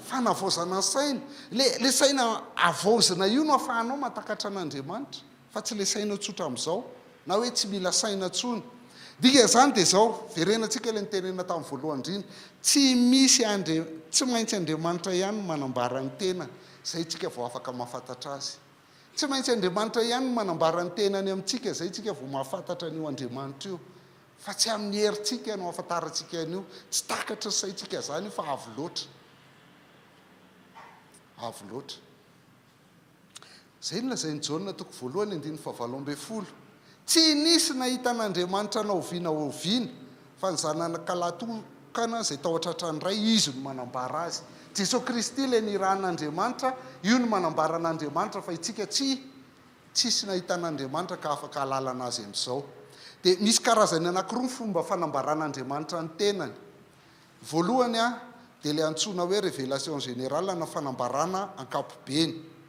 fanavaozana ny saina. Le le saina havaozina io no ahafahanao mahatakatra an'Andriamanitra, fa tsy le saina tsotra amin'izao, na hoe tsy mila saina intsony. Dikan'izany dia izao, verenantsika ilay nitenenina tamin'ny voalohany indrindra, tsy misy Andri-, tsy maintsy Andriamanitra ihany no manambara ny tenany, izay isika vao afaka mahafantatra Azy. Tsy maintsy Andriamanitra ihany no manambara ny tenany amintsika, izay isika vao mahafantatra an'io Andriamanitra io. Fa tsy amin'ny herintsika no ahafantarantsika an'io. Tsy takatry ny saintsika izany io fa avo loatra. Avo loatra. Izay no lazain'i Jaona toko voalohany andininy fahavalo ambin'ny folo. Tsy nisy nahita an'Andriamanitra na oviana oviana, fa ny Zanakalahy tokana izay tao an-tratran'ny Ray, Izy no manambara Azy. Jesoa Kristy ilay nirahin'Andriamanitra, io no manambara an'Andriamanitra fa isika tsy Tsisy nahita an'Andriamanitra ka afaka hahalalana Azy amin'izao. Dia misy karazany anankiroa ny fomba fanambaran'Andriamanitra ny tenany. Voalohany dia ilay antsoina hoe révélation générale na fanambarana ankapobeny.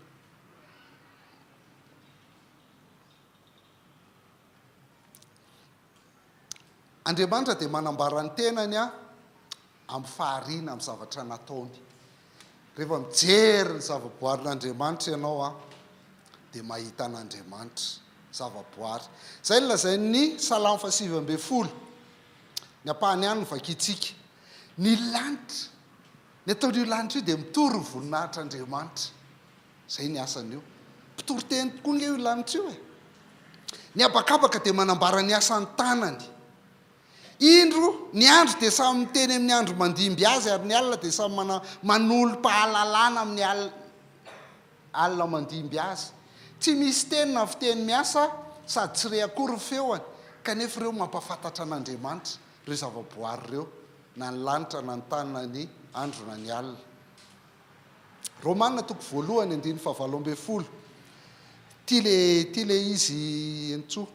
Andriamanitra dia manambara ny tenany amin'ny fahariana, amin'ny zavatra nataony. Rehefa mijery ny zavaboarin'Andriamanitra ianao dia mahita an'Andriamanitra, zavaboary. Izay no lazain'ny Salamo fahasivy ambin'ny folo. Ny ampahany ihany no vakintsika. Ny lanitra, ny ataon'io lanitra io dia mitory ny voninahitr'Andriamanitra. Izay ny asan'io. Mpitory teny tokoa ange io lanitra io e. Ny habakabaka dia manambara ny asan'ny tanany. Indro, ny andro dia samy miteny amin'ny andro mandimby azy, ary ny alina dia samy mana, manolo-pahalalana amin'ny al, alina mandimby azy. Tsy misy teny na fiteny miasa, sady tsy re akory ny feony, kanefa ireo mampahafantatra an'Andriamanitra, ireo zavaboary ireo, na ny lanitra na ny tany na ny andro na ny alina. Romana toko voalohany andininy fahavalo ambin'ny folo. Ity le ity le izy Entsoa.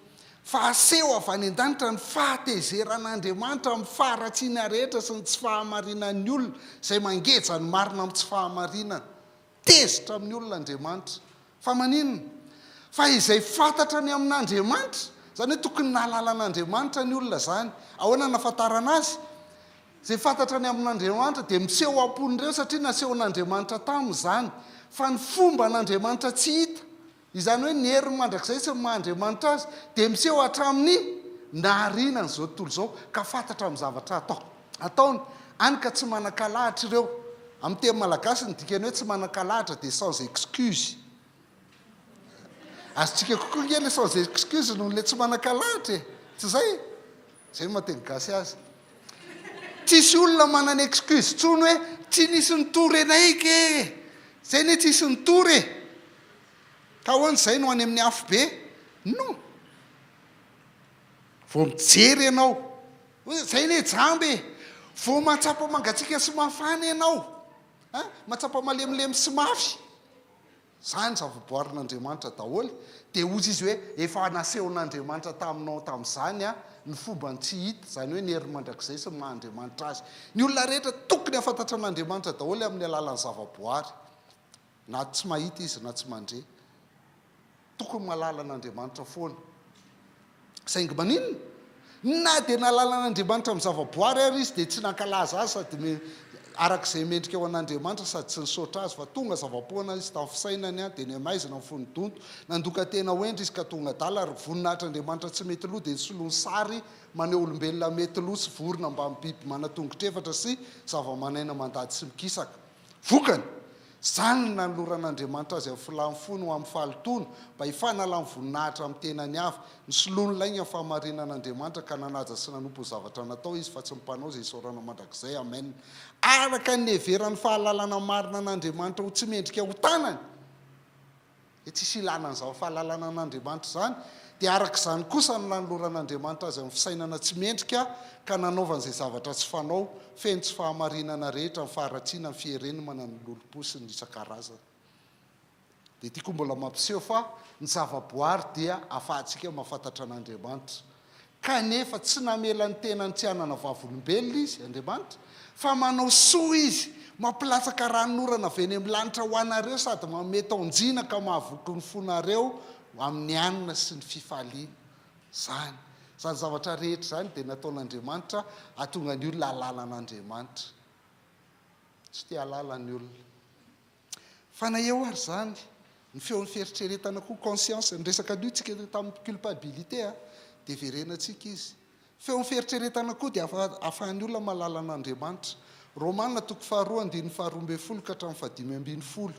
Fa aseho avy any an-danitra ny fahatezeran'Andriamanitra amin'ny faharatsiana rehetra sy ny tsy fahamarinan'ny olona izay mangeja ny marina amin'ny tsy fahamarinana. Tezitra amin'ny olona Andriamanitra. Fa maninona? Fa izay fantatra ny amin'Andriamanitra, izany hoe tokony nahalala an'Andriamanitra ny olona izany. Ahoana no nahafantarana azy? Izay fantatra ny amin'Andriamanitra dia miseho am-pon'ireo satria nasehon'Andriamanitra taminy izany. Fa ny fomban'Andriamanitra tsy hita, izany hoe ny heriny mandrakizay sy ny maha Andriamanitra azy, dia miseho hatramin'ny nahariana an'izao tontolo izao, ka fantatra amin'ny zavatra atao ataony, hany ka tsy manan-kalahatra ireo. Amin'ny teny malagasy ny dikan'ny hoe tsy manan-kalahatra dia sans excuse. Azontsika kokoa ange ilay sans excuse noho ilay tsy manan-kalahatra e! Tsy izay? Zay no maha teny gasy azy. Tsisy olona manana excuse tsony hoe tsy nisy nitory anay ke! Zay anie tsisy nitory e! Ka ahoana zay no any amin'ny afobe? Non! Vao mijery ianao hoe zay anie jamba e! Vao mahatsapa mangatsiaka sy mafana ianao, an! Mahatsapa malemilemy sy mafy. Izany zavaboarin'Andriamanitra daholo, dia hozy izy hoe efa nasehon'Andriamanitra taminao tamin'izany ny fombany tsy hita, izany hoe ny heriny mandrakizay sy ny maha Andriamanitra azy. Ny olona rehetra tokony hahafantatra an'Andriamanitra daholo amin'ny alalan'ny zavaboary, na tsy mahita izy na tsy mandre. Tokony mahalala an'Andriamanitra foana. Saingy maninona? Na dia nahalala an'Andriamanitra amin'ny zavaboary ary izy dia tsy nankalaza azy sady araka izay mendrika ho an'Andriamanitra sady tsy nisaotra azy fa tonga zava-poana izy tamin'ny fisainany dia nihamaizina ny fony donto. Nandoka tena ho hendry izy ka tonga adala ary voninahitr'Andriamanitra tsy mety lo dia nisoloany sary maneho olombelona mety lo sy vorona mbamin'ny biby manan-tongotr'efatra sy zava-manaina mandady sy mikisaka. Vokany, izany no nanoloran'Andriamanitra azy amin'ny filàn'ny fony ho amin'ny fahalotoana, mba hifanalany voninahitra amin'ny tenany avy. Nisoloany lainga ny fahamarinan'Andriamanitra ka nanaja sy nanompo ny zavatra natao izy fa tsy ny Mpanao izay isaorana mandrakizay. Amen. Araka ny niheveran'ny fahalalana marina an'Andriamanitra ho tsy mendrika ho tanany, Dia tsisy ilana an'izany fahalalana an'Andriamanitra izany, dia araka izany kosa no nanoloran'Andriamanitra azy amin'ny fisainana tsy mendrika ka nanaovany izay zavatra tsy fanao, feno tsy fahamarinana rehetra, ny faharatsiana, ny fierenmana, ny lolompo sy ny isan-karazany. Dia ity koa mbola mampiseho fa ny zavaboary dia ahafahantsika mahafantatra an'Andriamanitra. Kanefa tsy namela ny tenany tsy hanana vavolombelona Izy, Andriamanitra, fa manao soa Izy, mampilatsaka ranonorana avy eny amin'ny lanitra ho anareo sady manome taon-jina ka mahavoky ny fonareo amin'ny hanina sy ny fifaliana. Izany, izany zavatra rehetra izany dia nataon'Andriamanitra hahatonga ny olona hahalala an'Andriamanitra. Tsy te hahalala ny olona. Fa na eo ary izany, ny feon'ny fieritreretana koa, conscience, niresaka an'io tsika tamin'ny culpabilité a, dia verenantsika izy. Feon'ny fieritreretana koa dia ahafahan'ny olona mahalala an'Andriamanitra. Romana toko faharoa andininy faharoa ambin'ny folo ka hatramin'ny fahadimy ambin'ny folo.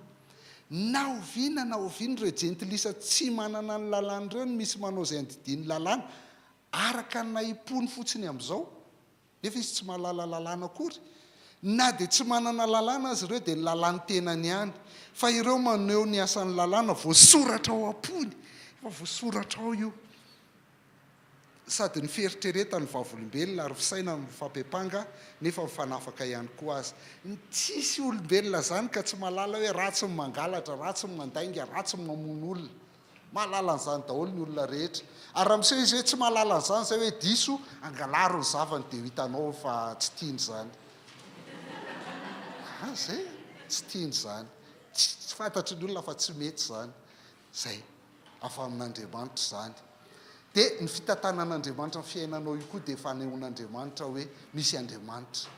Na oviana na oviana ireo jentilisa tsy manana ny lalàna ireo no misy manao izay andidian'ny lalàna araka ny nahim-pony fotsiny amin'izao. Nefa izy tsy mahalala lalàna akory. Na dia tsy manana lalàna aza ireo dia ny lalàn'ny tenany ihany. Fa ireo maneho ny asan'ny lalàna voasoratra ao am-pony. Efa voasoratra ao io. Sady ny fieritreretan'ny vavolombelona ary fisainany mifampiampanga nefa mifanafaka ihany koa aza. Ny tsisy olombelona izany ka tsy mahalala hoe ratsy ny mangalatra, ratsy ny mandainga, ratsy ny mamono olona. Mahalala an'izany daholo ny olona rehetra. Ary raha miseho izy hoe tsy mahalala an'izany izay hoe diso, angalaro ny zavany dia ho hitanao fa tsy tiany izany. Ah, izay, tsy tiany izany. Tsy fantatry ny olona fa tsy mety izany. Izay, avy amin'Andriamanitra izany. Dia ny fitantanan'Andriamanitra ny fiainanao io koa dia fanehoan'Andriamanitra hoe misy Andriamanitra.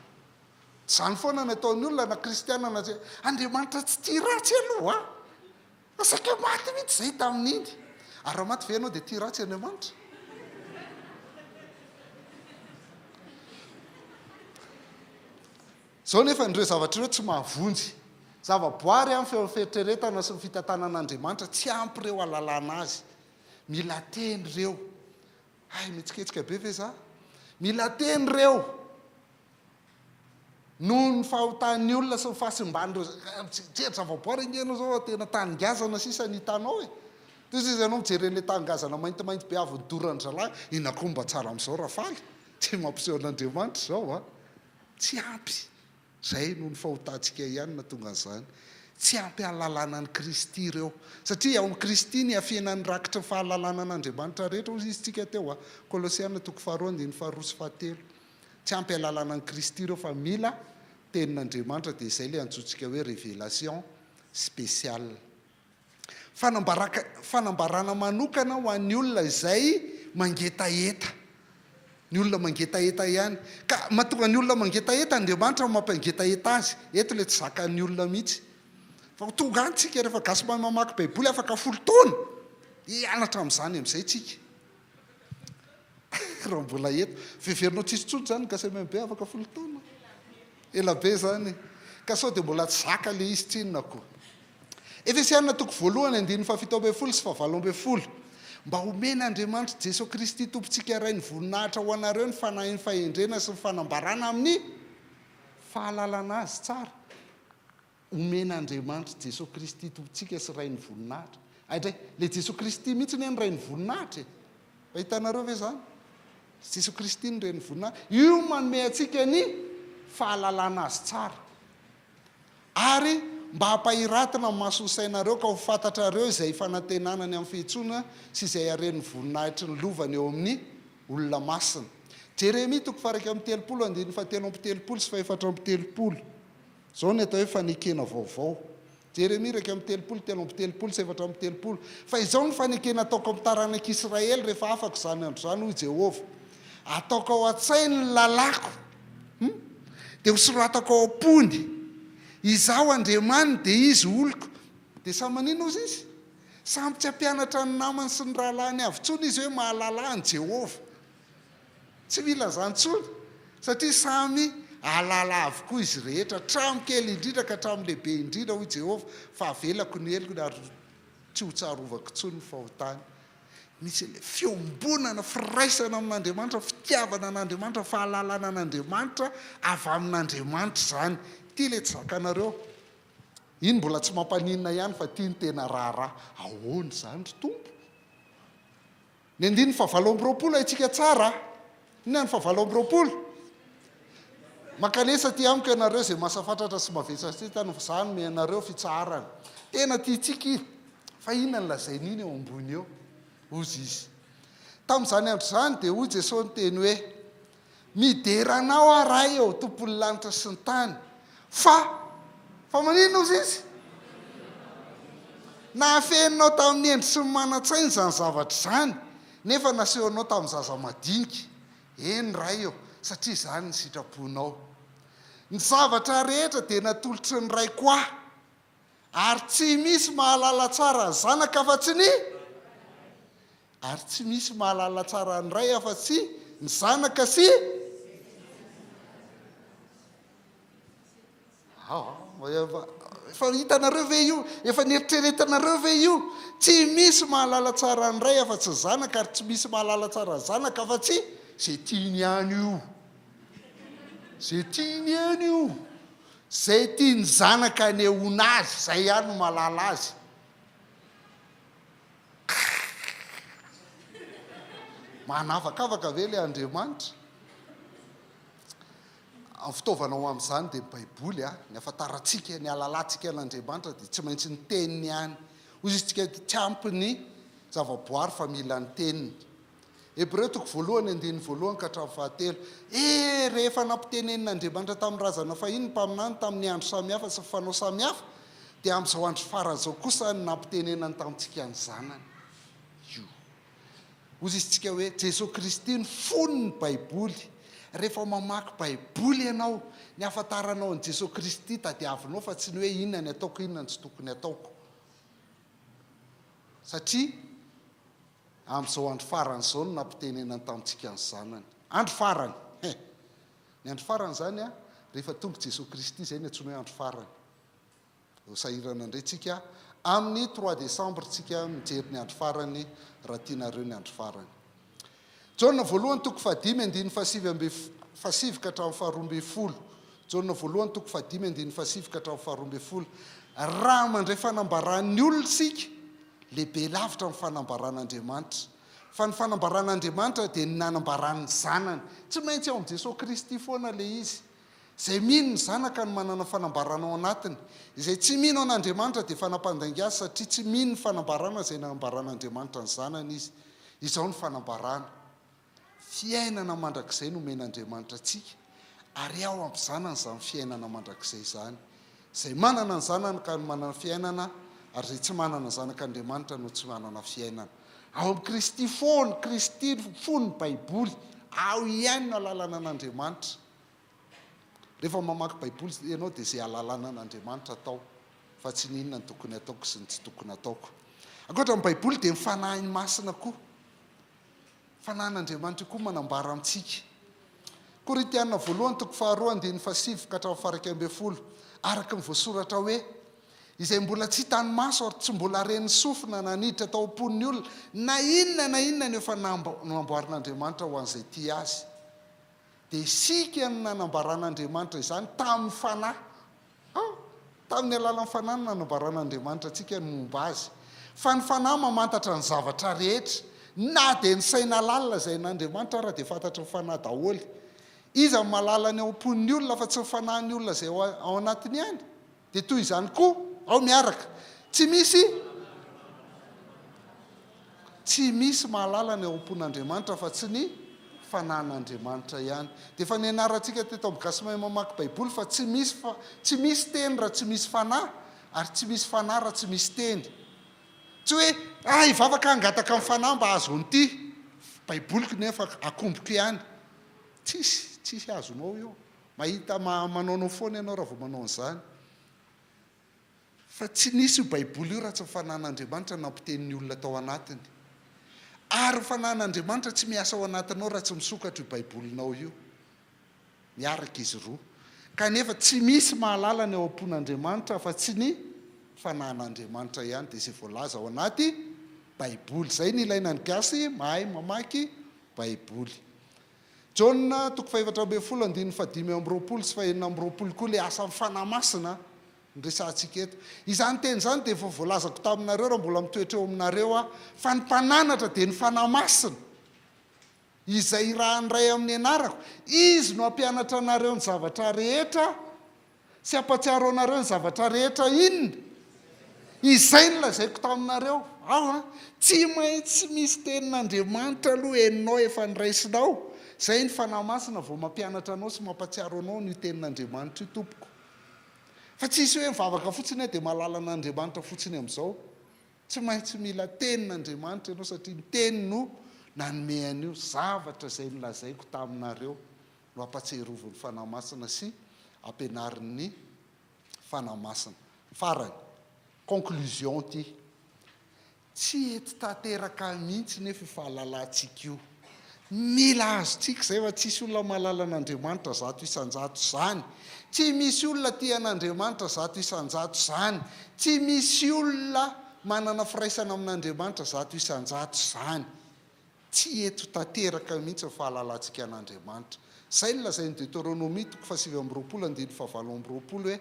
Tsy izany foana no ataon'ny olona na kristiana na tsy. Andriamanitra tsy tia ratsy aloha an! Fa saika maty mihitsy izay tamin'iny. Ary raha maty ve ianao dia tia ratsy Andriamanitra? Izao nefa ireo zavatra ireo tsy mahavonjy. Zava-boary amin'ny feon'ny fieritreretana sy ny fitantanan'Andriamanitra, tsy ampy ireo hahalalana azy. Mila teny ireo. Hay, mihetsiketsika be ve za? Mila teny ireo. Noho ny fahotan'ny olona sy ny fahasimban'ireo mijery zavaboary ange ianao zao fa tena tany ngazana sisa ny hitanao e! Toy izay ianao mijery an'ilay tany ngazana maintimainty be avy nodoran-dry zalahy, inona koa mba tsara amin'izao Rafaly? Tsy mampiseho an'Andriamanitra izao an! Tsy ampy izay noho ny fahotantsika ihany no nahatonga an'izany. Tsy ampy hahalalana an'i Kristy ireo. Satria ao amin'i Kristy ny hafenan'ny rakitry ny fahalalana an'Andriamanitra rehetra, hoy izy tsika teo a. Kolosiana toko faharoa andininy faharoa sy fahatelo. Tsy ampy hahalalana an'i Kristy ireo fa mila Tenin'Andriamanitra dia izay ilay antsointsika hoe révélation spéciale. Fanambaraka, fanambarana manokana ho an'ny olona izay mangetaheta. Ny olona mangetaheta ihany. Ka mahatonga ny olona mangetaheta, Andriamanitra no mampangetaheta azy. Eto ilay tsy zakan'ny olona mihitsy. Fa ho tonga any tsika rehefa gasy mahay mamaky baiboly afaka folo taona. Hianatra amin'izany amin'izay tsika. Raha mbola eto. Fiheverinao tsisy intsony izany ny gasy MMB afaka folo taona? Ela be izany. Ka sao dia mbola tsy zaka ilay izy tsinona ko. Efesiana toko voalohany andininy fahafito ambin'ny folo sy fahavalo ambin'ny folo. Mba homen'Andriamanitra Jesoa Kristy Tompontsika Ray ny voninahitra ho anareo ny fanahin'ny fahendrena sy ny fanambarana amin'ny fahalalana Azy tsara. Omen'Andriamanitra Jesoa Kristy Tompontsika sy Rain'ny voninahitra. Hay indray, ilay Jesoa Kristy mihitsy anie no Rain'ny voninahitra e! Mba hitanareo ve izany? Jesoa Kristy no Rain'ny voninahitra. Io manome antsika ny fahalalana Azy tsara. Ary mba hampahiratina ny mason'ny sainareo ka ho fantatrareo izay fanantenana ny amin'ny fiantsoana sy izay haren'ny voninahitry ny lovany eo amin'ny olona masina. Jeremia toko faha-31 andininy fahatelo amby telopolo sy fahefatra amby telopolo. Izao ny atao hoe fanekena vaovao. Jeremia 31, 33 sy 34, Fa izao no fanekena ataoko amin'ny taranak'Israely rehefa afaka izany andro izany, hoy Jehovah, Ataoko ao an-tsainy ny lalàko, hum, dia hosoratako ao am-pony. Izaho Andriamaniny, dia izy oloko. Dia samy maninona hozy izy? Samy tsy hampianatra ny namany sy ny rahalahiny avy intsony izy hoe mahalala an'i Jehovah. Tsy mila izany intsony, satria samy hahalala avokoa izy rehetra, hatramin'ny kely indrindra ka hatramin'ny lehibe indrindra, hoy Jehovah, fa havelako ny helokony ary tsy hotsarovako intsony ny fahotany. Misy ilay fiombonana, firaisana amin'Andriamanitra, fitiavana an'Andriamanitra, fahalalana an'Andriamanitra avy amin'Andriamanitra izany. Ity ilay tsy zakanareo. Iny mbola tsy mampaninona ihany fa ity no tena raharaha. Ahoana izany ry Tompo? Ny andininy fahavalo amby roapolo haintsika tsara a! Inona ny fahavalo amby roapolo? Mankanesa aty amiko ianareo izay mahasafatratra sy mavesatsetana fa izaho hanome anareo fitsaharana. Tena tiantsika iny. Fa inona no lazain'iny eo ambony eo? Hozy izy. Tamin'izany andro izany dia hoy Jesosy niteny hoe, Midera Anao aho Ray ô, Tompon'ny lanitra sy ny tany, fa, fa maninona hozy izy? Nahafehinao tamin'ny hendry sy ny manan-tsaina izany zavatra izany, nefa nasehonao tamin'ny zaza madinika. Eny Ray ô, satria izany ny sitraponao. Ny zavatra rehetra dia natolotry ny Raiko ahy. Ary tsy misy mahalala tsara ny Zanaka afa-tsy ny Ary tsy misy mahalala tsara ny Ray afa-tsy ny Zanaka sy Efa hitanareo ve io? Efa nieritreretanareo ve io? Tsy misy mahalala tsara ny Ray afa-tsy ny Zanaka ary tsy misy mahalala tsara ny Zanaka afa-tsy izay tiany ihany io. Izay tiany ihany io. Izay tian'ny Zanaka hanehoana azy, izay ihany no mahalala azy. Manavakavaka ve ilay Andriamanitra? Ny fitaovana ho amin'izany dia ny Baiboly. Ny ahafantarantsika, ny ahalalantsika an'Andriamanitra dia tsy maintsy ny Teniny ihany. Hoy izy tsika, tsy ampy ny zavaboary fa mila ny Teniny. Hebreo toko voalohany andininy voalohany ka hatramin'ny fahatelo. E! Rehefa nampitenenin'Andriamanitra tamin'ny razana fahiny ny mpaminany tamin'ny andro samihafa sy ny fanao samihafa, dia amin'izao andro farany izao kosa no nampitenenany tamintsika ny Zanany. Io. Hoy isika hoe, Jesoa Kristy no fon'ny Baiboly. Rehefa mamaky Baiboly ianao, ny hahafantaranao an'i Jesoa Kristy tadiavinao fa tsy ny hoe inona ny ataoko, inona ny tsy tokony ataoko. Satria Amin'izao andro farany izao no nampitenenany tamintsika ny Zanany. Andro farany! He! Ny andro farany izany an, rehefa tonga Jesoa Kristy, izay no antsoina hoe andro farany. Ho sahirana indray tsika, amin'ny trois décembre tsika mijery ny andro farany, raha tianareo ny andro farany. Jaona voalohany toko fahadimy andininy fahasivy amby fahasivy ka hatramin'ny faharoa ambin'ny folo. Jaona voalohany toko fahadimy andininy fahasivy ka hatramin'ny faharoa ambin'ny folo. Raha mandray fanambaran'ny olona isika, Lehibe lavitra ny fanambaran'Andriamanitra. Fa ny fanambaran'Andriamanitra dia ny nanambarany ny Zanany. Tsy maintsy ao amin'i Jesoa Kristy foana ilay izy. Izay mino ny Zanaka no manana fanambarana ao anatiny. Izay tsy mino an'Andriamanitra dia efa nampandainga azy satria tsy mino ny fanambarana izay nambaran'Andriamanitra ny Zanany izy. Izao no fanambarana, Fiainana mandrakizay nomen'Andriamanitra antsika, ary ao amin'ny Zanany izany fiainana mandrakizay izany. Izay manana ny Zanany ka no manana fiainana, ary izay tsy manana ny Zanak'Andriamanitra no tsy manana fiainana. Ao amin'i Kristy foana, Kristy fon'ny Baiboly, ao ihany no ahalalana an'Andriamanitra. Rehefa mamaky Baiboly ianao dia izay ahalalana an'Andriamanitra atao, fa tsy ny inona no tokony hataoko sy ny tsy tokony hataoko. Ankoatra ny Baiboly dia ny Fanahiny Masina koa. Fanahin'Andriamanitra io koa manambara amintsika. Korintiana voalohany toko faharoa andininy fahasivy ka hatramin'ny faha-11, araka ny voasoratra hoe, Izay mbola tsy hitan'ny maso ary tsy mbola ren'ny sofina na niditra tao am-pon'ny olona, na inona na inona no efa namboarin'Andriamanitra ho an'izay tia Azy. Dia isika no nanambaran'Andriamanitra izany tamin'ny Fanahy. An! Tamin'ny alalan'ny Fanahy no nanambaran'Andriamanitra antsika ny momba Azy. Fa ny Fanahy mamantatra ny zavatra rehetra, na dia ny saina lalina izay an'Andriamanitra ara dia fantatry ny Fanahy daholo. Iza no mahalala ny ao am-pon'ny olona afa-tsy ny Fanahin'ny olona izay ao anatiny ihany? Dia toy izany koa, ao miaraka. Tsy misy Tsy misy mahalala ny ao am-pon'Andriamanitra afa-tsy ny Fanahin'Andriamanitra ihany. Dia efa nianarantsika teto amin'ny Gasy Mahay Mamaky Baiboly fa tsy misy fa tsy misy teny raha tsy misy Fanahy ary tsy misy Fanahy raha tsy misy teny. Tsy hoe, ah hivavaka hangataka ny Fanahy mba hahazo an'ity Baiboliko nefa akomboko ihany. Tsisy, tsisy azonao eo. Mahita manaonao foana ianao raha vao manao an'izany. Fa tsy nisy io Baiboly io raha tsy ny Fanahin'Andriamanitra nampiteny ny olona tao anatiny. Ary ny Fanahin'Andriamanitra tsy miasa ao anatinao raha tsy misokatra io Baibolinao io. Miaraka izy roa. Kanefa tsy misy mahalala ny ao am-pon'Andriamanitra afa-tsy ny Fanahin'Andriamanitra ihany, dia izay voalaza ao anaty Baiboly. Izay no ilaina ny gasy mahay mamaky Baiboly. Jaona toko fahefatra ambin'ny folo andininy fahadimy amby roapolo sy fahenina amby roapolo koa ilay asan'ny Fanahy Masina no resahantsika eto. Izany teny izany dia efa voalazako taminareo raha mbola mitoetra eo aminareo aho, fa ny Mpananatra dia ny Fanahy Masina, izay irahan'ny Ray amin'ny anarako, Izy no hampianatra anareo ny zavatra rehetra Tsy hampatsiaro anareo ny zavatra rehetra inona? Izay no lazaiko taminareo. Ao an! Tsy maintsy misy tenin'Andriamanitra aloha henonao efa noraisinao. Izay ny Fanahy Masina vao mampianatra anao sy mampatsiaro anao an'io tenin'Andriamanitra io tompoko. Fa tsisy hoe mivavaka fotsiny aho dia mahalala an'Andriamanitra fotsiny amin'izao. Tsy maintsy mila tenin'Andriamanitra ianao satria ny teny no nanome an'io zavatra izay nolazaiko taminareo. no ampatsiarovin'ny Fanahy Masina sy ampianarin'ny Fanahy Masina. Farany, conclusion ity, tsy hety tanteraka mihitsy nefa io fahalalantsika io. Mila azontsika izay fa tsisy olona mahalala an'Andriamanitra 100% izany. Tsy misy olona tia an'Andriamanitra 100% izany. Tsy misy olona manana firaisana amin'Andriamanitra 100% izany. Tsy eto tanteraka mihitsy ny fahalalantsika an'Andriamanitra. Izay no lazain'i Deoteronomia toko faha-29 andininy faha-28 hoe,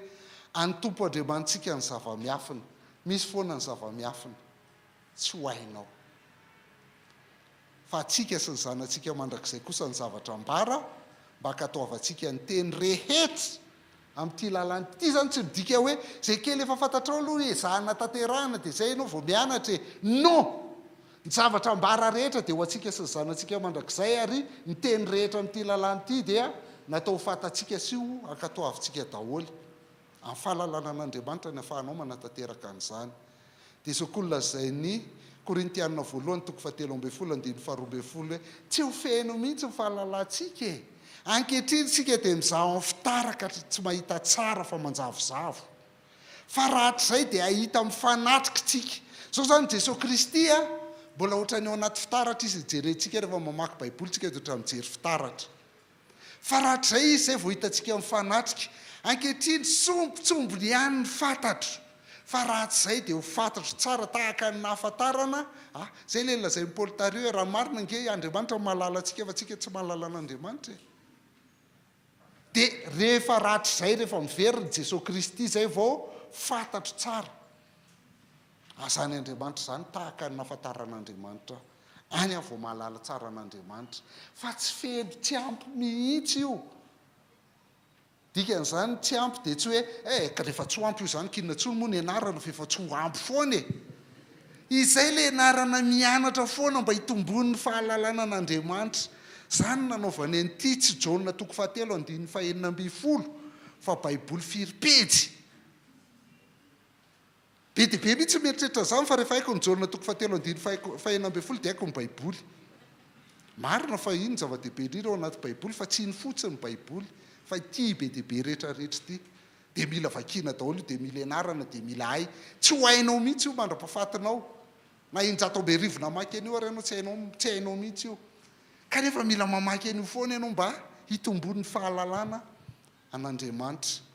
An'ny Tompo Andriamanitsika ny zava-miafina. Misy foana ny zava-miafina. Tsy ho hainao. Fa antsika sy ny zanatsika mandrakizay kosa ny zavatra ambara, mba hankatoavantsika ny teny rehetra amin'ity lalàna ity. Ity izany tsy midika hoe izay kely efa fantatrao aloha ezahana tanterahana dia izay ianao vao mianatra e! Non! Ny zavatra ambara rehetra dia ho antsika sy ny zanatsika mandrakizay ary ny teny rehetra amin'ity lalàna ity dia natao ho fantatsika sy ho ankatoavintsika daholo. Amin'ny fahalalana an'Andriamanitra ny ahafahanao manatanteraka an'izany. Dia izao koa no lazain'ny Korintiana voalohany toko fahatelo ambin'ny folo andininy faharoa ambin'ny folo hoe, Tsy ho feno mihitsy ny fahalalantsika e! Ankehitriny isika dia mizaha ao amin'ny fitaratra tsy mahita tsara fa manjavozavo. Fa rahatrizay dia hahita mifanatrika isika. Izao izany Jesoa Kristy a, mbola ohatran'ny ao anaty fitaratra Izy, jerentsika rehefa mamaky Baiboly isika dia ohatran'ny mijery fitaratra. Fa rahatrizay Izy izay vao hitantsika mifanatrika. Ankehitriny sombintsombiny ihany ny fantatro. Fa raha tsy izay dia ho fantatro tsara tahaka ny nahafantarana ahy. Izay ilay nolazain'i Paoly tary hoe raha marina ange Andriamanitra mahalala antsika fa tsika tsy mahalala an'Andriamanitra e. Dia rehefa rahatrizay rehefa miverina Jesoa Kristy izay vao fantatro tsara. Azany Andriamanitra izany tahaka ny nahafantaran'Andriamanitra ahy. Any aho vao mahalala tsara an'Andriamanitra. Fa tsy feno, tsy ampy mihitsy io. Dikan'izany tsy ampy dia tsy hoe eh ka rehefa tsy ho ampy io izany k'inona intsony moa ny anarana fa efa tsy ho ampy foana e! Izay ilay anarana mianatra foana mba hitomboan'ny fahalalana an'Andriamanitra. Izany no nanaovany an'ity, tsy Jaona toko fahatelo andininy fahenina ambin'ny folo fa baiboly firy pejy. Be dia be mihitsy ny mieritreritra an'izany fa rehefa haiko ny Jaona toko fahatelo andininy fahenina ambin'ny folo dia haiko ny Baiboly. Marina fa iny ny zava-dehibe indrindra ao anaty Baiboly fa tsy iny fotsiny ny Baiboly fa ity be dia be rehetra rehetra ity. Dia mila vakiana daholo io, dia mila ianarana, dia mila hay. Tsy ho hainao mihitsy io mandra-pahafatinao. Na 1600 namaky an'io ary ianao tsy hainao, tsy hainao mihitsy io. Kanefa mila mamaky an'io foana ianao mba hitomboan'ny fahalalana an'Andriamanitra.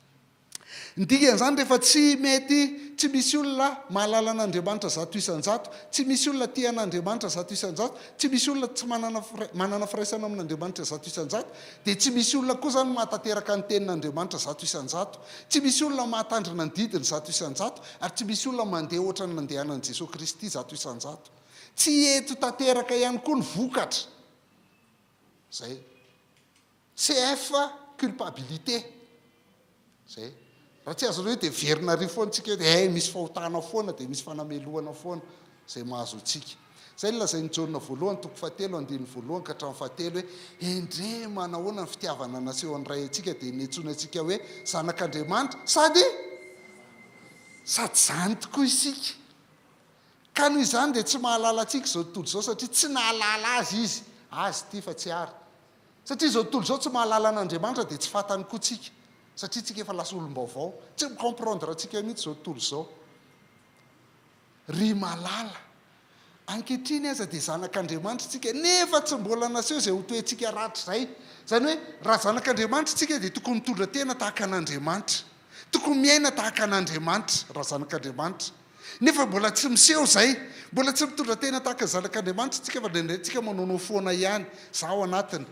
Ny dikan'izany rehefa tsy mety, tsy misy olona mahalala an'Andriamanitra 100%, tsy misy olona tia an'Andriamanitra 100%, tsy misy olona tsy manana manana firaisana amin'Andriamanitra 100%, dia tsy misy olona koa izany mahatanteraka ny tenin'Andriamanitra 100%, tsy misy olona mahatandrina ny didiny 100%, ary tsy misy olona mandeha ohatran'ny nandehanan'i Jesoa Kristy 100%. Tsy hety ho tanteraka ihany koa ny vokatra. Izay. CF culpabilité. Zay. Raha tsy azonareo dia miverina ary foana tsika hoe eh misy fahotana foana dia misy fanamelohana foana izay mahazo antsika. Izay no lazain'i Jaona voalohany toko fahatelo andininy voalohany ka hatramin'ny fahatelo hoe endrey manahoana ny fitiavana nasehon'ny Ray antsika dia niantsoany antsika hoe zanak'Andriamanitra sady sady izany tokoa isika. Ka noho izany dia tsy mahalala antsika izao tontolo izao satria tsy nahalala azy izy. Azy ity fa tsy ary. Satria izao tontolo izao tsy mahalala an'Andriamanitra dia tsy fantany koa tsika. Satria tsika efa lasa olom-baovao. Tsy mi-comprendre antsika mihitsy izao tontolo izao. Ry malala, ankehitriny aza dia zanak'Andriamanitra tsika, nefa tsy mbola naseho izay ho toetsika rahatrizay. Izany hoe, raha zanak'Andriamanitra tsika dia tokony mitondra tena tahaka an'Andriamanitra. Tokony miaina tahaka an'Andriamanitra raha zanak'Andriamanitra. Nefa mbola tsy miseho izay. Mbola tsy mitondra tena tahaka ny zanak'Andriamanitra isika fa indraindray tsika manaonao foana ihany. Za ao anatiny.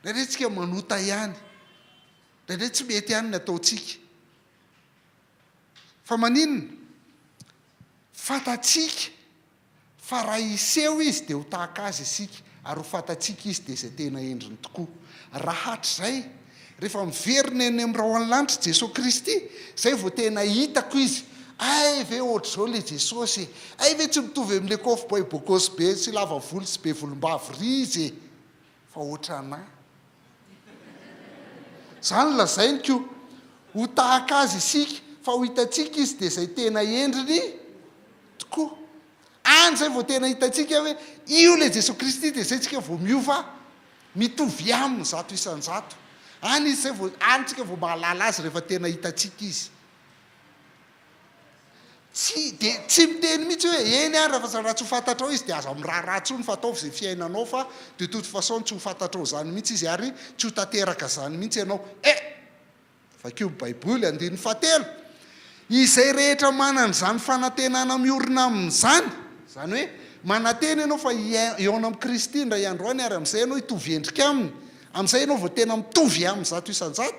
Indraindray tsika manota ihany. Indraindray tsy mety ihany ny ataontsika. Fa maninona? Fantatsika Fa raha hiseho Izy dia ho tahaka Azy isika, ary ho fantatsika Izy dia izay tena endriny tokoa. Raha hatrizay, rehefa miverina eny amin'ny rahon'ny lanitra Jesoa Kristy, izay vao tena hitako Izy, hay ve ohatr'izao ilay Jesosy e! Hay ve tsy mitovy amin'ilay kôfboay bôgôsy be sy lava volo sy be volombava iry Izy e! Fa ohatranà. Izany no lazainy ko. Ho tahaka Azy isika, fa ho hitantsika Izy dia izay tena endriny tokoa. Any izay vao tena hitantsika hoe io ilay Jesoa Kristy dia izay tsika vao miova mitovy aminy 100%. Any izy izay vao, any tsika vao mahalala Azy rehefa tena hitantsika Izy. Tsy dia tsy miteny mihitsy hoe eny ary fa raha tsy ho fantatrao izy dia aza miraharaha intsony fa ataovy izay fiainanao fa de toute façon tsy ho fantatrao izany mihitsy izy ary tsy ho tanteraka izany mihitsy ianao. Eh! Vakio ny baiboly andininy fahatelo. Izay rehetra manana izany fanantenana miorina aminy izany, izany hoe manantena ianao fa hihaona amin'i Kristy indray andro any ary amin'izay ianao hitovy endrika aminy, amin'izay ianao vao tena mitovy aminy 100%.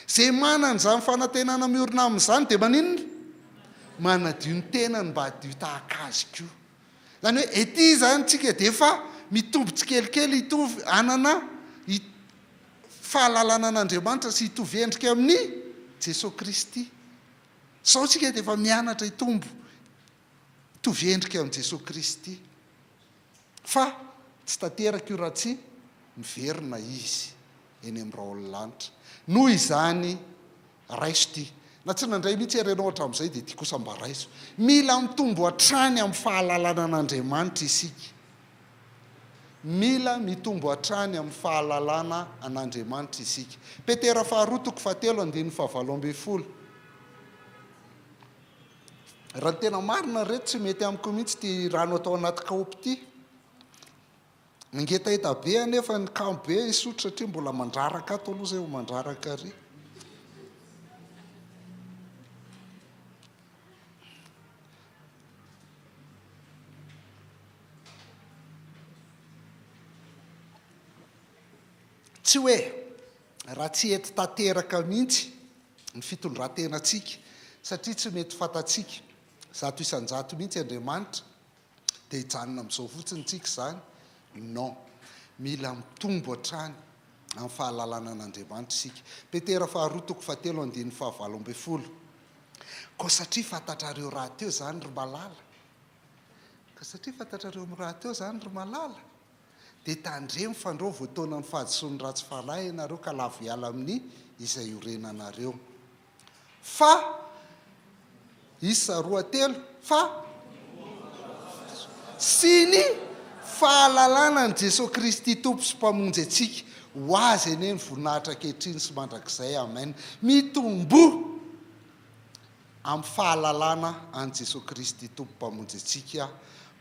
Izay manana izany fanantenana miorina aminy izany dia maninona? Manadio ny tenany mba hadio tahaka azy koa. Izany hoe ety izany tsika dia efa mitombo tsikelikely hitovy hanana fahalalana an'Andriamanitra sy hitovy endrika amin'i Jesoa Kristy. Izao tsika dia efa mianatra hitombo hitovy endrika amin'i Jesoa Kristy. Fa tsy tanteraka io raha tsy miverina Izy eny amin'ny rahon'ny lanitra. Noho izany, raiso ity. Na tsy nandray mihitsy ary ianao hatramin'izay dia ity kosa mba raiso. Mila mitombo hatrany amin'ny fahalalana an'Andriamanitra isika. Mila mitombo hatrany amin'ny fahalalana an'Andriamanitra isika. Petera faharoa toko fahatelo andininy fahavalo ambin'ny folo. Raha ny tena marina ry reto tsy mety amiko mihitsy ity rano atao anaty kaopy ity. Mangetaheta be anefa ny kamo be hisotro satria mbola mandraraka ato aloha zay vao mandraraka ary. Tsy hoe raha tsy hety tanteraka mihitsy ny fitondran-tenantsika satria tsy mety fantatsika 100% mihitsy Andriamanitra dia hijanona amin'izao fotsiny tsika izany? Non. Mila mitombo hatrany. Amin'ny fahalalana an'Andriamanitra isika. Petera faharoa toko fahatelo andininy fahavalo ambinifolo. Koa satria fantatrareo rahateo izany ry malala, koa satria fantatrareo rahateo izany ry malala, dia tandremo fandrao voataonan'ny fahadisoan'ny ratsy fanahy ianareo ka lavo hiala amin'ny izay iorenanareo. Fa, isa roa telo, fa sy ny fahalalana an'i Jesoa Kristy Tompo sy Mpamonjy antsika. Ho Azy anie ny voninahitra ankehitriny sy mandrakizay. Amen. Mitomboa amin'ny fahalalana an'i Jesoa Kristy Tompo Mpamonjy antsika.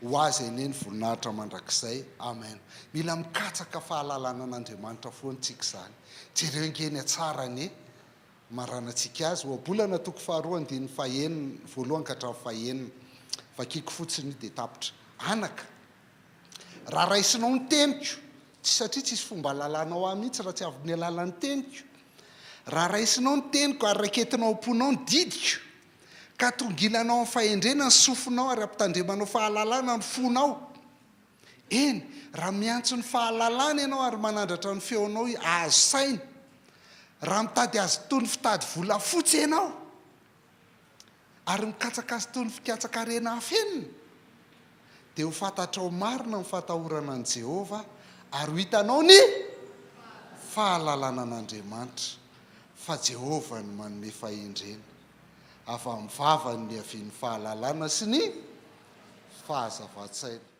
Ho Azy anie ny voninahitra mandrakizay. Amen. Mila mikatsaka fahalalana an'Andriamanitra foana tsika izany. Jereo ange ny hatsarany e. Maranantsika azy. Ohabolana toko faharoa andininy fahenina, voalohany ka hatramin'ny fahenina. Vakiko fotsiny io dia tapitra. Anaka, raha raisinao ny teniko, tsy satria tsisy fomba ahalalanao ahy mihitsy raha tsy avy amin'ny alalan'ny teniko. Raha raisinao ny teniko ary raiketinao am-ponao ny didiko, ka tongilanao amin'ny fahendrena ny sofinao ary ampitandremanao fahalalana ny fonao, Eny, raha miantso ny fahalalana ianao ary manandratra ny feonao hahazo saina, raha mitady azy toy ny fitady volafotsy ianao, ary mikatsaka azy toy ny fikatsaka harena afenina, dia ho fantatrao marina ny fatahorana an'i Jehovah ary ho hitanao ny fahalalana an'Andriamanitra, fa Jehovah no manome fahendrena. Avy amin'ny vavany no ihavian'ny fahalalana sy ny fahazavan-tsaina.